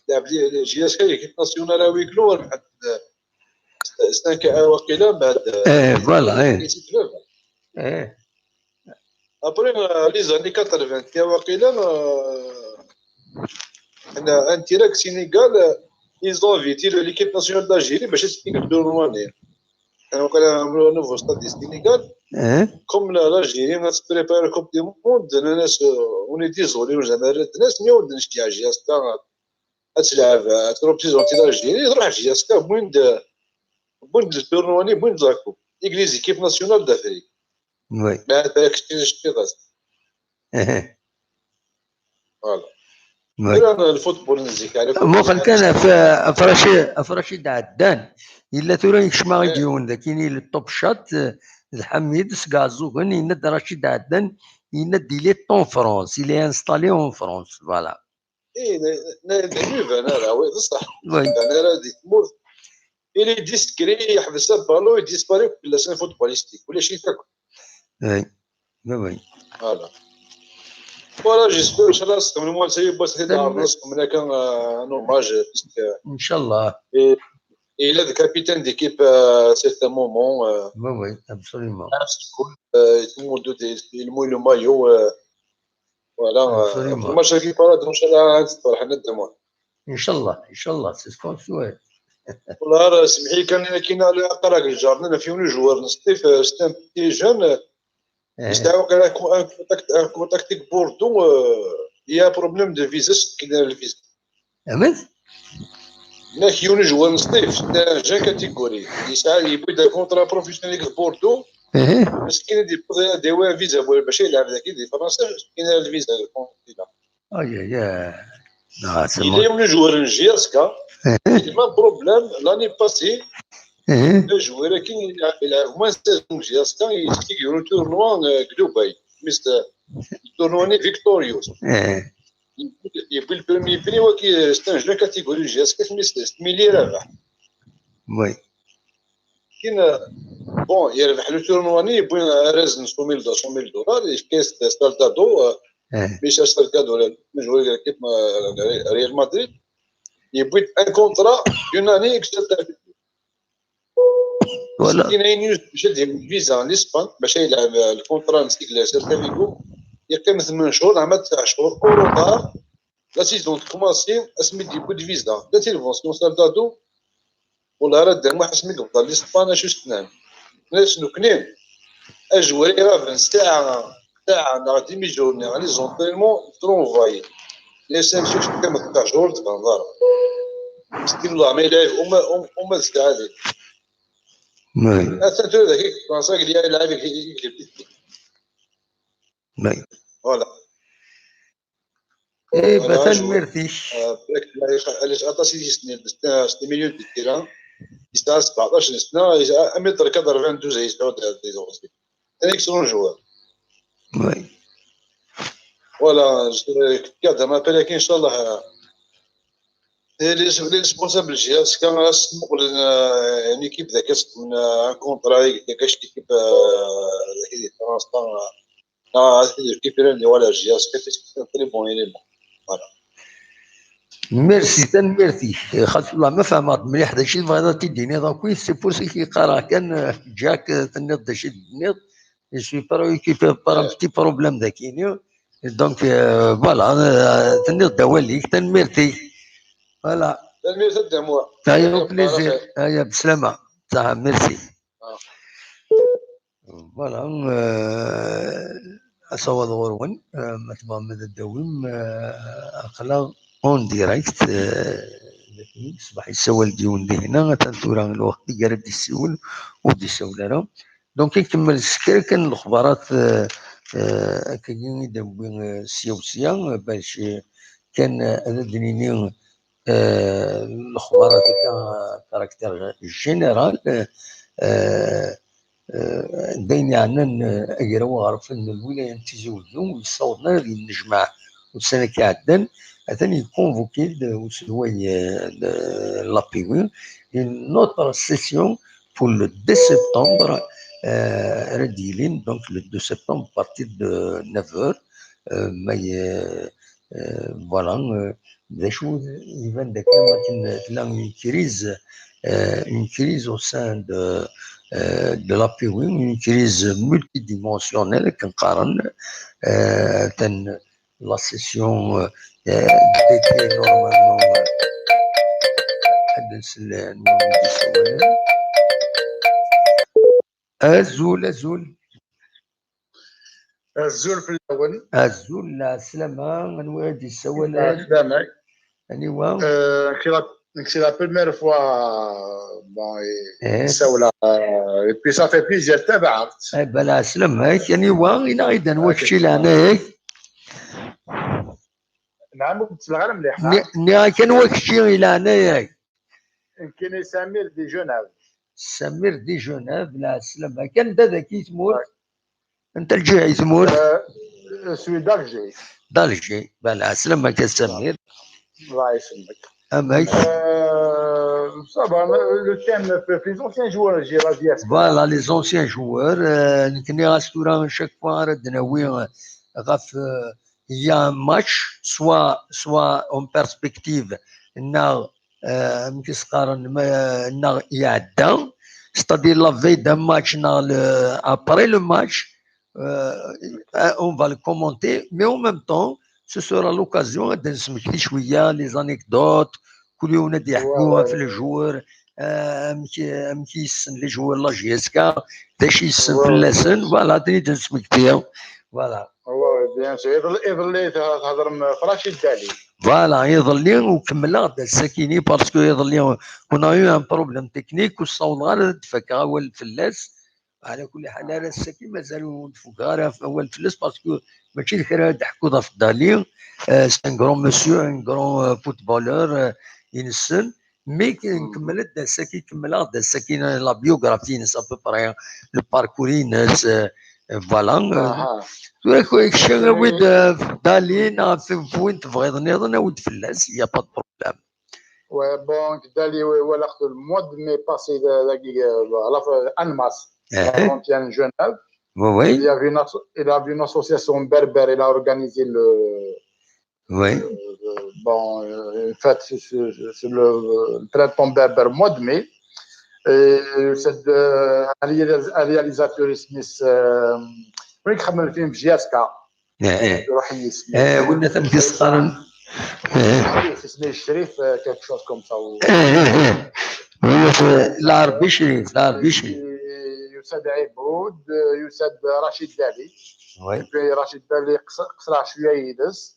lɛeb di, di J S K, l'équipe nationale à huis clos, rebḥent, eh, cinq un waqila, mbeɛd, eh, voilà, eh. Eh. Après, eh, les années quatre-vingt waqila, eh, un, un direct Sénégal, eh, ils ont invité l'équipe nationale d'Algérie, باش تسكن في الدور الرواني. Donc, un nouveau stade du Sénégal. Comme la, l'Algérie, on se prépare la Coupe du Monde, on est désolé, on est désolé, mais on est désolé, mais on est désolé, ad tleɛb, ad tṛuprezenti l'Algérie, tṛuḥ J S K, wwin-d, wwin-d le tournoi-nni, wwin-d la coupe. Église, équipe nationale d'Afrique. Oui. Mbeɛd ara kečč tecfiḍ-as. Voilà. Tura lfutbol n zik, ɛla kulli muqel kan ɣef, ɣef Racid, ɣef Racid Ɛeddan. Yella tura yekcem-aɣ-d yiwen dagi, il est top shot, d Ḥamid seg Ɛeẓẓugen, yenna-d Racid Ɛeddan, yenna-d il est en France, il est installé en France, voilà. Eh, d, d, d, d, iban ara, oui, d ṣṣeḥ. Oui. Iban ara di tmurt. Il est discret, yeḥbes aballon, il disparaît fell-as un footballistique. Ulac-it akk. Oui. Oui, oui. Voilà. Voilà, j'espère, inchallah, c'est comme le mois de juillet, c'est dans le, comme un hommage, puisque, inchallah. Et, et il est le capitaine d'équipe, euh, à certains moments, euh, oui, oui, absolument. Euh, il mouille le maillot, euh, voilà, euh, absolument. Pour moi, je ne pas là, donc, inchallah, c'est pour Mohamed Damoun. Inchallah, inchallah, c'est ce qu'on souhaite. Voilà, سمحي كان كاين على قراك الجار، لنا في يونيو جوار نصيف، c'est un petit jeune, يستعمل un, un contact, un contact avec Bordeaux, euh, il y a un problème de visa, c'est qu'il a le visa. Amen. هناك يوني جوان سطيف، c'est un jeune catégorie. يسعى يبغي un contrat professionnel avec Bordeaux. مسكين يدي بغي يديوي فيزا ولا باش يلعب ذاك يدي فرنسا، مسكين الفيزا. Aïe, aïe, aïe. Non, c'est il est venu jouer en J S K. Il a un problème. L'année passée, le joueur qui il a, il a au moins saison J S K, il a un tournoi, euh, Dubaï. Mais c'est un tournoi victorieux. يبغي، يبغي le premier prix, هو كي c'est un jeune catégorie J S K, mais c'est ملي رابح. Oui. كاين، bon، يربح le tournoi ني، يبغي ريزن cent mille دو-، cent mille دولار، كاين Soldado، آه، ميشيل سالغادو، ولا le joueur كيف ما، Real Madrid، يبغي un contrat d'une année avec Celta Vigo. Voilà. كاين عين يوسف باش يدير فيزا لإسبان باش يلعب الكونترا نسيك لسيلتا فيغو، يقيم ثمان شهور، عمل تسع شهور، au retard. La saison تكوماسي، اسمي ديبو دو فيزا. لا تيلفونسيون Soldado، والله راه دار واحد اسمي قبضة لإسبان، شو ستنان. ناس نكنين. اجوري راه ساعة، ساعة، ناغ ديمي جورني، غادي زونطرينمون، ترونفاي. لي سانسيو كما تاع جور تبان ضرب. ستي والله ما يلعب، وما، وما، وما زكا هذيك. Oui. Attends, tu vois, فرنسا قال لي يلعب يكتب. Oui. Voilà. ايه، voilà، بثان ميرتيش. آه، علاش اطاس يسني، ستة مليون ديرهم. يسعى سبعطاش سنة، يسعى متر quatre-vingt-douze، يسعى دي زوز. Un excellent joueur. Oui. Voilà, je te garde un appel avec, إن شاء الله. Et les, les responsables J S K غاس مقلن، آه، une équipe ذاك اسمنا un contrat، ذاك اش équipe، آه، ذاك فرنسا، آه، آه، équipe اللي ولا J S K، c'est un très bon élément. Voilà. Merci, tanemmirt-ik. Xaṭi والله ما فهمت مليح d acu i tebɣiḍ ad t-id-tiniḍ akk. C'est pour ça كي قرا كان جاك تنيض d acu i d-tiniḍ. Je suis préoccupé par un petit problème ذاكيني. Donc, euh, voilà, euh, تنيض d awal-ik, tanemmirt-ik. Voilà. Tanemmirt a Dda Muḥ. Aya au plaisir. Aya, bslama. Saha, merci. Voilà, euh, asawaḍ ɣur-wen, euh, ma tebɣam ad d-tawim, euh, aql-aɣ en direct, euh, ṣṣbeḥ yessawal-d yiwen dihin, atan tura lweqt i ara d-yessiwel, ur d-yessawel ara. Donc, ikemmel s kra kan n lexbarat, euh, euh, akkagi i d-newwi, euh, sya u sya, euh, bac, euh, kan, euh, ad d-nini, euh, lexbarat akka, euh, caractère général, euh, euh, euh, d ayen yeɛnan, euh, agraw aɣerfan n lwilaya n Tizi Uzzu, ur yessaweḍ ara ad yennejmaɛ ussan-agi iɛeddan, atan yekkonvuki-d uselway, euh, n l'A P W une autre session pour le deux septembre, euh, ara d-yilin, donc le deux septembre, à partir de neuf heures, euh, mais, euh, euh, voilà, euh, d acu iban dakken akken tella une crise, euh, une crise au sein de, euh, de l'A P W, une crise multidimensionnelle, akken qqaren, euh, atan la session, euh, d'été normalement, euh, ad nsel, euh, azul, azul. Azul fell-awen. Azul, lɛeslama, anwa i d-yessawalen? Lɛeslama. Aniwa? Euh, c'est la, c'est la première fois, bon, et, eh, ça, voilà, euh, et puis ça fait plaisir, tabaɛt. Eh ben, lɛeslama-k, aniwa? Ini-aɣ-d anwa kečč i leɛnaya-k. Nɛam, ur k-ttleɣ ara mliḥ, ha? Nniɣ-ak anwa kečči i leɛnaya-k? Nekkini Samir di Genève. Samir di Genève, lɛeslama. Kan da dagi i tmurt? Anta lǧiha i tmurt? Euh, je suis d'Alger. D'Alger. Ba, lɛeslama-k a Samir. Allah yesselmek. Amek? Euh, ça va, le thème, euh, les anciens joueurs, j'ai la diaspora. Voilà, les anciens joueurs. Euh, nekni ɣas tura, chaque fois ara d-nawi, euh, ɣef, euh, il y a un match, soit, soit en perspective, neɣ, euh, amek i s-qqaren, ma, neɣ iɛedda, c'est-à-dire la veille d'un match, neɣ le, après le match, euh, on va le commenter, mais en même temps, ce sera l'occasion ad d-nesmekti cwiya les anecdotes, kul yiwen ad d-yeḥku ɣef les joueurs, euh, amek, amek i yessen les joueurs la J S K, d acu i yessen fell-asen, voilà, ad ten-id-nesmekti. Voilà. Oui, bien sûr. Iḍelli, iḍelli th-, thedrem ɣef Rachid Dali. Voilà, iḍelli ur kemmleɣ-d ass-akini parce que iḍelli on a eu un problème technique, ur ssawḍeɣ ara ad d-fakeɣ awal fell-as. Ɛla kulli ḥal, ar ass-agi mazal ur d-fukeɣ ara awal fell-as, parce que mačči d kra ara d-ḥkuḍ ɣef Dali. Euh, c'est un grand monsieur, un grand, euh, footballeur, euh, i nessen. Mi k-, nkemmel-d ass-agi, kemmleɣ-d ass-agi la biographie-ines, à peu près, le parcours-ines, euh, euh, voilà. Euh, tura k-, kečč awi-d, euh, Dali, neɣ f-, f win tebɣiḍ nniḍen, awi-d fell-as, il y a pas de problème. Ouais, bon, Dali, ouais, voilà, le mois de mai passé, de, de, de, à la fin, Annemasse, eh, trente et un Genève. Oui, oui. Il y avait une asso-, il y avait une association berbère, il a organisé le, oui, euh, le, bon, euh, une fête, c'est, c'est, c'est le, le printemps berbère, mois de mai. Et c'est de, un réalis-, un réalisateur, Smith, euh, oui, qui a fait un film J S K. Eh, eh. Iruḥ yisem. Eh, winna tamek i s-qqaren. Eh. Isem-is Crif, euh, quelque chose comme ça. Eh, eh, eh. Winna t-, Lɛerbi Crif, Lɛerbi Crif. Yusa-d Ɛibud, euh, yusa-d Rachid Dali. Oui. Et puis Rachid Dali qes-, qesreɣ cwiya yid-s.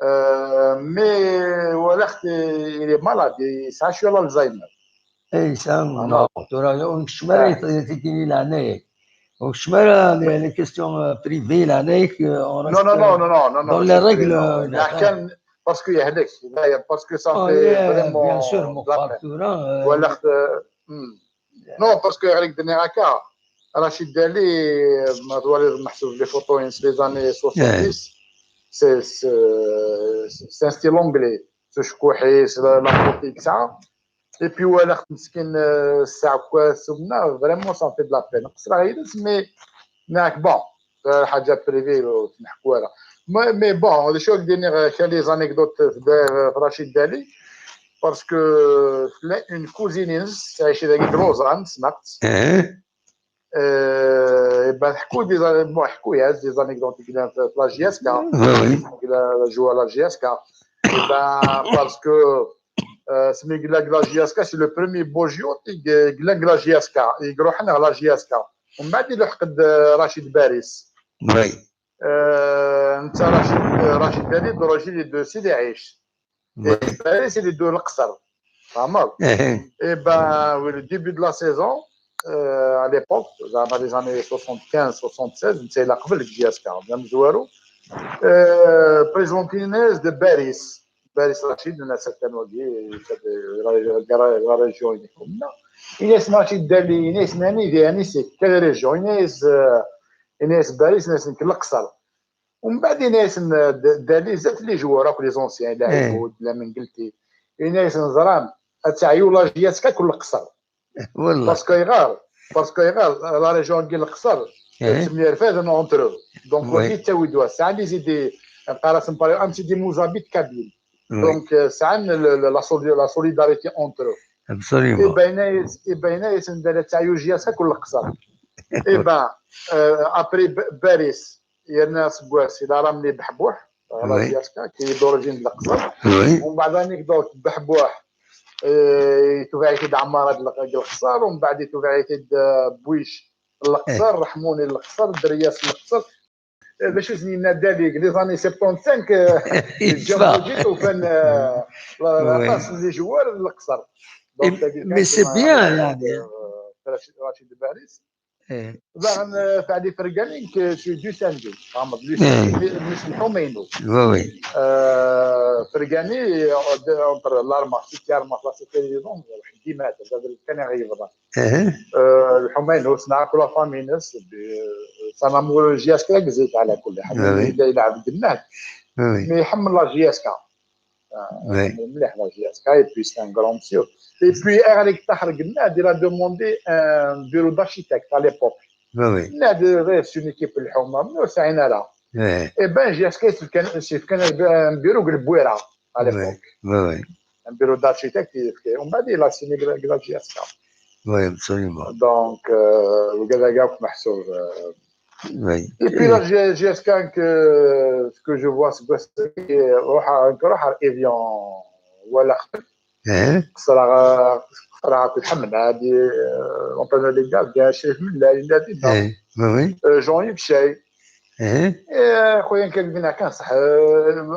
Euh, mais walaɣ-t, il est malade, yesɛa cwiya l'Alzheimer. Eh, yesɛa, non, tura ur nkeččem ara i tikini leɛnaya-k. Ur nkeččem ara les, les questions, euh, privées leɛnaya-k, euh, on reste, non, non, euh, non, non, non, dans les règles, euh, la, parce que yehlek, parce que ça fait vraiment bien sûr, de la peine. Walaɣ-t, euh, hmm. Non, parce que yehlek d-nniɣ akka, Rachid Dali, euh, ma twaliḍ meḥsub les photos-ines les années soixante-dix, c'est, c'est, c'est un style anglais. S ucekkuḥ-is, la, la beauté yesɛa. Et puis walaɣ-t meskin, euh, ssaɛa akk sumna, vraiment ça me fait de la peine. Qesreɣ yid-s, mais, mais bon, euh, ḥaǧa privée ur tt-neḥku ara. Mais, mais bon, d acu ad k-d-iniɣ, kra les anecdotes f, f Rachid Dali, parce que tella une cousine-ines, tettɛici dagi di Lausanne, ssneɣ-tt. Eh. Euh, et ben, ḥku des, bon, ḥku-yas des anecdotes de la, de la J S K. Oui, oui. De la, la jouer à la J S K. Et ben, parce que, euh, c'est Miguel de la J S K, c'est le premier Bogiot, il gagne la J S K. Il gagne la J S K. ومن بعد يلحق Rachid Baris. Oui. Euh, نتا Rachid, Rachid Baris, d'origine de Sidi Aish. Et Paris, il est de Luxor. Vraiment. Eh. Et ben, oui, le début de la saison, euh, à l'époque, dans les années soixante-quinze, soixante-seize, c'est la J S K, même joueur. Euh, présenté Inès de Baris. Baris Rachid, il a certaines, la, la, la région, il est comme là. Inès Rachid Dali, Inès Nani, Inès, c'est quelle région ? Inès, euh, Inès Baris, Inès Luxor. ومن بعد ينايسن د-، دالي زاد لي جوار اكو لي زونسيان، لا عيبود، لا منقلتي. ينايسن زران، اتعيو لا جياتك كل قصر. والله. باسكو يغار، باسكو يغار، لا ريجيون كي القصر. تسمي رفاد اونتر. دونك وي. وكي تاوي دوا، ساعة لي زيدي، قرا سمباري، ام سيدي موزابيت كابيل. وي. دونك، آه، ساعة ال-، ال-، لا سولي-، لا سوليداريتي اونتر. ابسوليومون. اي بينايس، اي بينايس ندير تعيو جياتك كل قصر. اي بان، آه، ابري ب-، باريس. يرنا سكواس الى رامني بحبوح، على وي. جياسكا، كي دورجين القصر. وي. ومن بعد راني دوك بحبوح، آه، يتبعي كي دعمارة الق-، القصر، ومن بعد يتبعي كي د-، بويش القصر، إيه. رحموني القصر، درياس القصر. آه، باش اسمي نادالي، لي زاني سبعين وخمسة، آه، جابوا جيت وكان، آه، لا، لا، وي. باس لي جوار القصر. دونك، مي سي بيان، يعني. آه، رشيد، رشيد باريس. Daɣen Fadi Fergani, c'est du Saint-Louis, mmi-s n Lḥumaynu. Fergani, entre l'armée, c'était armée, c'était les hommes, dima kan i ɣ-yebḍan. Lḥumaynu, sneɣ akk la famille-ines, c'est un amoureux J S K, zik ɛla kulli ḥal. Yella yelɛeb deg Nnad, mais iḥemmel la J S K. Mliḥ la J S K, et puis c'est un grand monsieur. Et puis Eric Tahar Gennad, il a demandé un bureau d'architecte à l'époque. Nnad, c'est une équipe, Lḥumaynu ur sɛin ara. Eh ben, J S K, c'est un bureau de Bouira à l'époque. Un bureau d'architecte, il a signé la J S K. Oui, absolument. Donc, le gars, محسوب. Et puis la J S K, ce que je vois, c'est que c'est Evian, voilà. Qeṣṣreɣ akked Ḥemnad, entraîneur des gardiens, Crif Mellal, Jean-Yves Chay. Xoya, nekk dinna kan ṣṣeḥ,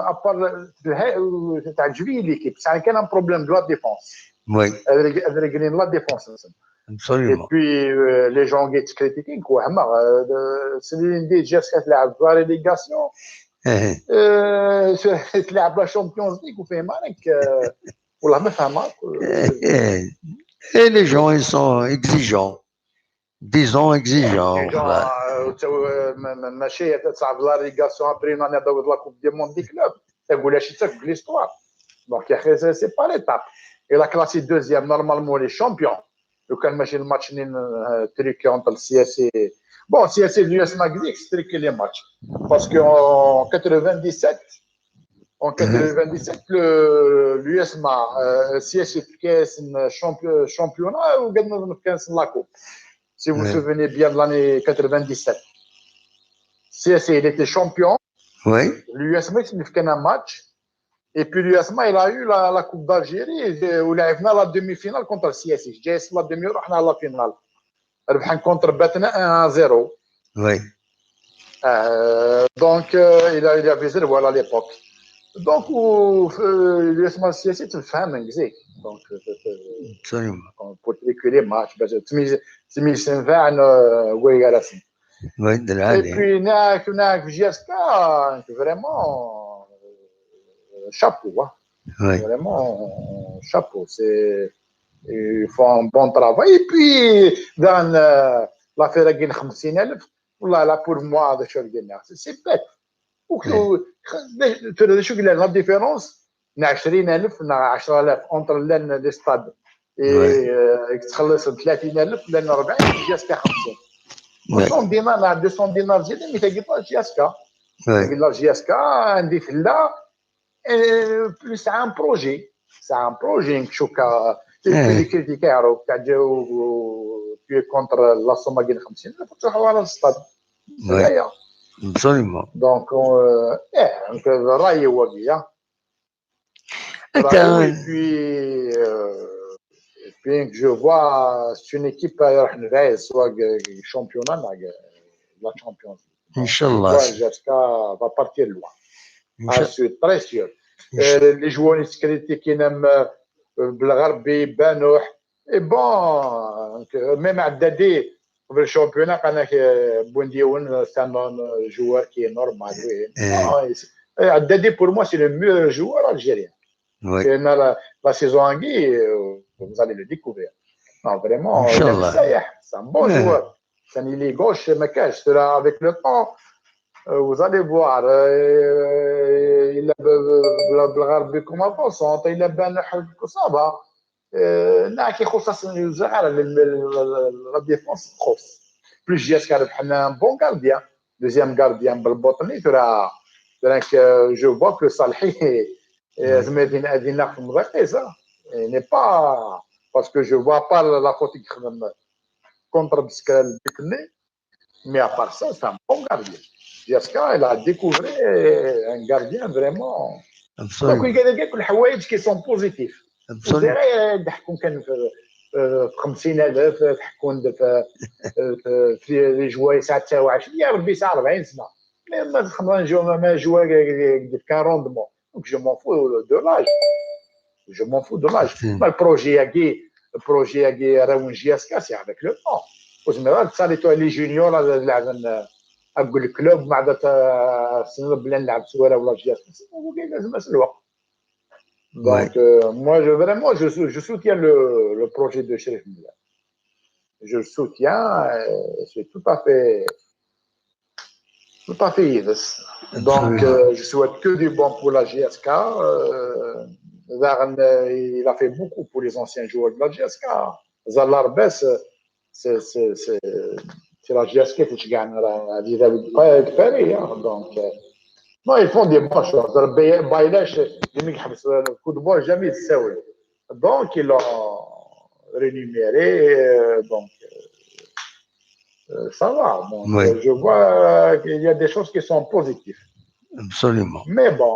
à part, teɛǧeb-iyi l'équipe, sɛan kan un problème de la défense. Ad réglen la défense-nsen. Et puis les gens qui critiquent, wehmeɣ, c'est l'idée de J S K tleɛɛeb la relégation, tleɛɛeb la Champions League, ur fhimeɣ ara. Wallah ma fehmeɣ. Et les gens, ils sont exigeants. Disons exigeants. Maca ad tleɛɛbeḍ la relégation après une année, ad taweḍ la Coupe du Monde des clubs. Tagulac-itt akk deg l'histoire. Donc c'est pas l'étape. Il a classé deuxième, normalement il est champion. Lukan mačči d match-nni truqué entre le C S C. Bon, C S C d l'U S M A zik truqué les matchs. Parce qu'en quatre-vingt-dix-sept, en quatre-vingt-dix-sept, l'U S M A, C S C truqué le championnat, ou gagné la coupe. Si vous vous souvenez bien de l'année quatre-vingt-dix-sept. C S C, il était champion. L'U S M A, il a fait un match. Et puis l'U S M A, il a eu la, la Coupe d'Algérie, et on a fait la demi-finale contre le C S C. J'ai la demi, on a la finale. On a contre Batna un à zéro. Oui. Euh, donc, euh, il, a, il a visé, voilà, à l'époque. Donc, euh, l'U S M A C S C, c'est une femme, donc, euh, Absolument. Pour truquer les matchs, c'est mis, c'est mis en vin, euh, oui, à la fin. Oui, de là. Et puis, nak, nak, J S K, vraiment, euh, chapeau, hein. Oui. Vraiment, chapeau. C'est, ils font un bon travail. Et puis, dans euh, l'affaire de خمسين ألف, والله, là, pour moi, c'est bête. Tu as la différence, عشرين ألف, عشرة آلاف entre les stades. Et, euh, تخلص ثلاثين ألف, لأن أربعين, jusqu'à خمسين. deux cents دينار, deux cents دينار زيادة, mais تلقى J S K. تلقى J S K, عندي في là, plus un projet. C'est un projet, نشوف, tu es critiqué, tu es contre la somme de خمسين, تروح على le stade. Absolument. Donc, euh, eh, donc, الرأي هو كيا. Et puis, euh, et puis, je vois, c'est une équipe, euh, championnat, la Champions League. إن شاء الله. J S K va partir loin. Je suis très sûr. Les joueurs, ils critiquent même Belgharbi, Banouh. Et bon, même Haddadi, في le championnat, كان Boundiaoun, c'est un joueur qui est normal. Haddadi, pour moi, c'est le meilleur joueur algérien. La, la saison anguille, vous allez le découvrir. Non, vraiment, c'est un bon joueur. C'est un ailier gauche, mais avec le temps, vous allez voir, il a Belgharbi comme avant-centre, il a Banouh, ça va. ناكي خصوصا la défense, plus J S K ربحنا un bon gardien, deuxième gardien بالبوطني, donc je vois que Salhi, زعما هذه ناقص مضيقيس, n'est pas, parce que je vois pas la faute contre Bskrel, mais à part ça, c'est un bon gardien. J S K, il a découvert un gardien vraiment. Absolument. Donc, il y a des حوايج qui sont positifs. Absolument. ضحكوا كان في خمسين ألف, تحكون في les joueurs, ça تساوي عشرة, يا ربي, ça أربعين سنة. Mais ما تخمم جو ما joueur كان rendement. Donc, je m'en fous de l'âge. Je m'en fous de l'âge. Mais le projet, le projet, J S K, c'est avec le temps. ur zmireɣ ad salitu les juniors ad lɛben akked le club, ma ɛad tessneḍ belli ad nlɛeb s warraw la G S K, wagi lazem-as lweqt. Donc, euh, moi, je, vraiment, je, sou- je soutiens le, le projet de Cherif Mlal. Je le soutiens, euh, c'est tout à fait, tout à fait yid-s. Donc, euh, je souhaite que du bon pour la G S K. Euh, daɣen, euh, il a fait beaucoup pour les anciens joueurs de la G S K. Zal Arbès, c'est, c'est, c'est, c'est la G S K qui gagne la, la, la, la, la, donc, euh, non, ils font des bonnes choses. Baylash, le mec, le football, jamais il s'est Donc, ils l'ont rémunéré. Euh, donc, euh, euh, ça va. Donc, Oui. euh, je vois qu'il y a des choses qui sont positives. Absolument. Mais bon,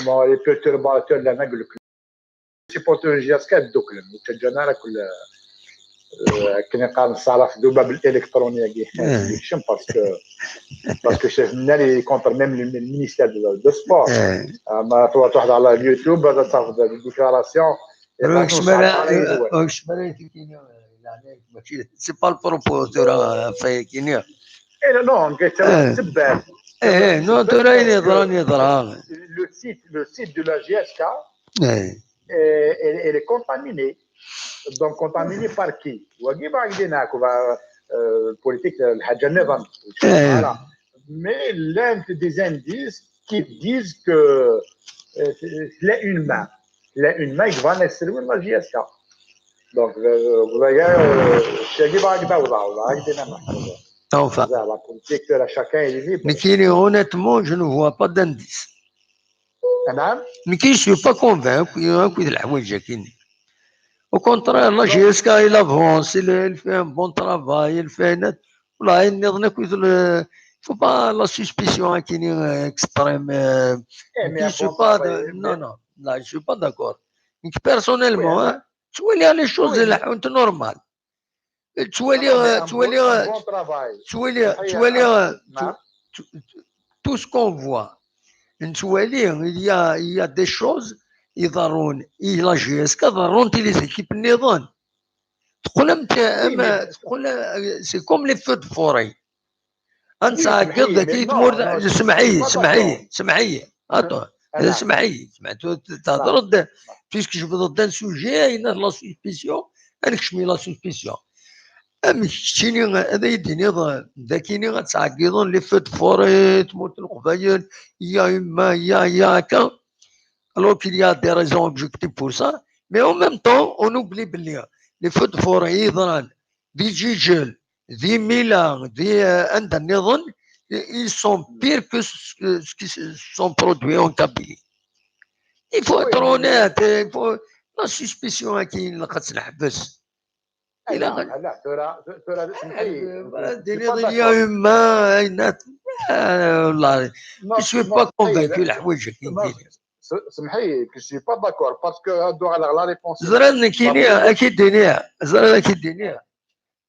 bon, les perturbateurs de la nagel, supporters de G S K, donc, le Janara, كنا قال صالح دوبا بالالكترونيه parce que parce que chef Mlal est contre même le ministère de, de sport. Eh, ما تروح على اليوتيوب هذا صافي des déclarations. ur kcem ara ur kcem ara i tikini, yeɛni, mačči, c'est pas le propos tura ɣef wayakini. اي نو نو Eh. Eh, non, tura ayen yeḍran yeḍra. Le site, le site de la G S K Eh, est, est, est contaminé. Donc contaminé par qui? وكي بعد هناك politique الحاجه نظام. Eh. Voilà. Mais l'un des indices qui disent que euh, c'est une main. C'est une main qui va laisser la G S K. Donc, euh, vous voyez, euh, c'est qui va arriver au là, on va arriver là. Enfin, La politique, là, chacun est libre. Nekini, honnêtement, je ne vois pas d'indice. Madame, Nekini, je suis pas convaincu, convaincu de la G S K. Au contraire, la G S K, il avance, il, il fait un bon travail, il fait net. Voilà, il n'y a rien que le, faut pas la suspicion, hein, qui est extrême. Euh, eh, mais je un suis bon pas, travail, de- mais- non, non, là, je suis pas d'accord. Donc, personnellement, Oui, hein, tu vois, il y a les choses, oui, là, sont normales. Tu vois, Ah non, mais un tu vois, bon, un bon travail. tu vois, tu Oui, vois, un- tu- non. tu- tout ce qu'on voit, tu vois, il y a, il y a des choses, ils ضرون, et la G S K ضرون les équipes نظن. تقول أنت، Oui, أما mais- تقول، c'est comme les feux de forêt. أنت Oui, عقد سمحي، ذاك mais non, تمر non, je suis سمعي pas سمعي d'accord. سمعي. Attends, أنا. سمعي سمعي. تهضر، puisque je veux dans un sujet, il y a la suspicion, أنا كشمي la suspicion. أم كتشيني هذا يديني ذاكيني غتعقيضون les feux de forêt، تموت القبايل، يا يما، يا، يا هكا. Alors qu'il y a des raisons objectives pour ça, mais en même temps, on oublie بلي les feux de forêt يضران des Gégel, des Mila, des, euh, عند النظن, ils sont pires que ce, que ce qui se sont produits en Kabylie. Il faut Oui, être mais- honnête, il faut, la suspicion كاين اللي خاص نحبس. Eh, إلا لا، لا، ترى، ترى، سمحي. ديني ضيا يما، عينات. آه، والله. Non, Je suis non, pas سمحي، convaincu, لا، la حوايج كاين non, ديني. س-، سمحي، je suis pas d'accord parce que هادو على la réponse. زرا كينيا، أكيد دينيا. زرا أكيد دينيا.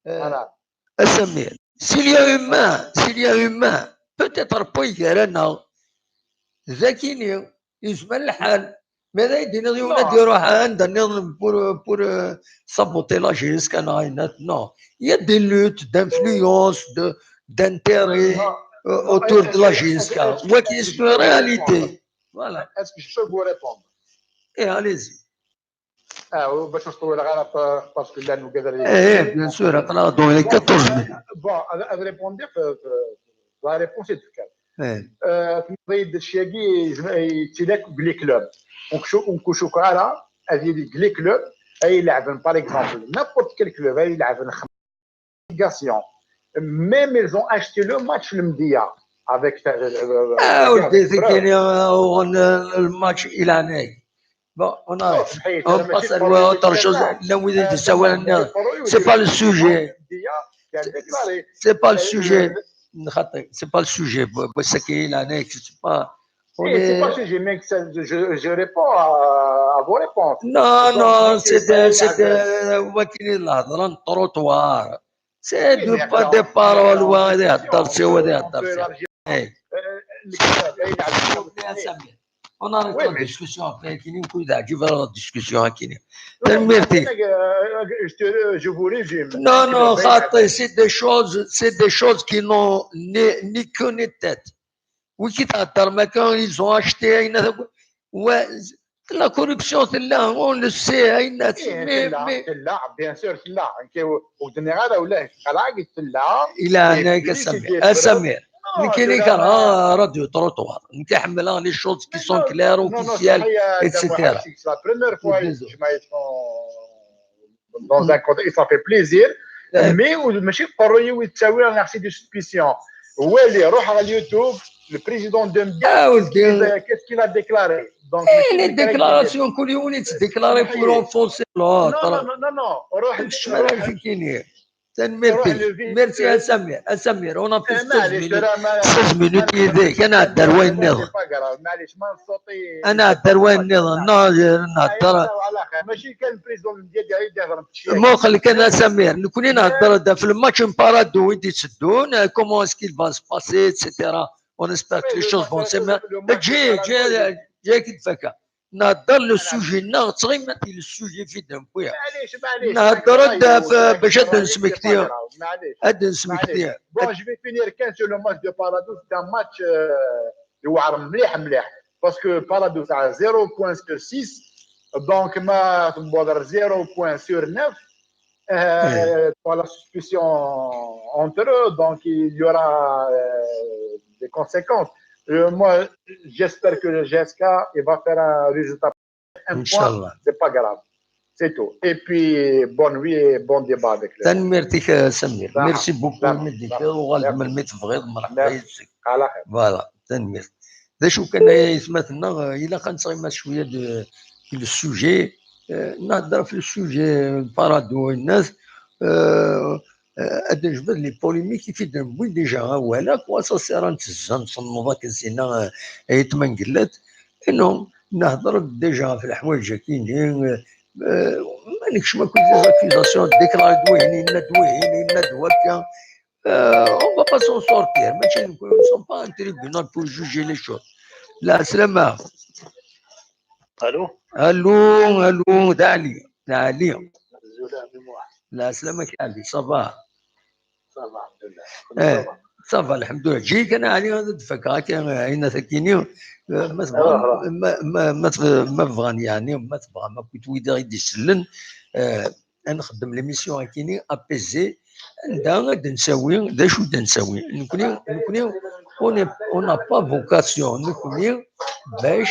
آه، أنا. أسمير. S'il y a humain, s'il y a humain, peut-être pas يقرانا. ذاكيني، يزمن الحال. ماذا يدينا يولد Non. يروح عند النظام pour, pour, euh, saboter la G S K, non, non. Il y a des luttes d'influence, de, d'intérêt, Non, euh, non, autour est-ce de la que- G S K. est-ce que- Ouais, qui est une réalité. Voilà. Est-ce que je peux vous répondre? Et allez-y. Ah, باش نطول على ف-، parce que là, nous, Eh, bien sûr, attends, dans les quatorze minutes. Bon, elle répondre, euh, euh, la réponse est de quelle? Eh. Euh, تنظيد الشياقي يتلاك بلي كلوب. ونكشو-، ونكوشو كارا، هذه لي كلوب، اي يلعبن، par exemple, n'importe quel club, اي يلعبن خمسة. Même ils ont acheté le match le média avec, euh, euh, Ah, euh, ودي preuve. كاين، آه، on, euh, le match il année. Bon, on a, صحيح، on هذا ماشي passe à البروي autre chose. تاع- لا، وين آه، يتساوى لنا. البروي C'est pas le sujet. ديا كان déclaré. C'est pas le Euh, sujet. نخطي. C'est pas le sujet. بو-، بو-، سكي l'année, c'est pas. On Eh, c'est pas est- sujet, mais ça, je, je réponds à, à vos réponses. Non, Donc, non, c'est c'est pas c'est la- c'est وكيل الهضره الطروطوار. C'est Oui, du mais pas attends, des paroles, attends, وهذا c'est يهضر question, سي وهذا on يهضر peut سي. élargir. إيه. Euh, الكتاب، أي نعم. يا سمير. On arrête la discussion après, kini, ku d aɛǧib ara la discussion, kini. Tanemmirt-ik. Je vous résume. Non, non, xaṭi, c'est des choses, c'est des choses qui n'ont ni, ni queue ni tête. Wi ki thedder ma kan, ils ont acheté, ayen, ouais, la corruption tella, on le sait, ayen, mais, mais, bien sûr, tella. Ur d-nniɣ ara ula, xalaq, tella. Il a un œil à Samir. À Samir. Nekk, nekk, ah, radio trottoir. Nekk ḥemmleɣ les choses qui sont claires, officielles, et cetera. C'est la première fois. Dans un contexte, ça fait plaisir. Mais ماشي قرية ويتساوي، c'est des suspicions. Wali, روح على اليوتيوب, le président de Mbias, qu'est-ce qu'il a déclaré? Donc, les déclarations, كل يوم يتديكلاري pour enfoncer l'autre. Non, non, non, non. روح, روح. Tanemmirt-ik. Merci à Samir. À Samir, on a fait seize minutes. Seize minutes, il est. كان هدر وين نظر. انا هدر وين نظر. نهدر. ماشي كان بريزون ديال ديال مخل كان سمير. نكوني نهدر هذا في الماتش مبارادو وين تسدون. Comment est-ce qu'il va se passer, et cetera. On espère que les choses vont se mettre. جي جي جي كيف فكا. نهدر لو سوجي، نغ تغيمتي لو سوجي في دم خويا. معليش، معليش. نهدر هذا باش هاد نسمكتي. هاد نسمكتي. Bon, je vais finir كان sur le match de Paradou. C'est un match يوعر مليح مليح. Parce que Paradou تاع zéro point sur six, donc ما تبودر zéro point sur neuf. Pour la suspicion entre eux, donc il y aura des conséquences. Moi, j'espère que le G S K, il va faire un résultat. Un point, c'est pas grave. C'est tout. Et puis, bonne nuit et bon débat avec les. Tanemmirt-ik, Samir. Merci beaucoup. Uɣal-d melmi tebɣiḍ, merḥba yid-k. Voilà, tanemmirt. D acu kan, ay aytmaten-nneɣ, ilaq ad nettɣima cwiya de, de le sujet. Nehder ɣef le sujet Paradou, ad nejbed les polémiques i t-id-newwi déjà awal akk, waṣaṣira n tezza n tsennuḍ akken sina, ay tmangellat. Et non, nehder déjà ɣef leḥwayeǧ-agi-nni. Ma nekcem akk des accusations, déclarer-d wihin, yenna-d wihin, yenna-d wakka. On va pas s'en sortir. Mačči, nous ne sommes pas un tribunal pour juger les choses. Lɛeslama. Allô. Allô, allô, d Ali. D Ali. Lɛeslama-k Ali, ça va? Ça va, alḥemdulillah. Ça va, alḥemdulillah. Ǧǧi-yi kan, Ali, ad d-fakeɣ akka, ayen akini, ma tebɣam, ma, ma, ma teb-, ma bɣan, yeɛni, ma tebɣam akk wid i d-isellen, ad nxeddem l'émission akini apaisée, anda ad d-nsawi, d acu d-nsawi. Nekni, nekni, on est, on n'a pas vocation, nekni, bac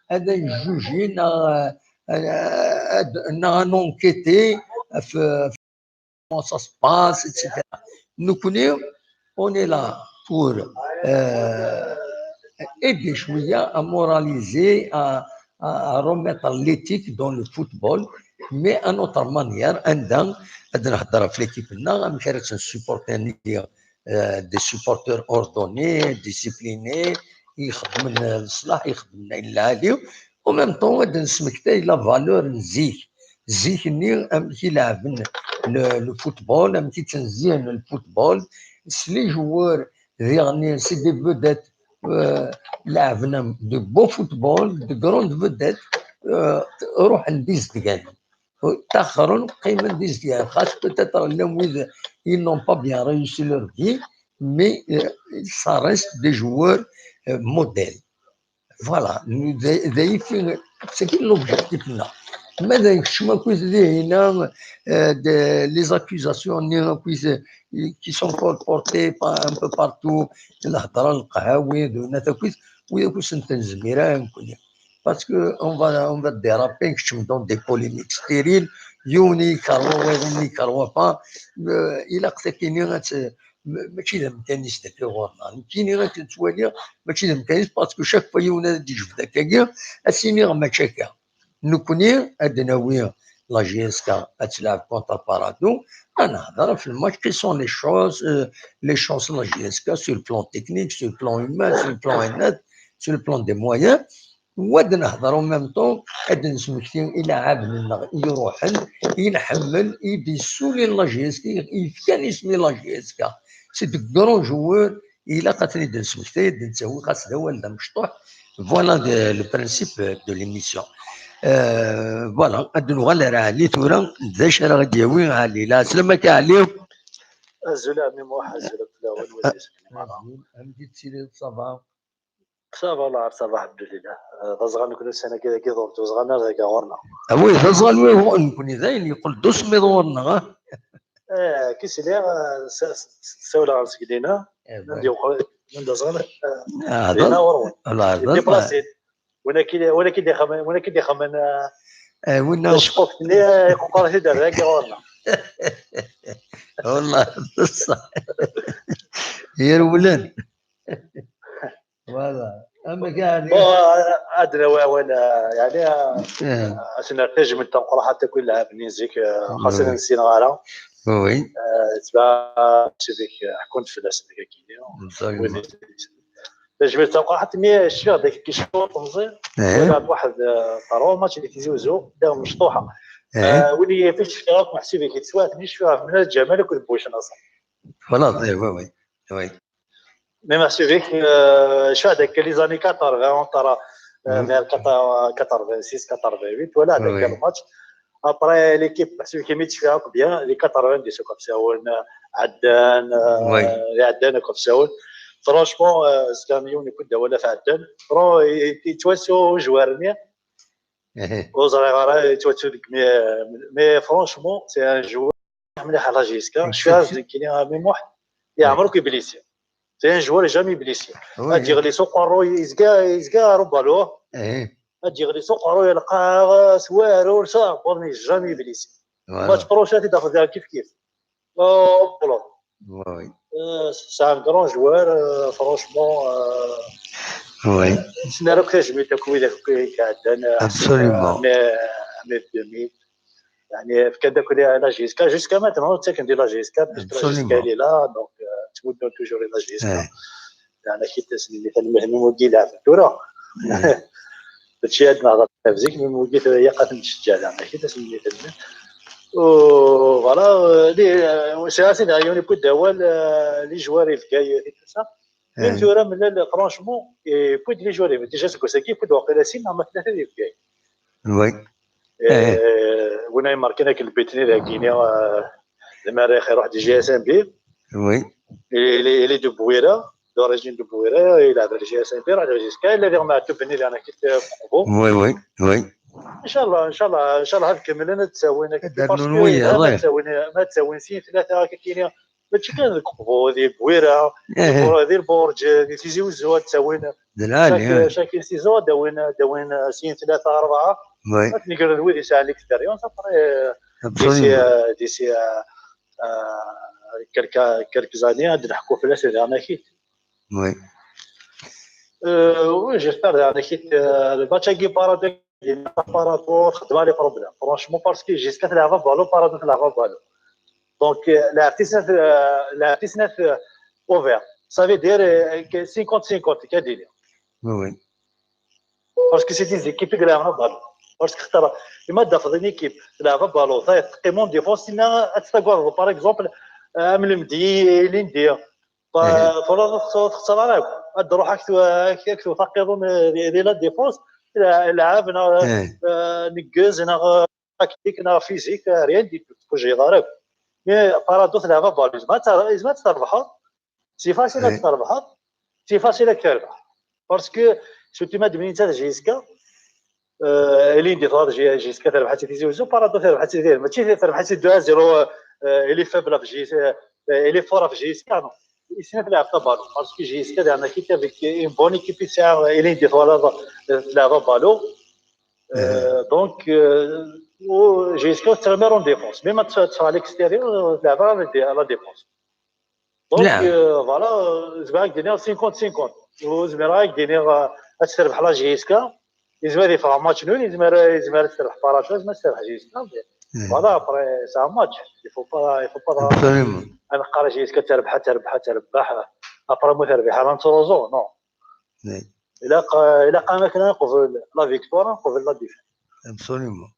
ad njuji, neɣ, ad, neɣ ad enquêter ɣef, ɣef comment ça se passe, et cetera. Nekni, on est là pour, euh, aider cwiya à moraliser, à, à, à remettre l'éthique dans le football, mais à notre manière, anda ad nehder ɣef l'équipe-nneɣ, amek ara tt-nsupporter, euh, des supporters ordonnés, disciplinés, ixeddmen leṣlaḥ, ixeddmen ayen lɛali, en même temps ad d-nesmektay la valeur n zik. Zik-nni, amek i leɛben le, le football, amek i ttnezzihen le football, s les joueurs, diɣen, c'est des vedettes, euh, leɛben de beau football, de grandes vedettes, euh, ruḥen d izedganen. Ttaxren, qqimen d izedganen. Xas peut-être llan wid, ils n'ont pas bien réussi leur vie, mais, euh, ça reste des joueurs, euh, modèles. Voilà, d, d, c'est l'objectif-nneɣ. Ma d nekcem akkit dihin, euh, de, les accusations-nni akkit, euh, qui sont colportées par, un peu partout, lhedra n leqhawi, d winat akkit, wid akk ur sent-nezmir ara nekkni. Parce que on va, on va déraper, nekcem dans des polémiques stériles, yiwen i yekṛeh wa, wayeḍ-nni yekṛeh wa, pa, euh, ilaq takini ad tt-, ma-, mačči d amkan-is dagi ɣur-neɣ. Nekkini akken ttwaliɣ, mačči d amkan-is, parce que chaque fois yiwen ad d-ijbed akkagi, ad s-iniɣ mačči akka. Nekkni ad d-nawi la J S K ad tleɛb contre Paradou, ad nehder ɣef le match, quelles sont les choses, euh, les chances n la J S K sur le plan technique, sur le plan humain, sur le plan, sur le plan des moyens. Wa d nehder en même temps, ad d-nesmekti ilaɛaben-nneɣ i iruḥen, i nḥemmel, i d-yessulin la J S K, i yefkan isem i la J S K. C'est de grands joueurs, Ilaq ad ten-id-nesmektay, ad d-nettawi xas d awal d amecṭuḥ. Voilà de- le principe de l'émission. Euh, voilà, ad nuɣal ar Ɛli tura, d acu ara ɣ-d-yawi Ɛli? Lɛeslama-k a Ɛli. Azul a ɛemmi Muḥ, azul a fell-awen, wid yesfilin merra. Amek i tettiliḍ, ça va? Ça va, la, ça va, alḥemdulillah. Euh, d aẓɣal nekkni ussan-agi dagi ur d-uẓɣal ara dagi ɣur-neɣ. A wi d aẓɣal wi ɣur-nekkni, d ayen yeqqel d usemmiḍ ɣur-neɣ, ah. Eh, ki sliɣ, eh, s- s- s- ssawleɣ ɣer Seglina, Eh, anda yuqer, anda ẓran, eh, Ah, dinna d- ɣur-wen. Voilà, d- Déplacé. Win akka, win akka d-ixemmen, win akka d-ixemmen, eh, Eh, winna taceqquft-nni, eh, iquqer-it-id ar dagi ɣur-neɣ. Wallah, d ṣṣeḥ. Yerwlen. Voilà. Ama kani. Bon, eh, ad nawi awal, eh, yani, eh, Eh, ad s-nerr tajmilt tameqqrant akk i lɛab-nni zik, eh, xas Oui. ur nessineɣ ara. oui. Eh, tba, cibik, eh, ḥkunt fell-asen deg akini. Absolument. Tajmilt tameqqrant, mi cfiɣ deg kicur temẓi, Eh, wala waḥed, eh, trois match di Tizi Uzzu, d mecṭuḥa. eh. Eh, win i fi cfiɣ akk meḥsub-ik yettwaɛten, cfiɣ ɣef Mnal Ǧamal akked Bucnaṣer. Voilà, eh, oui, oui, oui. Mais meḥsub-ik, euh, cfiɣ-d akka les années quatre-vingts, entre, euh, Mm. vers quatre-vingts, quatre-vingt-six, quatre-vingt-huit, voilà, Oui. ذاك الماتش. Après, l'équipe, meḥsub-ik, mi tt-cfiɣ akk bien, les quatre-vingt-dix akk ɣef sawen, euh, ɛeddan, euh, Oui. ɛeddan akk ɣef sawen. Franchement, euh, zgan yiwen n wudem wala ɣef ɛeddan. Fran-, yettwasu ujwar-nni, Eh, ur ẓriɣ ara yettwasu deg mi, mais franchement, c'est un joueur mliḥ à la J S K. Exact. Cfiɣ-as-d nekkini a ɛemmi Muḥ, yeɛmer akk iblisi. C'est un joueur jamais blessé. oui. Ad d-yeɣli s uqerruy, yezga, yezga ar ubalo. Eh, Ad d-yeɣli s uqerruy, yelqaɣ s waru, s aɛebbuḍ, mais jamais blessé. voilà. Match prochain, ad t-id-tafeḍ kif kif. Oh, voilà. Oui, Euh, c'est un grand joueur, euh, franchement. Euh, oui. Nesnaruk tajmilt akk wid akk i iɛeddan, euh, Absolument. mais, mais deux mille. يعني, fkan-d akk la J S K, jusqu'à maintenant, ttaken di la J S K, parce que la J S K Absolument. elle est là, donc, euh, ttmuddun toujours la J S K. Eh, يعني, كي تسمي مثلا مهم ودي لاعب الكرة. eh. هادشي عندنا هضرنا بزيك، من وقيت هي قاتل نشجع لها، ماشي تسميت لنا. و voilà، لي سي اسي دايون يكون داوال، آه، لي جوار يلقاي هيك سا. من Eh, ثورة من لا، فرانشمون، يكون لي جوار ديجا سكو ساكي يكون واقيلا سين، اما ثلاثة يلقاي. oui. Eh. وين ماركين هاك البيتني ذاكيني، آه، زعما رايح يروح دي جي اس ام بي. Oui. لي، لي دو بويرا، دوريجين دو بويرا، يلعب على جي اس ام بي، راه جي اس كاين اللي معتب بني لأنا كنت قبو. Oui, oui, oui. ان شاء الله، ان شاء الله، ان شاء الله هاد كملنا تساوينا هاد parce que النونوية، ما الله. تساوينا، ما تساوين سين ثلاثة هكا كاينين. ماشي كان قبو هذه بويرا، إيه. هذه البرج، هذه تيزي وزو تساوينا. دلالي، شاك، إيه. شاك سيزون داوين، داوين سين ثلاثة أربعة. Oui. نقدر نويدي ساعة ليكسبيريونس، ابري Absolument. ديسي، ديسي، آه، آه، كلكا، كلك زاني عاد نحكوا في الأسئلة، أنا كيت. Oui. آه، وي، جيسبر، أنا كيت، آه، الماتش كي بارادو، بارادو خدمة لي بروبليم. فرانشمون، باسكو جيسكا تلعب بالو، بارادو تلعب بالو. دونك، آه، لعبتي سنة، آه، لعبتي سنة، آه، اوفير. صافي دير، آه، ك-، سينكونت سينكونت، كاديري. Oui, oui. باسكو سي دي زيكيب اللي يلعبوا بالو. باسكو خاطر لما تدافع اون ايكيب تلعب بالو، صافي تقيمون ديفونس، سينا تستاكوارد، باغ اكزومبل، آه، من المدي، ليندي. ف-، إيه. فلا تخسر، تخسر عليك. هاد روحك تو-، هاك، هاك تو تقيضون دي، دي لا ديفونس، لعابنا، إيه. آه، نقز، نا تاكتيك، نا فيزيك، آه، ريان دي تو، كلشي يضارب. مي بارادو تلعب بالو، ما تر-، ما تربحوا. سي فاسيل إيه. راك تربحها، سي فاسيل راك تربح. باسكو سورتو ما دمني نتا جيسكا، آه، لين دي فار جي-، جيسكا تربحت في تيزي وزو، بارادو تربحت في دير. ماشي تربحت في دو زيرو، آه، إلي فابل في جيس-، آه، إلي فور في جيسكا، نو. إسنا تلعب بالو، باسكو جيسكا دعنا كي تافيك إن بون إيكيب تاع إلين دي فار تلعب بالو. آه، دونك، آه، و جيسكا ترمي رون ديفونس، مي ما تف-، تفا ليكستيريور، تلعب على دي-، على ديفونس. دونك، نعم. آه، فوالا، زعما راك دينيغ سينكونت سينكونت. وزعما راك دينيغ، آه، تربح لا جي اس كا، يزمر يفرح ماتش نول، يزمر، يزمر تربح باراتو، يزمر تربح جي اس كا. إيه. فوالا، ابري سا ماتش، يفو با، يفو با. Absolument. انا قرا جي اس كا تربح، تربح، تربح. ابري مو تربح، انا نتروزو، نو. إيه. الا ق-، الا قام كنا نقبل لا فيكتوار، نقبل لا ديفيت. Absolument.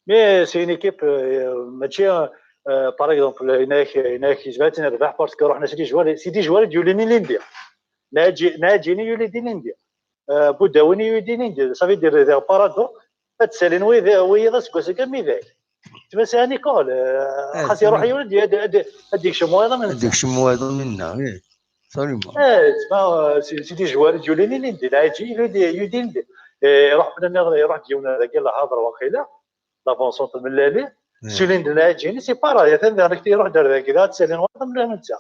مي سي اون ايكيب، آه، ماشي، آه، Euh, par exemple, il y en a qui, il y en a qui se battent, nerbeḥ parce que ruḥen-as les joueurs, c'est des joueurs qui yulin ilindi. Naǧi, Naǧi-nni yuli-d ilindi. Euh, Budawin yuli-d ilindi. Ça veut dire, d parado, ad tsalin wiyaḍ aseggas-agi am widak. Tmasa Nicole, euh, xas iruḥ yiwen, ad, ad, ad d-ikcem wayeḍ am netta. Ad d-ikcem wayeḍ am netta, eh. Absolument. Eh, c'est, c'est des joueurs qui yulin ilindi. Naǧi yuli-d ilindi. Eh, iruḥ, iruḥ-d yiwen dagi, lhaḍer waqila. L'avant-centre melali, Sulin d Naǧi-nni, c'est pareil, atan d anek iruḥ-d ar dagi, ad tsalin wayeḍ am netta.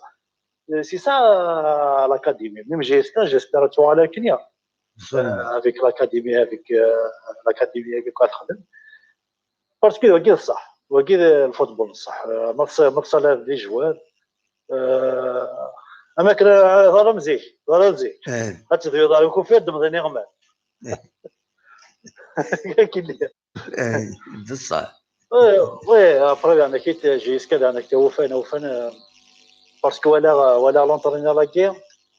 C'est ça, l'académie. Même J S K, j'espère ad tuɣal akken ya. Avec l'académie, avec, euh, l'académie, avec quoi txedem. Parce que wagi d ṣṣeḥ, wagi d lfutbol ṣṣeḥ. Euh, ma tṣ-, ma tṣalaḍ des joueurs, euh, am akken, euh, ḍalem zik, ḍalem zik. Ad tedwiḍ ar ukufir, d-mḍin iɣman. Akken. Eh, d ṣṣeḥ. Oui, oui, après, yeɛni-k-id J S K, yeɛni-k ufan, ufan, euh, parce que walaɣ, walaɣ l'entraîneur-agi,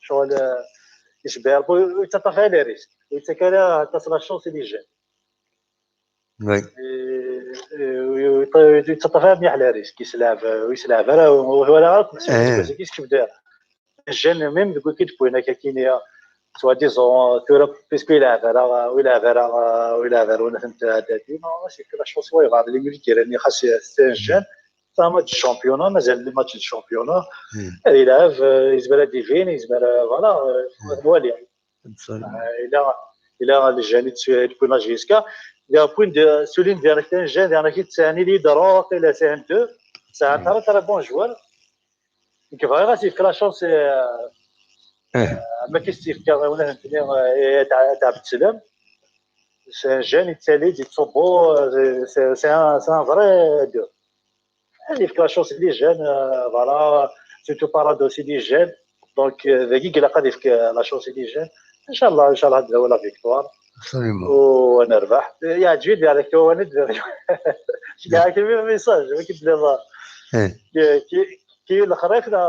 ccɣel, euh, yecbeḥ, ur yettaṭṭaf ara les risques, ur yettak ara aṭas la chance i les jeunes. Oui. Eh, eh, ur yettaṭṭaf ara mliḥ les risques, yeslɛeb, ur yeslɛeb ara, ur walaɣ ara, eh, kif bdiɣ. Jeunes, même deg wiki d-wwin akka kini, soi-disant, tura, puisque ur yelɛab ara, ur yelɛab ara, ur yelɛab ara, ur yelɛab ara, ur yelɛab ara, c'est que la chance, ouais, les militaires, xas c'est un jeune, c'est un match de championnat, mazal le match de championnat, ad yelɛab, euh, yezmer ad d-ibin, yezmer, euh, voilà, euh, ad nwali. Euh, il a, il a les jeunes, il a point jusqu'à, il a point de, celui-là, c'est un jeune, il a qui s'est un leader, il a C M deux, c'est un très, très bon joueur. Nekk bɣiɣ ad s-yefk la chance i, eh, am akken s-yefka i unat n tni, eh, i At, At Ɛebd Slam. C'est un jeune, yettali-d, yettṣubbu, eh, c'est, c'est un, c'est un vrai dur. Ad yefk la chance i les jeunes, eh, voilà, surtout par aussi les jeunes. Donc, eh, dagi ilaq ad yefk, eh, la chance i les jeunes. Inchallah, inchallah, ad d-nawi la victoire. Absolument. U ad nerbeḥ. Yeɛǧeb-iyi-d, yeɛni, wawal-nni d-, yeɛni, message, ma k-id-nniḍ. Eh. Ki, ki, ki lexrif la,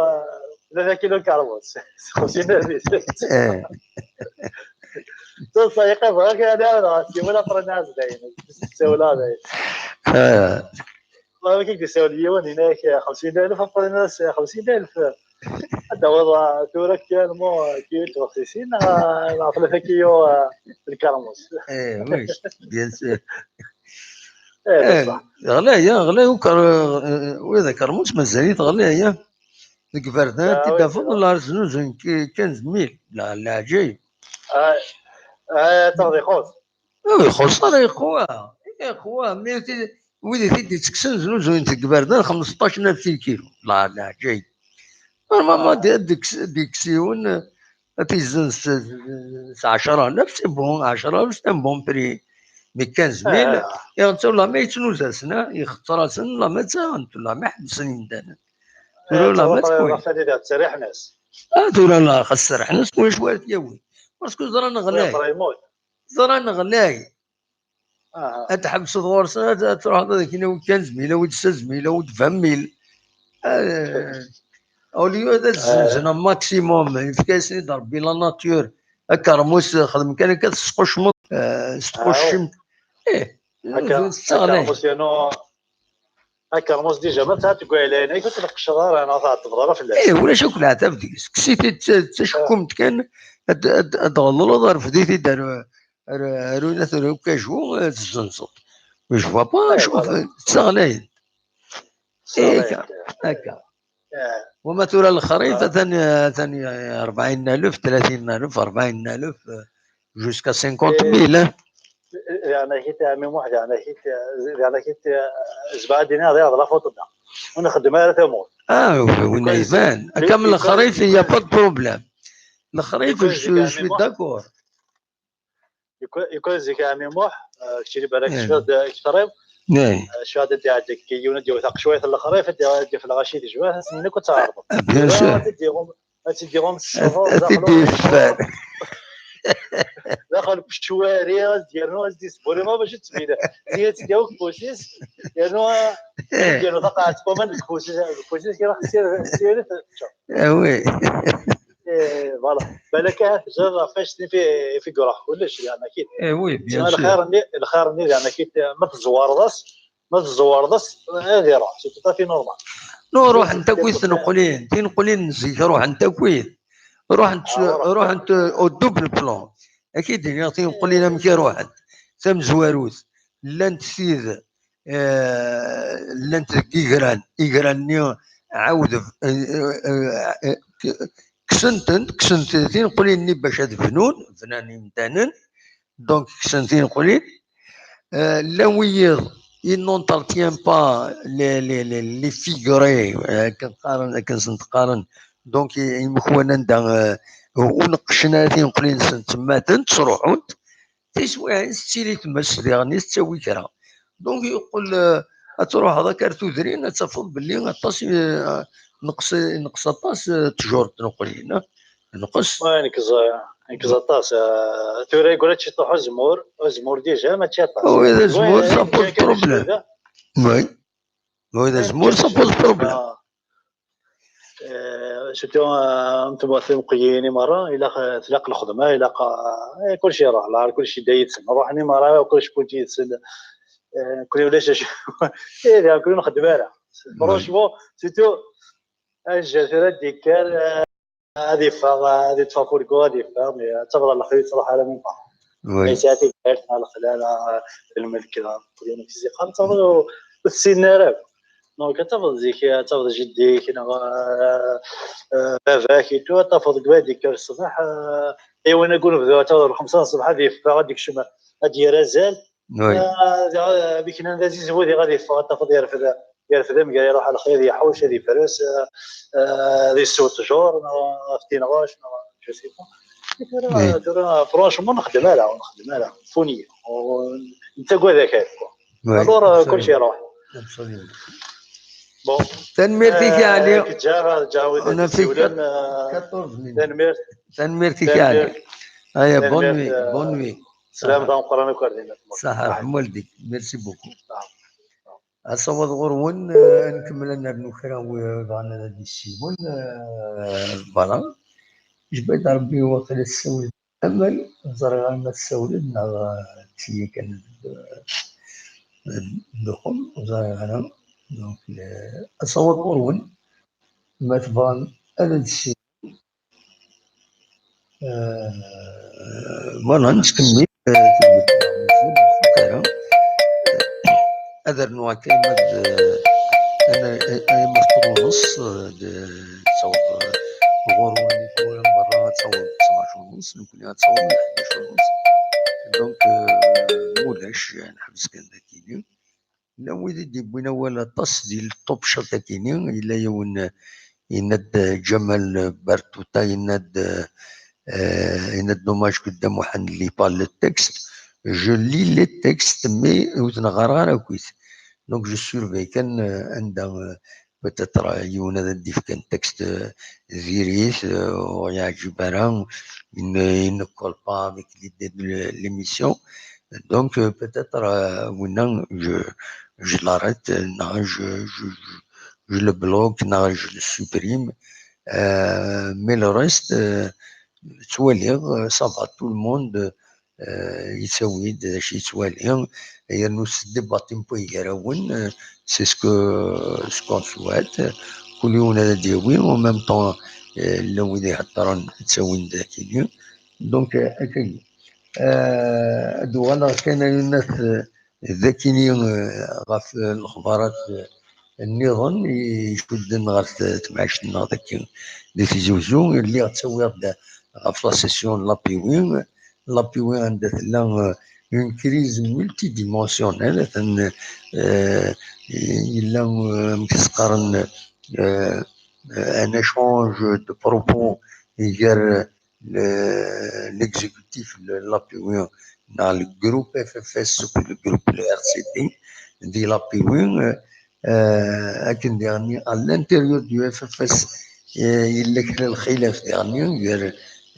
la kilo karmus. Xemsin alef. Eh. Tussayeq bɣiɣ kan ad ɛawdeɣ, siwel après nɛas dayen. Siwel dayen. Eh. Ma k-id-isawel yiwen, yenna-ak xemsin alef, après nnas xemsin alef. Ad d-tawiḍ, ah, tura actuellement, ah, kilo n tbexsisin, ah, neɣ tlata kilo, ah, n karmus. Eh, oui, bien sûr. Eh, eh, bessah. Ɣlay, ya, ɣlay ukar-, eh, wid akermus mazal-it ɣlay, ya. Deg iberdan, ah, ad t-id-tafeḍ, la znuzuyen k-, quinze mille, la, leɛǧayeb. Ah, ah, taɣ ixuṣ. Ur ixuṣ ara, iqwa, iqwa, mi ti-, wid i t-id-ittekksen znuzuyen deg iberdan xmesṭac alef di lkilu. La, leɛǧayeb. Normalement, ad d-, ad d-ikkes, ad d-ikkes yiwen, ad t-yezzen s, s ɛecra alaf, c'est bon, ɛecra alaf, c'est un bon prix. Mais quinze mille, ah, iɣettun la ma yettnuza-sen, ah, ixetter-asen, la ma ttaɣen, la ma ḥebbsen imdanen. Tura, ah, la ma tura, tura, tura, tura, tura, ah, tura, la, xas serrḥen-as, ulac wa ara t-yawin. Parce que ẓran ɣlay. Ẓran ɣlay. Aha. Ad tḥebseḍ ɣur-sen, ad, ad truḥeḍ ad ak-nawi quinze mille, awi-d seize mille, awi-d vingt mille. Ah, au lieu ad zzenzen un maximum, yefka-yasen-id Rebbi la nature. Akermus, xdem kan akka, tesqucmeḍ, eh, tesquccemt. Eh, akermus yernu, akermus déjà ma tesɛiḍ deg waɛlayen-ik, ur tneqqceḍ ara, neɣ tɛeṭṭbeḍ ara fell-as. Eh, ulac akk leɛtab deg-s. Kkes-it-id d ta-, d tacekkumt kan, ad, ad, ad d-tɣelleḍ, refd-it-id ar, ar, ar unat n ukaju, ad tezzenzeḍ. Mais je vois pas, eh, acu, voilà, d taɣlayt. Eh, akka, akka. Eh. Wama tura lexrif, ah, atan, atan rebɛin alef, tlatin alef, rebɛin alef, jusqu'à cinquante mille, eh. Yeɛni-k-id, a ɛemmi Muḥ, yeɛni-k-id, yeɛni-k-id, zbeɛ ad d-iniɣ diɣ d la faute-nneɣ. Ur nxeddem ara tamurt. Ah, win iban. Akka am lexrif, il y a pas de problème. Lexrif, je suis, je suis d'accord. Yekk-, yekkul zik a ɛemmi Muḥ, eh, kečč di balak, eh, cfiɣ-d, eh, kter-iw. Eh, cfiɣ-d ad d-iɛeddi deg yiwen ad d-yawi taqecwayt n lexrif, ad d-, ad d-yaf lɣaci di jmaɛ, ad ten-in akk ad tɛerḍeḍ. Ah, bien sûr. Ad t-id-iɣum, ad t-id-iɣum s cceṛṛuṛ, ad t-id-yeffer. Daxel n ucwari, ad d-yernu, ad d-yesburi, ma bac ad tbin. Zik ad tt-id-yawi deg ufus-is, yernu, eh, ad d-yernu taqaɛet n waman deg ufus-is, deg ufus-is, kra xsir, xsir, tečča. Ah oui. Eh, voilà. Balak ahat teẓriḍ ɣef wacc-nni fi, fi yureḥ kullec, yeɛni akid. Eh oui, bien sûr. Lxir-nni, lxir-nni, yeɛni akid, ma tezwareḍ-as, ma tẓewreḍ-as, ad iruḥ, c'est tout à fait normal. Non, ruḥent akk i tneqlin, tineqlin n zik ruḥent akk. Ruḥent, ruḥent au double plan. Ad k-id-iniɣ tineqlin amek i ruḥent. Tamezwarut, llant tid, eh, llant deg igran, igran-nni ɛawed, eh, eh, eh, k- kksen-tent, kksen tineqlin-nni bac ad bnun, bnan imdanen, donc kksen tineqlin. Eh, llan wiyiḍ, il n'entretient pas les, les, les, les figurés, eh, akken qqaren, akken sen-qqaren, donc i- imekwan anda, eh, ur neqqcen ara tineqlin-nsen, ttemmatent, ttruḥunt, tiswiɛin tettili tmes diɣen i tettawi kra. Donc yeqqel, eh, ad truḥeḍ akka ar tudrin, ad tafeḍ belli aṭas, eh, neqs, neqs aṭas, eh, ttjur n tneqlin, eh, neqs. Ouais, nekẓ, nekẓ aṭas. Eh, tura yeggul ad ciṭuḥ uzemmur, uzemmur déjà mačči aṭas. Oui, d azemmur, ça pose problème. Oui. Oui, d azemmur, ça pose problème. Eh, surtout, eh, ntuba timeqqiyin i merra, ilaq, eh, tlaq lxedma, ilaq, eh, kulci iruḥ, lɛar kulci yedda yid-sen. Ruḥen i merra, kulci kulci yid-sen. Eh, kuli ulac acu. Eh, da, kuli nxeddem ara. Franchement, surtout, ajja tura d-yekker, eh, ad yeffeɣ, ad yeṭṭef afurgu, ad yeffeɣ, mais ad tafeḍ lexyuṭ truḥ ara mi yeffeɣ. Yesɛa tibḥirt neɣ lexlala, lmelk, kuli amek i s-yeqqar, ad tafeḍ ur tessinen ara akk. Donc, ad tafeḍ zik, ad tafeḍ jeddi-k, neɣ, euh, euh, baba-k et tout, ad tafeḍ deg wayen d-yekker ṣṣbeḥ, euh, ayen agi unebdu, ad tafeḍ lxemsa n ṣṣbeḥ ad yeffeɣ, ad d-yekcem, ad d-yerr azal. Euh, diɣ, euh, mi knan d azizbu, diɣ ad yeffeɣ, ad tafeḍ yerfed, yerfed amger, iruḥ ɣer lxir, ad iḥuc, ad yefres, euh, euh, ad yessew ttjur, neɣ ɣef tinɣac, neɣ je sais pas. Tura, tura, franchement, ur nexdem ara, ur nexdem ara. Funi. Nettagad akal. Alors, euh, kulci iruḥ. Bon. Tanemmirt-ik a Ali. Ǧǧaɣ, ǧǧaɣ wid ad d-yessiwlen. Tanemmirt. Tanemmirt-ik a Ali. Aya, bonne nuit, bonne nuit. Slam d ameqqran akk ar dinna. Ṣaḥa, ḥemmel dik. Merci beaucoup. Ad taweḍ ɣur-wen, eh, ad nkemmel ad nernu kra wi bɣan ad d-issiwel, eh, voilà. Jbed Rebbi waqila tessawel. Amal, ẓriɣ ma tessawled neɣ, eh, d tiyi kan, eh, dduxem, ur ẓriɣ ara. Donc, eh, ad taweḍ ɣur-wen, ma tebɣam ad d-issiwel. Voilà, nettkemmil, eh, ad rnuɣ akka ma d, eh, ma d ṭṭunes, eh, d taweḍ, eh, ɣur-wen tura merra ad taweḍ ttnac u nus, nekkni ad taweḍ ḥdac u nus. Donc, eh, mulac, eh, neḥbes kan dagi. Llan wid i d-yewwin awal aṭas di ṭṭubcat-agi-nni, yella yiwen, eh, yenna-d, eh, Ǧamal Bertuta, yenna-d, eh, yenna-d dommage que Dda Muḥend lit pas le texte. Je lis les textes, mais ur ten-ɣɣareɣ ara akkit. Donc, je surveille kan, eh, anda, eh, peut-être, eh, yiwen ad d-yefk un texte, eh, diri-t, eh, ur yeɛǧib ara, il ne, il ne colle pas avec l'idée de l'émission. Donc, euh, peut-être, euh, winna, je, je l'arrête, euh, non, je, je, je, je le bloque, non, je le supprime. Euh, mais le reste, euh, ttwaliɣ, euh, ça va, tout le monde, euh, yettawi-d d acu yettwali, yernu s débat tempo gar-awen, euh, c'est ce que, ce qu'on souhaite. Kul yiwen ad d-yawi, en même temps, euh, llan wid iheddren, ttawin-d akini. Donc, euh, akagi. Eh, ad uɣaleɣ kan a yunat, eh, d akini, eh, ɣef, eh, lexbarat, eh, nniḍen i icudden ɣer t-, temɛict-nneɣ dagi di Tizi Uzzu. Lliɣ ttawiɣ-d ɣef la session n l'A P W. L'A P W anda tella, eh, une crise multidimensionnelle, atan, eh, yella, eh, amek i s-qqaren, eh, eh, un échange de propos gar le, l'exécutif, le, l'A P W, dans le groupe F F S, le groupe le R C D, de l'A P W, euh, euh, akken diɣenni, à l'intérieur du F F S, euh, yella kra lxilaf diɣenni, gar,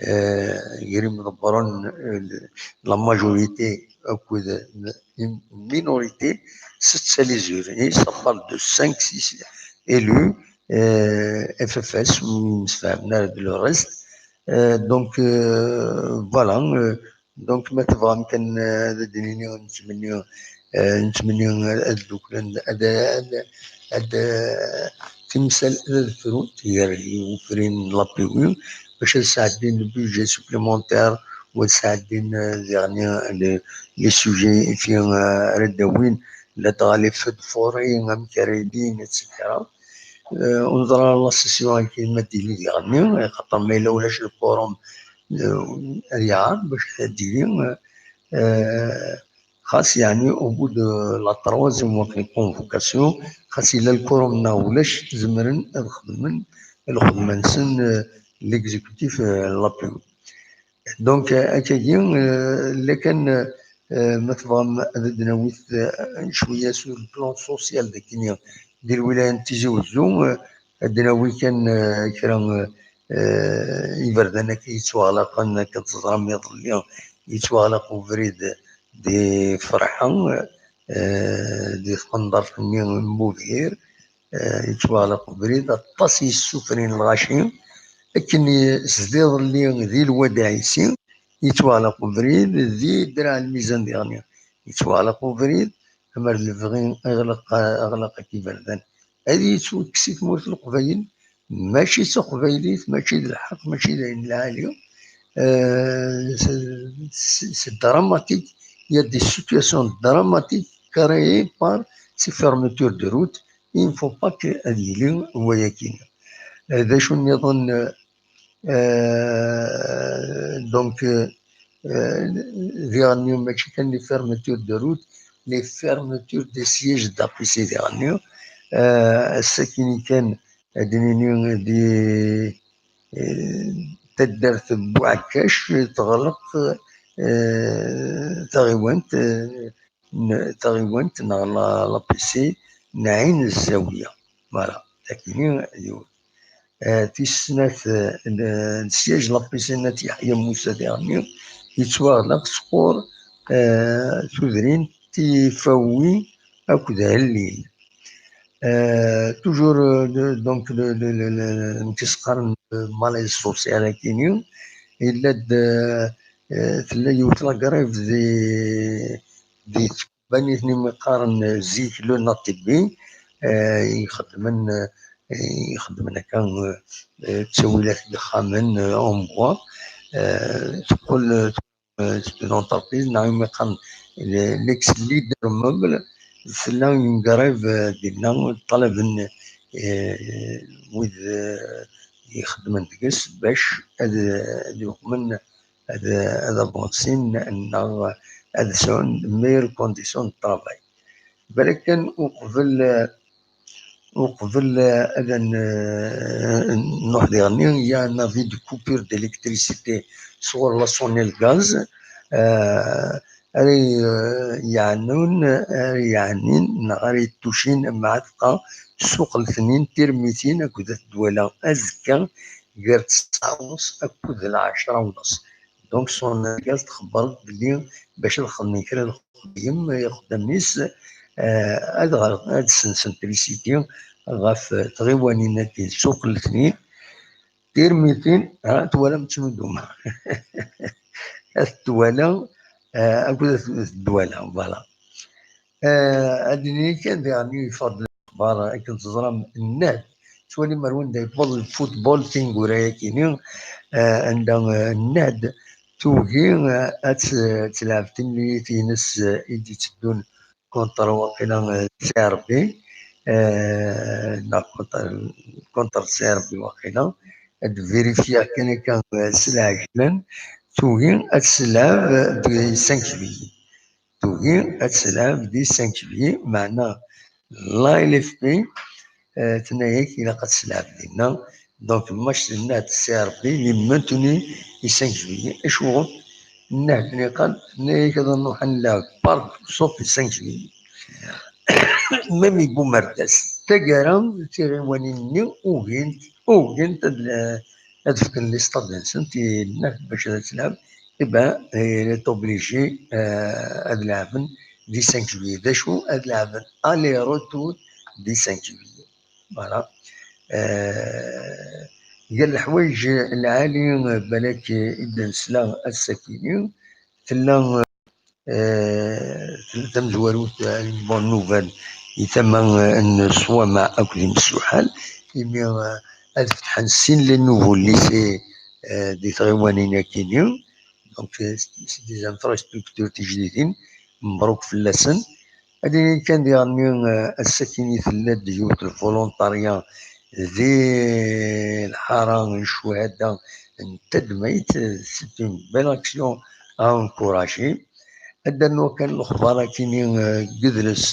euh, gar imḍebbren, euh, la majorité akked une minorité, c'est ça les urnes. Et ça parle de cinq, six élus, euh, F F S, ou le reste. Euh, donc, euh, voilà. Euh, donc, ma tebɣam kan, euh, ad d-nini, nettmenni Nettmenni ad dduklen, ad, ad, ad, timsal ad frunt gar iwefriyen n la P W I, bac ad sɛeddin budget supplémentaire, u ad sɛeddin, eh, diɣen, eh, les, les sujets i fi, eh, ara d-awin, ladɣa les feux de forêt, amek ara ilin, et cetera. Eh, ur neẓra la session akken ma d-tili diɣen, xaṭer ma yella ulac le quorum, eh, ad yeɛreḍ bac ad d-tili, eh, xas yeɛni au bout de la troisième convocation, xas yella le quorum neɣ ulac, zemren ad xedmen lxedma-nsen, eh, l'exécutif, eh, n la P W I. Donc, euh, akkagi, euh, lakan, euh, ma tebɣam ad d-nawi, euh, cwiya sur le plan social, d akkenni di lwilaya n Tizi Wezzu, euh, ad d-nawi kan, euh, kra, euh, euh, iberdan akka yettwaɣlaqen, akken teẓram iḍelli, yettwaɣlaq ubrid di Ferḥa, euh, di tqendart-nni n Mubhir, eh, yettwaɣlaq ubrid, aṭas yessufrin lɣaci, akken i-, sdiḍelli di Lwad Ɛisi, yettwaɣlaq ubrid, di Draɛ Lmizan diɣen, yettwaɣlaq ubrid, amer d lebɣi aɣlaq, aɣlaq n yiberdan. Ad yettwakkes i tmurt n Leqbayel, mačči d taqbaylit, mačči d lḥeqq, mačči d ayen lɛali. Euh, c'est, c'est, c'est dramatique. Il y a des situations dramatiques créées par ces fermetures de route. Il ne faut pas que ad yili wayagi. Euh, d acu nniḍen, euh, donc, euh, euh, diɣen mačči kan les fermetures de route, les fermetures des sièges d'A P C diɣen. Euh, ass-agi kan, ad d-nini di, eh, taddart n Buɛekkac, teɣleq, eh, taɣiwant, eh, n, taɣiwant neɣ la, la P C n Ɛin Zzawiya. Voilà, takini yiwet. Eh, tis snat, eh, n, n siège la P C n At Yeḥya Musa diɣenni, yettwaɣlaq sɣur, eh, tudrin Tifawi akked Hellil. Euh, toujours, euh, de, donc, le, le, le, le, amek i s-qqaren, le malaise social akini, yella-d, euh, euh, tella yiwet la grève di, di tkebbanit-nni mi qqaren, euh, zik le N A T B, euh, ixeddmen, euh, ixeddmen akka, euh, euh, ttawilat n yexxamen, euh, en bois, euh, teqqel, euh, c'est une entreprise, neɣ imi qqaren l'ex Leader Meuble, tella une grève, euh, dinna, ṭṭalaben, euh, wid, euh, ixeddmen deg-s bac ad, ad uqmen, ad, ad avansin neɣ ad sɛun meilleures conditions de travail. Balak kan uqbel, euh, uqbel, eh, ad n-, eh, nruḥ diɣenni, il y a un avis de coupure d'électricité sɣur la Sonelgaz, eh, ara y-, yeɛnun, ara yeɛnin, neɣ ara yettucin, mɛatqa, ssuq letnin, tirmitin akked at Dwala azekka, gar tesɛa u nneṣ akked lɛecṛa u nneṣ. Donc, Sonelgaz txebber-d belli bac ad xedmen kra n lexdayem, ixeddamen-is, eh, ad ɣer, ad sensen trisiti ɣef tɣiwanin-agi, ssuq letnin, tirmitin, ha, twalam ttnudum. At Dwala, eh, akked at, at Dwala, voilà. Eh, ad d-nini kan diɣen yeffeɣ-d lexbar, akken teẓram, nnad. Ttwalim ar wanda yewweḍ lfutbol tineggura-yagi-ni, eh, anda, eh, nnad tugi, eh, ad tt-, ad telɛeb timlilit-ines, eh, i d-itteddun contre waqila, eh, C R B, eh, neɣ contre, contre C R B waqila. Ad vérifier kan akka, eh, s lɛejlan, tugi ad telɛeb, eh, deg cinq juillet. Tugi ad telɛeb di cinq juillet, meɛna la L F P, eh, tenna-yak ilaq ad telɛeb dinna. Donc, le match n nnad C R B, il est maintenu i cinq juillet. Acuɣer? Nnad niqal, tenna-yak ad nruḥ ad nlɛeb partout, sauf i cinq juillet. Même i Bumerdas. Taggara, tiɣiwanin-nni ugint, ugint ad, ad fken les stades-nsent i nnad bac ad telɛeb. Eh ben, il est obligé, euh, ad lɛeben di cinq juillet. D acu? Ad lɛeben aller-retour di cinq juillet. Voilà. Euh, gar leḥwayeǧ lɛali, balak i d-nesla ass-akini, tella, eh, tella tamezwarut, eh, une bonne nouvelle i tama, eh, n Ṣwamaɛ akked Imesluḥan, imi, eh, ad fetḥen sin les nouveaux lycées, eh, di tɣiwanin akini. Donc, eh, c'est des infrastructures tijdidin, mebruk fell-asen. Ad inin kan diɣen, eh, ass-akini tella-d yiwet n volontarya di lḥara n ccuhada n Tadmayt, eh, c'est une belle action à encourager. Ad d-rnuɣ kan lexbar akini, eh, deg udles,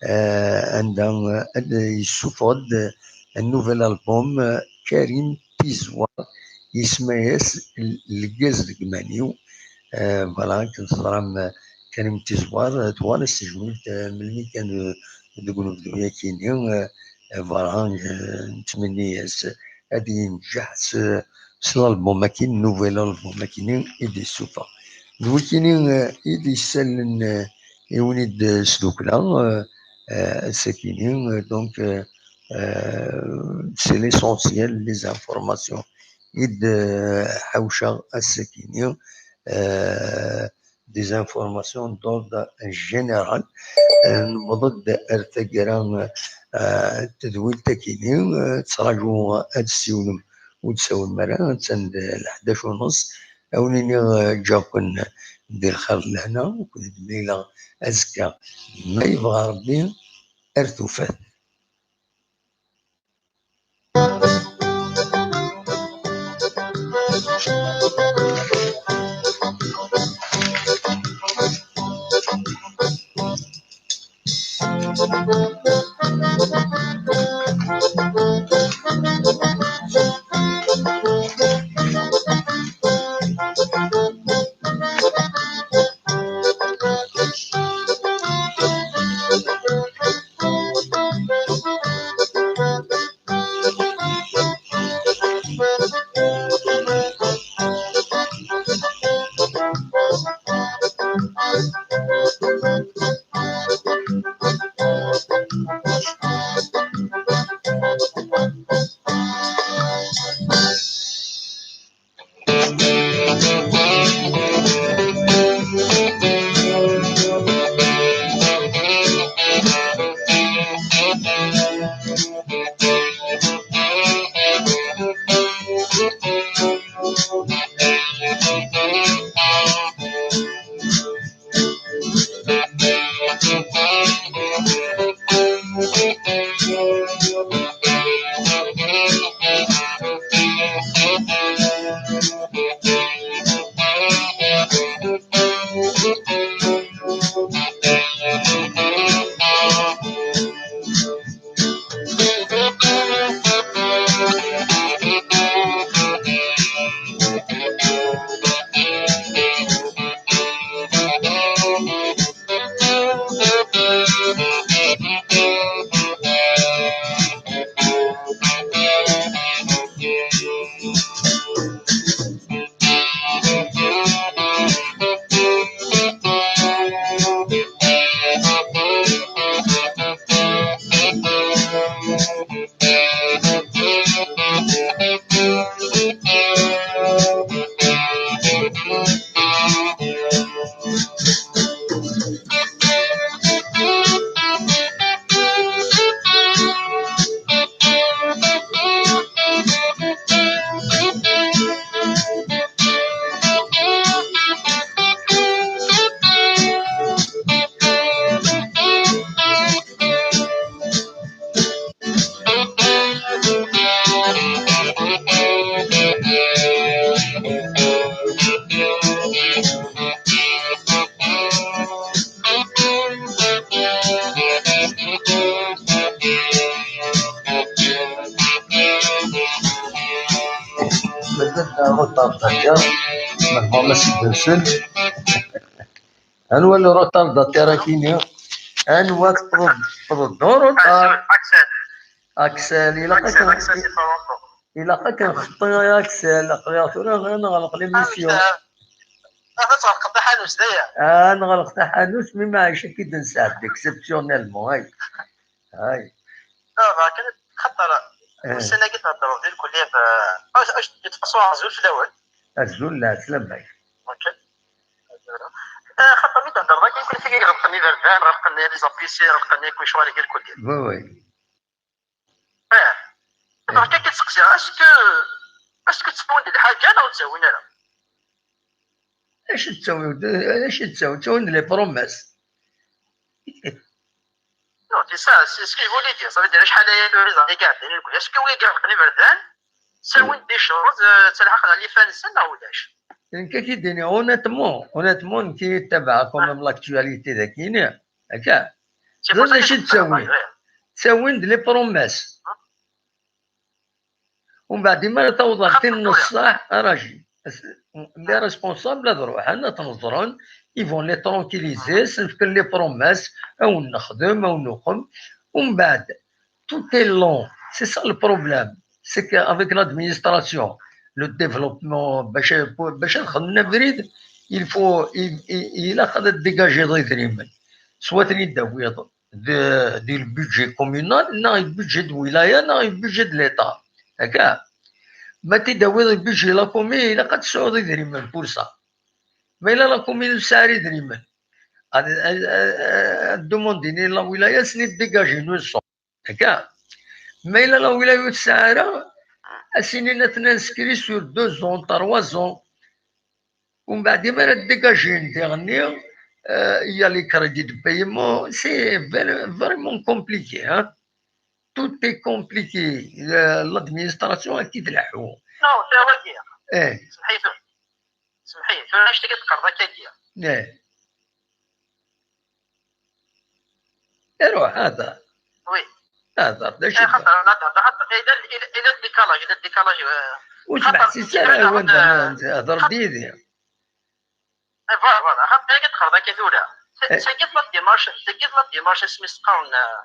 eh, anda, eh, ad yessufeɣ-d, eh, un nouvel album, eh, Karim Tizwar, yesma-yas L-, Lgaz deg Mani-w. Eh, voilà, akken teẓram, eh, Karim Tizwar, eh, tuɣal-as tejmilt, eh, melmi kan, eh, deg unebdu-yakini, eh, eh, voilà, eh, nettmenni-yas ad yenǧeḥ s, s lalbum-agi, nouvel album-agi i d-yessufeɣ. D wikini, eh, i d-yessallen, eh, i win i d-sdukla, eh, eh, ass-akini, eh, donc, eh, eh, c'est l'essentiel, les informations i d-ḥawceɣ ass-akini, eh, des informations d'ordre général. Eh, newweḍ-d ar taggara, eh, n tedwilt-akini, eh, ttraǧu ad tessiwlem, ur d-tsawlem ara, attan d leḥdac u nneṣ. A wen-iniɣ, eh, ǧǧiɣ-ken di lxir d lehna, akked d-mlileɣ azekka, ma yebɣa Rebbi, ar tufat. Mazal d aruṭar d aya, ma tebɣam ad s-id-nsel. Anwa le retard d aṭira-kini? Anwa tewweḍ, tewweḍ d uruṭar? Aksel. Aksel, ilaq Aksel, akken, Aksel si Toronto. Ilaq akken xeṭṭi ay Aksel, aql-aɣ tura ad nɣelq l'émission. Amek, eh, ad tɣelqeḍ taḥanut, d aya? Ah, nɣelq taḥanut, mi maɛic akka i d-nesɛedda, exceptionnellement, ay. Ay. Ah, bah, kan, xaṭer, eh, ussan-agi theddreḍ di lkulliyat, eh, acu, acu, yettqaṣṣu azul fell-awen. Azul, lɛeslama-k. Ok. Eh, xaṭer mi d-hedder Llan ɣelqen les offices, ɣelqen yakk lecɣal-agi lkul. Oui, oui. Eh. Donc, akka i k-ttseqsiɣ, est-ce que, est-ce que ttawin-d lḥaǧa neɣ ur ttawin ara? Acu ttawin? Acu ttawin? Ttawin-d les promesses. Non, c'est ça, c'est ce que je voulais dire. Ça veut dire, acḥal aya tura les années iɛeddan, est-ce que wigi ɣelqen iberdan, ttawin-d des choses, euh, ttalḥaqen ɣer yiffan-nsen neɣ ulac? Nekk ad k-id-iniɣ, honnêtement, honnêtement, nekk i ttabaɛeɣ quand même l'actualité dagi-ni, akka. C'est pour ça que je te parle, ouais. Ttawin-d les promesses. Umbeɛd, imi ara tawḍeḍ ɣer tin n ṣṣeḥ, araji. Les responsables ad ruḥen, ad ten-ẓren, ils vont les tranquilliser, sen-fken les promesses, ad wen-nexdem, ad wen-nuqem. Umbeɛd, tout est lent, c'est ça le problème. C'est qu'avec l'administration, le développement, bac, bac ad xedmen abrid, il faut, il, il, ilaq ad dégager idrimen. Soit ad ten-id-tawiḍ de, du budget communal, neɣ budget de wilaya, neɣ budget de l'État. Akka. Ma t-id-tawiḍ budget la commune, ilaq ad tesɛuḍ idrimen pour ça. Ma yella la commune ur tesɛi ara idrimen, ad, ad, ad, ad demandin i la wilaya ad sen-id-dégager une somme. Akka. Ma yella la wilaya ur tesɛi ara, ad s-inin ad ten-inscrit sur deux ans, trois ans. Umbeɛd, imi ara dégager diɣenni, euh, il y a les crédits de paiement, c'est vra-, vraiment compliqué, hein. Tout est compliqué. Euh, l'administration ad k-id-tleḥḥu. Non, c'est vrai. Eh. Semḥ-iyi, semḥ-iyi, tura annect-agi teqqareḍ akka-agi. Eh. Iruḥ, hada. Oui. Hada, d acu? Eh, xaṭer, xaṭer, xaṭer, ila, ila, ila décalage, ila décalage, euh, ur smeḥsis ara, hder-d yid-i. Eh, voilà, voilà, xaṭer, akka teqqareḍ akka tura. Eh. Tagi la démarche, tagi la démarche, asmi s-qqaren, euh,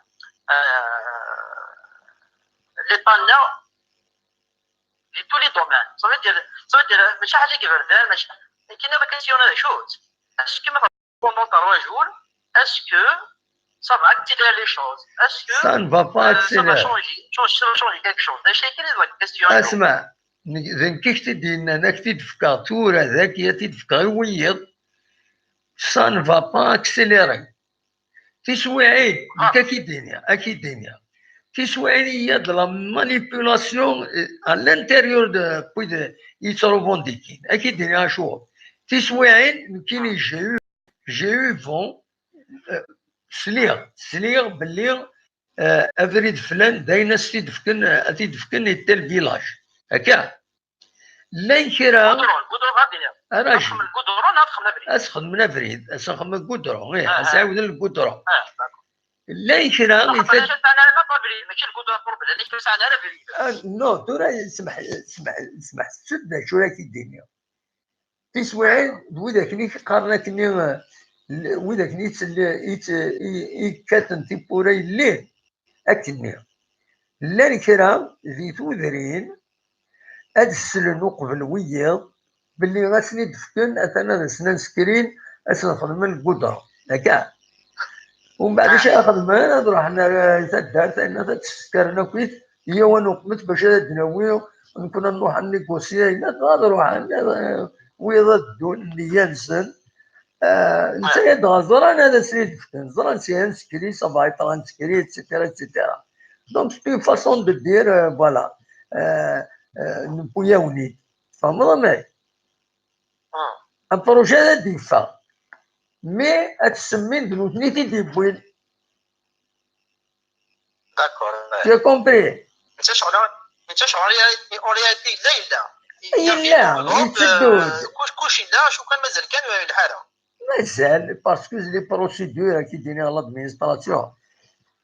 euh, l'État-nneɣ, di tous les domaines. Ça veut dire, ça veut dire, mačči ḥaǧa deg iberdan, mačči, nekkini la question d acu-tt? Est-ce que ma pendant trois jours, est-ce que ça va accélérer les choses? Est-ce que, ça ne va pas, euh, ça va accélérer, changer, change-, ça va changer quelque chose? D acu kan i d la question. Asma, nekk, d nekk i k-t-id-yennan, ad k-t-id-fkeɣ tura, dagi ad t-id-fkeɣ i wiyiḍ. Ça ne va pas accélérer. Tiswiɛin, nekk ad k-id-iniɣ, ad k-id-iniɣ. Tiswiɛin, il y a de la manipulation, euh, à l'intérieur de, wid yettrevendiquin. Ad k-id-iniɣ acuɣer. Tiswiɛin, nekkini, j'ai eu, j'ai eu vent, euh, sliɣ, sliɣ belli, euh, abrid flan, d ayen ad s-t-id-fken, ad t-id-fken i tel village. Akka. Llan kra. Gudron, gudron, ad iniɣ. Ara ad xedmen gudron, ad xedmen abrid. Ad xedmen abrid, ad xedmen gudron, ih, ah, ad sɛiwden lgudron. Ah, d'accord. Llan kra. Ixef, acu sɛan ara abrid, mačči lgudron problème, acu sɛan ara abrid. Ah, non, tura smeḥ, smeḥ, smeḥ, sed d acu ara k-id-iniɣ. Tiswiɛin d widak-nni i qqaren akkenni, eh, l-, widak-nni i tt-, i tt-, i, i yekkaten tiwwura yellin akkenni. Llan kra di tudrin ad slen uqbel wiyiḍ belli ad sen-id-fken, atan ad sen-ansekrin, ad sen-xedmen lgudra. Akka. Umbeɛd, acu ara xedmen? Ad ruḥen ar, eh, taddart, ayen ad tt-ssekren akkit, yyaw ad nuqmet bac ad d-nawi, nekkni ad nruḥ ad négocier, ayen ad ruḥen, eh, wiyaḍ ad ddun, nniya-nsen. Eh, netta dɣa ẓran ad as-id-fken, ẓran si inscrit, ça va être inscrit, et cetera, et cetera. Donc, c'est une façon de dire, euh, voilà, euh, euh, newwi-yawen-id. Tfehmeḍ, amek? Un projet ad d-yeffeɣ. Mais ad t-semmin d nutni i t-id-yewwin. D'accord, ouais. Tu as compris? Netta ccɣel, netta ccɣel, en réalité, yella, yella. Yella, yetteddu-d. Euh, kuc, kuc yella, acu kan mazal kan ur yelḥa ara. Mazal, parce que les procédures qui donnent à l'administration.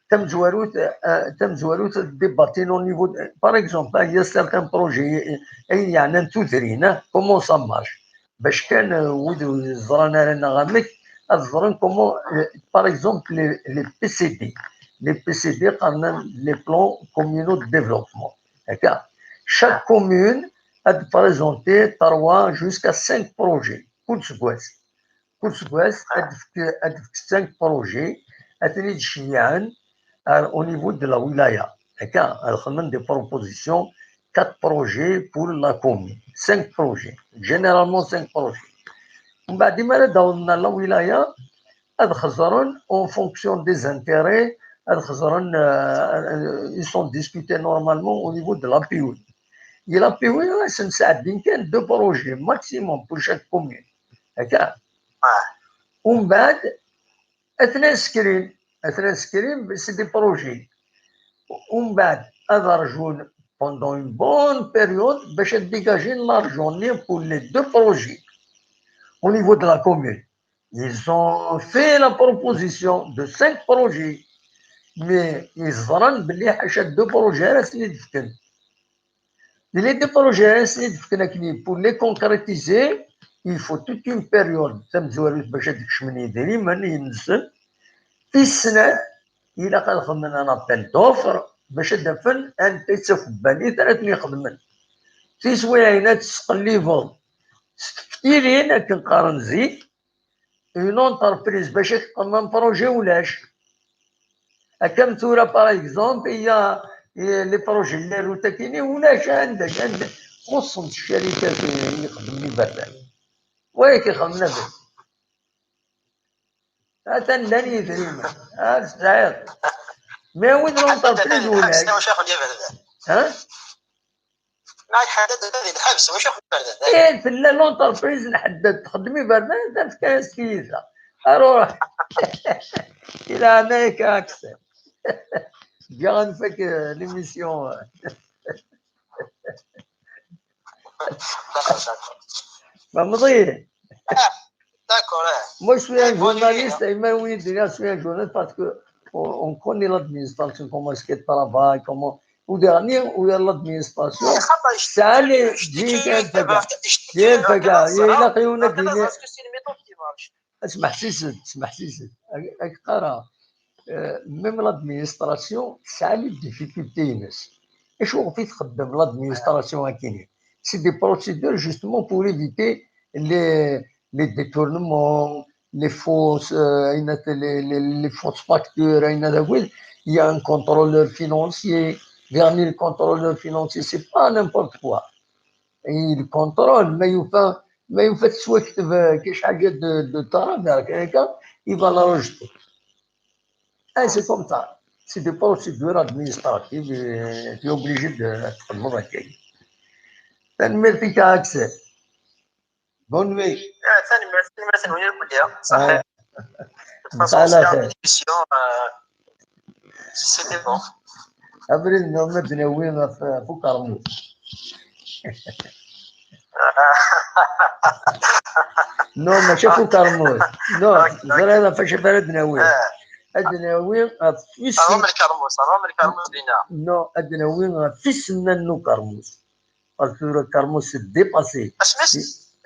Tamezwarut, euh, tamezwarut, débattre au niveau de, par exemple, il y a certains projets, euh, ayen yeɛnan tudrin, hein, comment ça marche. Bac kan, euh, wid ur ẓran ara neɣ amek, ad ẓren comment, euh, par exemple, les, les P C D. Les P C D, qqaren les plans communaux de développement. Akka. Chaque commune ad présenter trois jusqu'à cinq projets. Kul seggas. Kul seggas ad d-tefk, ad d-tefk cinq projets, ad ten-id-ceyyɛen ar, au niveau de la wilaya. Akka, ad xedmen des propositions, quatre projets pour la commune, cinq projets, généralement cinq projets. Mbeɛd, imi ara d-awḍen ar la wilaya, ad xeẓren en fonction des intérêts, ad xeẓren, euh, ils sont discutés normalement au niveau de l'A P E. Et l'A P E, ad sen-sɛeddin kan deux projets maximum pour chaque commune. Akka. Umbeɛd, ad ten-inscrivent, ad ten-inscrivent, c'est des projets. Umbeɛd, ad rjun pendant une bonne période باش ad dégager l'argent pour les deux projets au niveau de la commune. Ils ont fait la proposition de cinq projets, mais ils ẓran belli ḥaca deux projets ara sen-id-fken. Et les deux projets ara sen-id-fken akkenni, pour les concrétiser, il faut toute une période tamezwarut باش ad kecmen yidrimen-nsen. Tis snat, ilaq ad xedmen un appel d'offres باش ad afen anta i d takebbanit ara ten-ixedmen. Tiswiɛin ad tesqellibeḍ s teftilin, akken qqaren zik, une entreprise باش ad teqqen un projet ulac. Akka am tura, par exemple, il y a, il y a les projets n la route akkenni, ulac, anda, anda xuṣṣent ccarikat i ixeddmen iberdan. Wayaki xedmen abrid. Atan llan yidrimen. Ah, tesɛiḍ. Mais wid n l'entreprise ulac. Ha? Ma tḥedded di lḥebs, wacu xeddmen da? Eh, tella l'entreprise nḥedded, txeddem iberdan, tefka-yas tiyita. Aruḥ. Di leɛnaya-k, Axel. Ǧǧiɣ ad nfak, euh, l'émission. D'accord, d'accord. Tfehmeḍ-iyi? Ah, d'accord, eh. Moi, je suis un journaliste, et même oui, déjà, je suis un journaliste parce que on, on connaît l'administration, comment est-ce qu'elle travaille, comment. Au dernier, ou l'administration, ça allait, j'ai un peu gars. J'ai un peu gars. Il y a une réunion de. Parce que c'est une méthode qui marche. اسمح سيسد، اسمح سيسد. راك قارا. Euh, même l'administration, ça a les difficultés, Inès. ايش هو في تخدم l'administration هكيني؟ C'est des procédures justement pour éviter les, les détournements, les fausses, euh, les, les, les fausses factures, il y a un contrôleur financier. Dernier contrôleur financier, c'est pas n'importe quoi. Il contrôle, mais il fait, mais il fait soit que je de, de travail, il va la rejeter. Et c'est comme ça. C'est des procédures administratives, euh, tu es obligé de être mauvais. Tanemmirt-ik a Axel. Bonne nuit. Ah, tanemmirt, tanemmirt-nwen akk. Ṣaḥit. De toute façon, c'est une émission, euh, c'était bon. Abrid-nneɣ ma d-nawi ɣef, ɣef ukermus. Non, mačči ɣef ukermus. Non, ẓriɣ ɣef acu ara d-nawi. Ad d-nawi ɣef wis. Rɣem lkermus, rɣem lkermus dinna. Non, ad d-nawi ɣef isennanen n ukermus. Ɣer tura, kermus dépassé.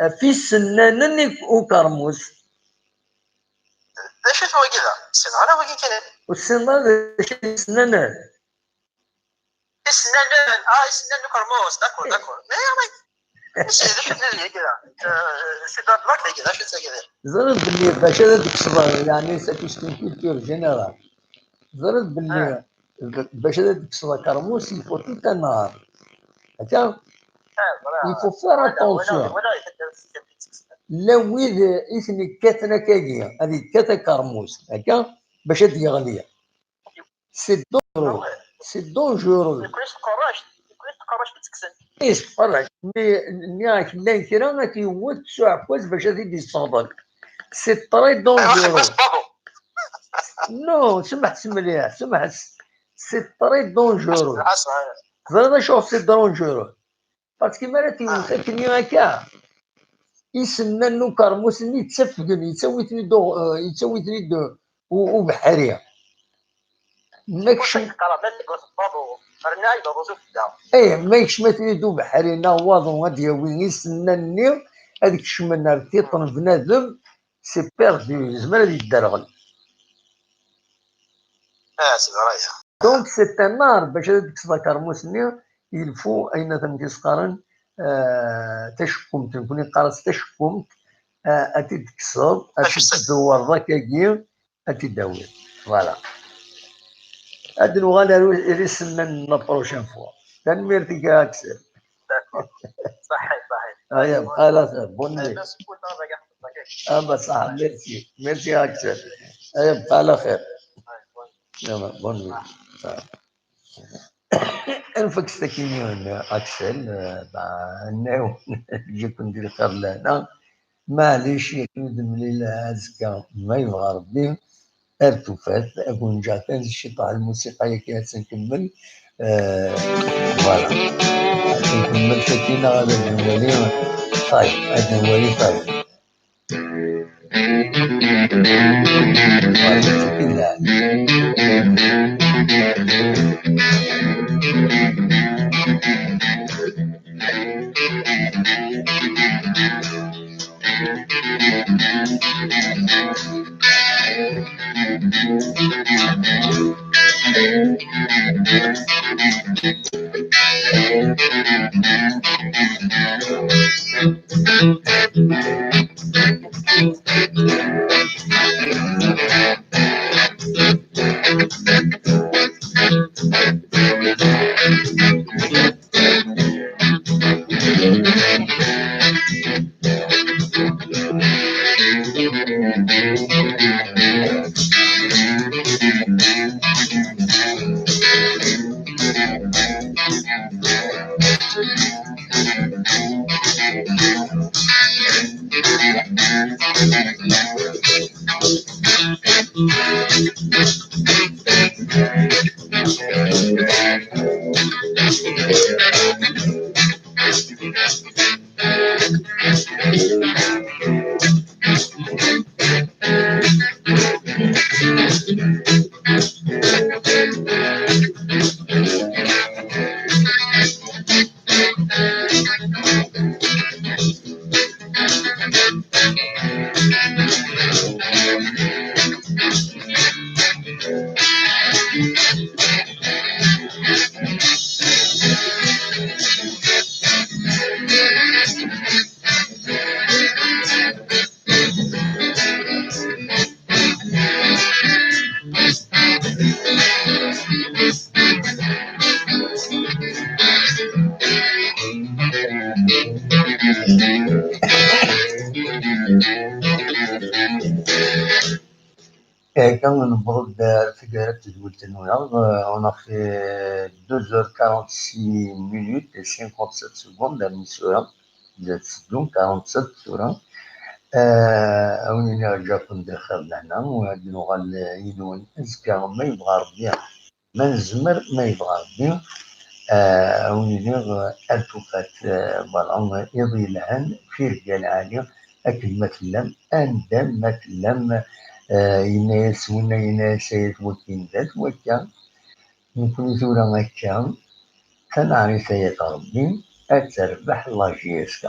Ɣef isennanen n ukermus. D acu-t wagi da? Ur ssineɣ ara wagi kan. Ur tessineḍ ara d acu i d isennanen? Isennanen, ah, isennanen n ukermus, d'accord, d'accord. Mais, mais, c'est, d acu-t wagi da? Euh, c'est de la blague, wagi, d acu-t wagi da? Ẓriɣ belli bac ad tekkseḍ, yeɛni, c'est une culture générale. Ẓriɣ belli bac ad tekkseḍ akermus, il faut tout un art. Akka? Il faut faire attention. Llan wid i ten-ikkaten akkagi, ad yekkat akermus, akka, bac ad d-yeɣli. C'est dangereux. C'est dangereux. Nekni s tqerract, nekni s tqerract i ttekksen. Is tqerract. Mi, nniɣ-ak, llan kra ad t-yewwet s uɛekkaz bac ad t-id-yesseɣḍel. C'est très dangereux. Non, semḥet mliḥ, semḥet. C'est très dangereux. Teẓriḍ acuɣer c'est dangereux? Parce que mi ara t-iwet akkenni akka, isennanen n ukermus-nni ttafgen, yettawi-ten-id u-, euh, yettawi-ten-id u-, ubeḥri. Ma kecm-, eh, ma yekcem-iten-id ubeḥri neɣ waḍu ad d-yawi isennanen-nni, ad kecmen ar tiṭ n bnadem, c'est perdu, yezmer ad yedderɣel. Donc, c'est un art, bac ad d-tekkseḍ akermus-nni, il faut ayen ad ten-qqaren, euh, tacekkumt, nekni neqqar-as tacekkumt, euh, ad t-id-tekkseḍ, ad t-id-tdewreḍ akkagi, ad t-id-tawiḍ. Voilà. Ad nuɣal ar, ar isennanen la prochaine fois. Tanemmirt-ik a Axel. D'accord. Ṣaḥit, ṣaḥit. Aya, bxal ass, bonne nuit. Ah, bah, ça, merci. Merci, Axel. Aywa, bqa ɛla xir. Aywa, bonne nuit. Nfuk s takini n Axel, eh, bah, nnaw, ǧǧiken di lxir lehna. Maɛlic, yakan ad nemlil azekka, ma yebɣa Rebbi, ar tufat, ad wen-ǧǧeɣ kan ciṭuḥ n lmusiqa-yagi ad tt-nkemmel. Eh, voilà. Ad tt-nkemmel sakkin, ad nwali, ṭayeb, ad nwali, ṭayeb. Akka newweḍ-d ar taggara n tedwilt-nneɣ, eh, on a fait deux heures quarante-six minutes et cinquante-sept secondes, ar isura la tetteddu, quarante-sept tura. Eh, a wen-iniɣ ǧǧiɣ-ken di lxir d lehna, u ad nuɣal, eh, yid-wen azekka, ma yebɣa Rebbi, ma nezmer, ma yebɣa Rebbi, eh, a wen-iniɣ, eh, ar tufat, eh, voilà, iḍ yelhan, tirga lɛali, akken ma tellam, anda ma tellam, eh, yenna-yas winna, yenna-yas ay at wakin d at wakka, nekkni tura akka, taneɛrit ay at Rebbi, ad terbeḥ la J S K.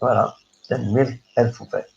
Voilà, tanemmirt, ar tufat.